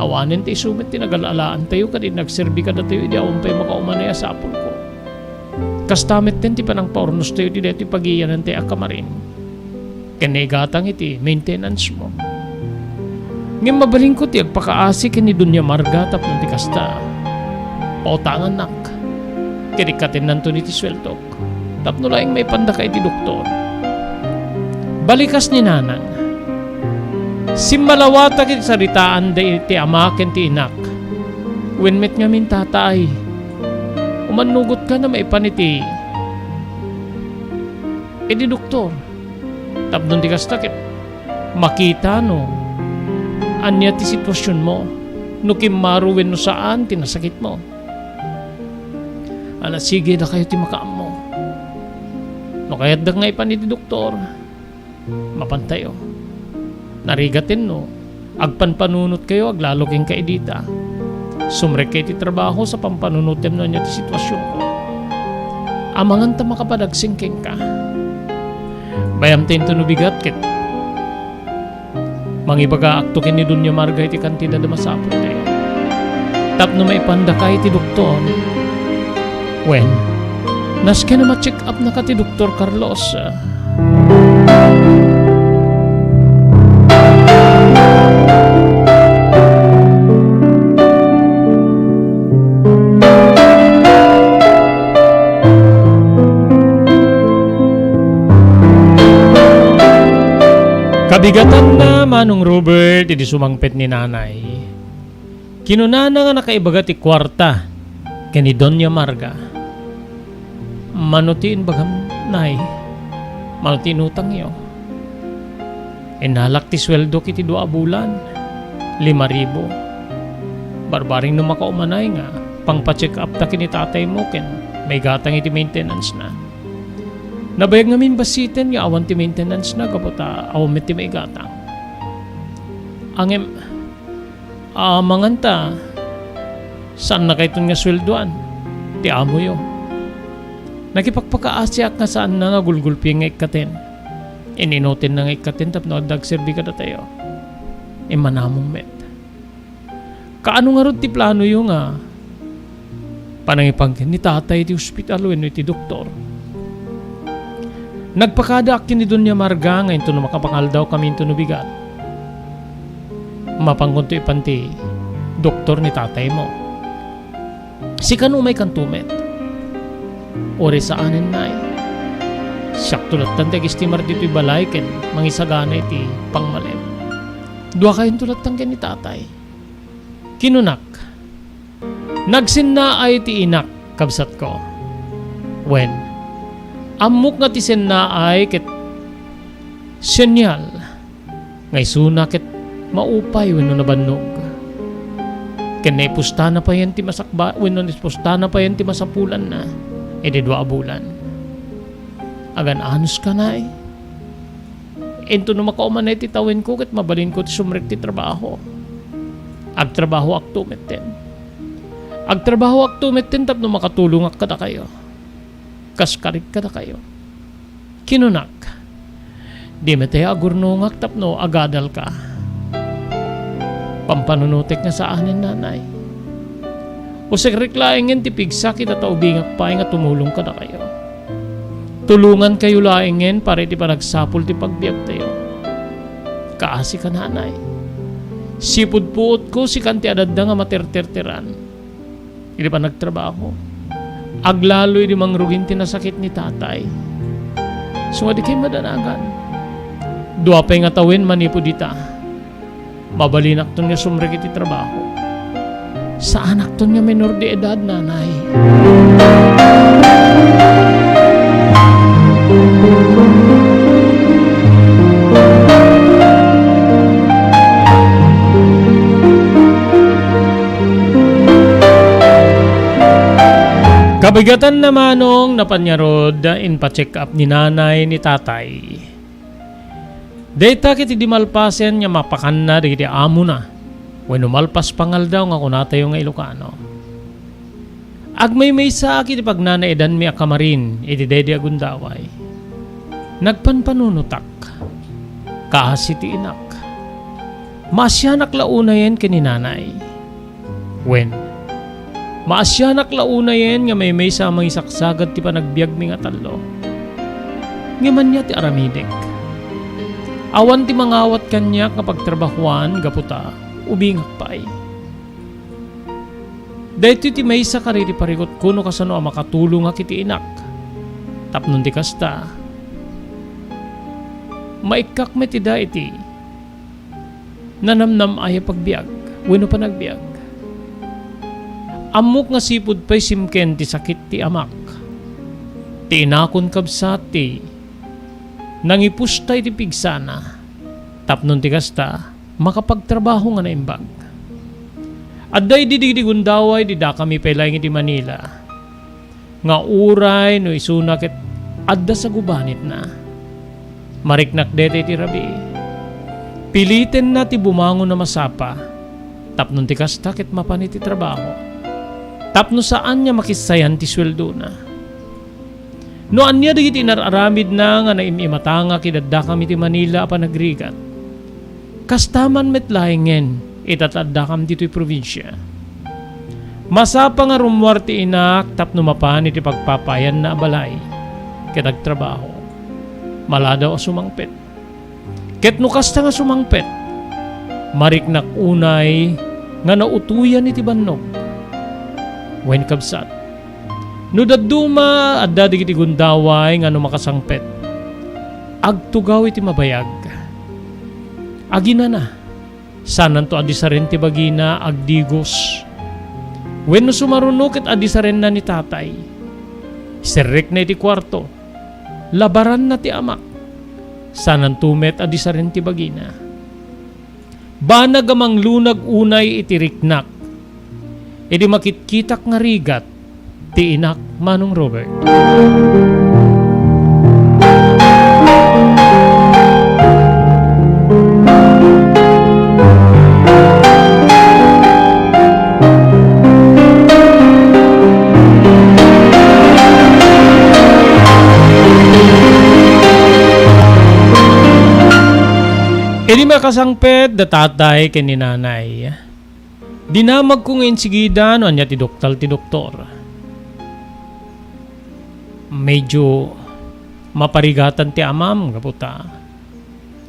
Awanen ta isu met ti nagal-alaantayo ken nagserbi kadatayo idi awan pay makaumanay a sapulko. Kasta metten ti panangpaurnostayo iti daytoy pagiyanantayo a kamarin. Ken naigatang iti maintenance mo. Ngem mabalinko ti agpakaasi ken ni Doña Marga tapno ti kasta, pautangannak ket ikkatennanton iti sueldok tapno laeng maipandaka iti doktor. Balikas ni Nanang. Simmalawatak iti saritaanda iti ama ken ti inak. Wen met ngamin, tatay, umannugotka na maipan iti, iti doktor. Tapno di kasta ket makita no ania ti situasionmo, no kimmaro wenno saan ti nasakitmo. Ala, sige, dakayo ti makaammo. No kayatdak nga ipan iti doktor, mapantayo. Narigaten no agpanpanunotkayo aglalo kenka idi ta sumrekka iti trabaho sa pampanunotem no ania ti situasionko. Amangan ta makapadagsen kenka. Bayam ta intono bigat ket mangibagaakto ken ni Doña Marga iti kantidad a masapultayo tapno maipandaka iti doktor. Wen, nasken a ma-check upnaka ti Doktor Carlos. Kabigatanna, Manong Robert, idi sumangpet ni Nanay. Kinunana nga nakaibaga ti kuarta ken ni Doña Marga. Mano ti imbagam, Nay? Mano ti inutangyo? Innalak ti sueldok iti dua a bulan, lima ribu. Barbareng no makaumanay nga pangpa-check up ta ken ni tataymo ken maigatang iti maintenance na. Nabayag ngamin bassiten nga awan ti maintenance na gapu ta awan met ti maigatang. Ngem, amangan ta saannakayton nga sueldoan ti amoyo. Nakipagpakaasiak nga saanna nga gulgulpien nga ikkaten. Ininotenna nga ikkaten tapno adda agserbi kadatayo. Immanamong met. Kaano ngarud ti planoyo nga panangipan ken ni tatay iti ospital wenno iti doktor? Nagpakadaak ken ni Doña Marga nga intono makapangaldawkami intono bigat, mapankonto ipan ti doktor ni tataymo. Sika no umaykanto met. Uray saanen, Nay. Siakto lattan ti agistimar ditoy balay ken mangisagana iti pangmalem. Duakayonto lattan ken ni tatay. Kinunak, nagsennaay ti inak, kabsatko. Wen, ammok nga ti sennaay ket senyal nga isuna ket maupay wenno nabannog. Ken naipustana payen ti masakba-, wenno naipustana payen ti masapulanna idi dua a bulan. Agan-anos ka, Nay. Intono makaumanay ti tawenko ket mabalinko ti sumrek ti trabaho. Agtrabahoakto metten. Agtrabahoakto metten tapno makatulongak kadakayo. Kas karik kadakayo. Kinunak, "Di met aya agurnongak tapno agadalka?" Pampanunotek nga saanen, Nanay. Usekrek laengen ti pigsa ket ataubingak pay nga tumulong kadakayo. Tulongankayo laengen para iti panagsapul ti pagbiagtayo. Kaasika, Nanay. Sipud puotko, sikan ti adda nga materterteran iti panagtrabaho. Aglalo idi mangrugin ti nasakit ni tatay. Sumadi kay madanagan. Dua pay nga tawen manipud ita. Mabalinakton nga sumrek iti trabaho. Saanakton nga menor de edad, Nanay. Kabigatanna, Manong, napan ngarud, inpa-check up ni Nanay ni Tatay. Dayta ket idi malpasen nga mapakanna dagiti amona wenno malpas pangaldaw nga kunatayo nga Ilocano. Agmaymaysaak iti pagnanaedanmi a kamarin iti daydi a gundaway. Nagpanpanunotak, kaasi ti inak. Maasianak la unayen ken ni nanay. Wen, maasianak la unayen nga maymaysa a mangisaksagad ti panagbiagmi nga tallo. Ngem ania ti aramidek? Awan ti mangawat kaniak nga pagtrabahoan gapu ta ubingak pay. Daytoy ti maysa kadi ti parikutko no kasano a makatulongak iti inak. Tapno ti kasta, maikkak met ida iti nanamnam-ay a pagbiag wenno panagbiag. Ammok nga sipud pay simken ti sakit ti amak. Ti inakon kabsat ti nangipusta iti pigsana, tapno ti kasta, makapagtrabaho nga naimbag. Adda idi dagiti gundaway, idi dakami pay laeng iti Manila, nga uray no isuna ket adda sagubanitna. Mariknak dayta iti rabii. Pilitenna ti bumangon a masapa, tapno ti kasta ket mapan iti trabaho. Tapno saan nga makissayan ti sueldona. No ania dagiti inar-aramidna nga naim-imatangak idi addakam iti Manila a panagrigat, kasta man met laengen ita ta addakam ditoy probinsia. Masapa nga rummuar ti inak tapno mapan iti pagpapaayanna a balay ket agtrabaho. Maladaw a sumangpet. Ket no kasta nga sumangpet, mariknak unay nga nautoyan iti bannog. Wen, kabsat, no dadduma adda dagiti gundaway nga no makasangpet, agtugaw iti mabayag. Aginana, sananto a disaren ti bagina, agdigos. Wenno sumaruno ket adisarenna ni tatay. Serrekna iti kuarto. Labaranna ti amak. Sananto met a disaren ti bagina. Banag a manglunag unay iti riknak. Idi makitkitak nga rigat ti inak, Manong Robert. Idi makasangpet da tatay ken ni nanay, dinamagko nga insigida no ania ti doktal ti doktor. Medyo maparigatan ti amam gapu ta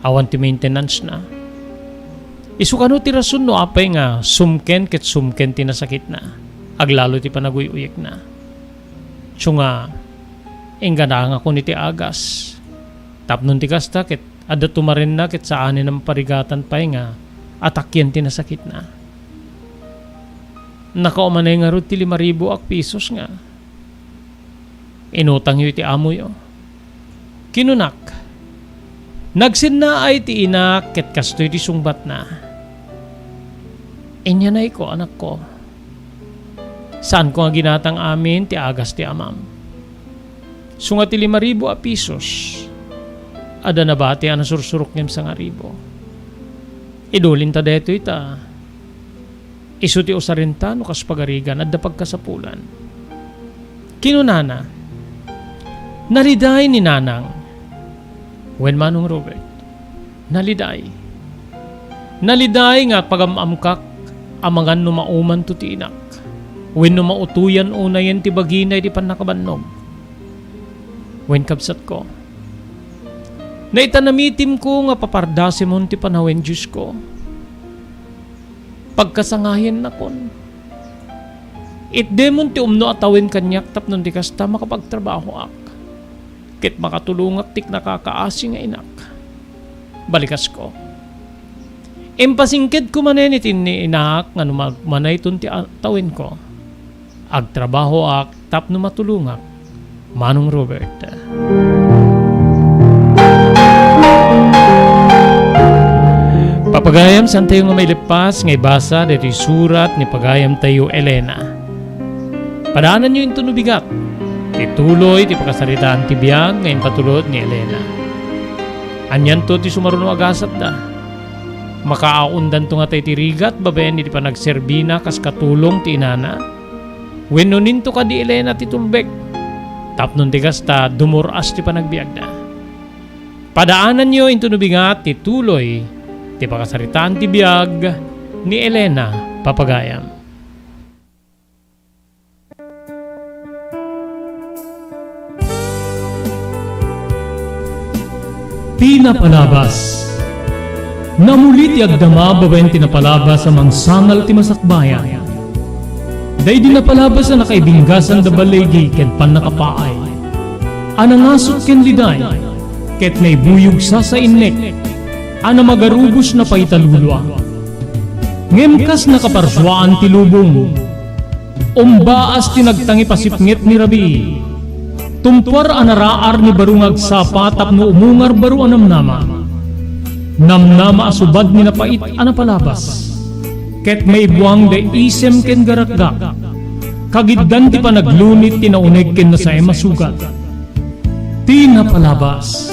awan ti maintenance na. Isu kano ti rason no apay nga sumken ket sumken ti nasakitna, aglalo ti panaguy-uyekna. Isu nga, ingganangakon iti agas. Tapno ti kasta ket adda tumarenna ket saanen a maparigatan pay nga atakken ti nasakitna. Nakaumanay ngarud ti lima ribu ak pesos nga inutangyo iti amoyo. Kinunak, nagsennaay ti inak ket kastoy ti sungbatna. Inyanayko, anakko. Saanko nga ginatang amin ti agas ti amam. Isu nga ti lima ribu a pesos, adda nabati a nasursurok ngem sangaribu. Idulinta daytoy ta isu ti usarenta no kas pagarigan, adda pagkasapulan. Kinunana, "Naliday ni Nanang." Wen, Manong Robert, naliday. Naliday nga pagam-amkak amangan no maumanto ti inak, wenno mautoyan unayen ti bagina iti pannakabannog. Wen, kabsatko, naitan a mitimko nga papardasimon ti panawen, Diosko. Pagkasangayennakon. Itdemon ti umno a tawen kaniak tapno ti kasta makapagtrabahoak ket makatulongak ti nakakaasi nga inak. Balikasko. Impasingkedko manen iti ni inak nga no magmanayton ti a-, tawenko, agtrabahoak tapno matulongak, Manong Robert. Papagayam, saantayo nga maileppas nga ibasa daytoy surat ni pagayamtayo Elena. Padaananyo inton no bigat ti tuloy ti pakasaritaan ti biag nga impatulod ni Elena. Anianto ti sumaruno a gasatda? Makaaundanto ngata iti rigat babaen iti panagserbina kas katulong ti inana? Wenno ninto kadi Elena ti tulbek? Tapno ti kasta, dumur-as ti panagbiagda. Padaananyo inton no bigat ti tuloy Ti pakasaritaan ti biag ni Elena Papagayam. Ti napalabas. Namuli ti agdama babaen ti napalabas a mangsangal ti masakbayan. Daydi napalabas a nakaibinggasan da baligi ken pannakapaay, a nangasut ken liday, ket naibuyog sasainnek, a namagarubos na paitalulua. Ngem kas nakaparsuaan ti lubong, umbaas ti nagtangipasipnget ni rabii. Tumpuar a naraar ni baro nga agsapa tapno umungar baro a namnama. Namnama a subad ni napait a napalabas. Ket maibuang da isem ken garakgak. Kagiddan ti panaglunit ti nauneg ken nasaem a sugat. Ti napalabas.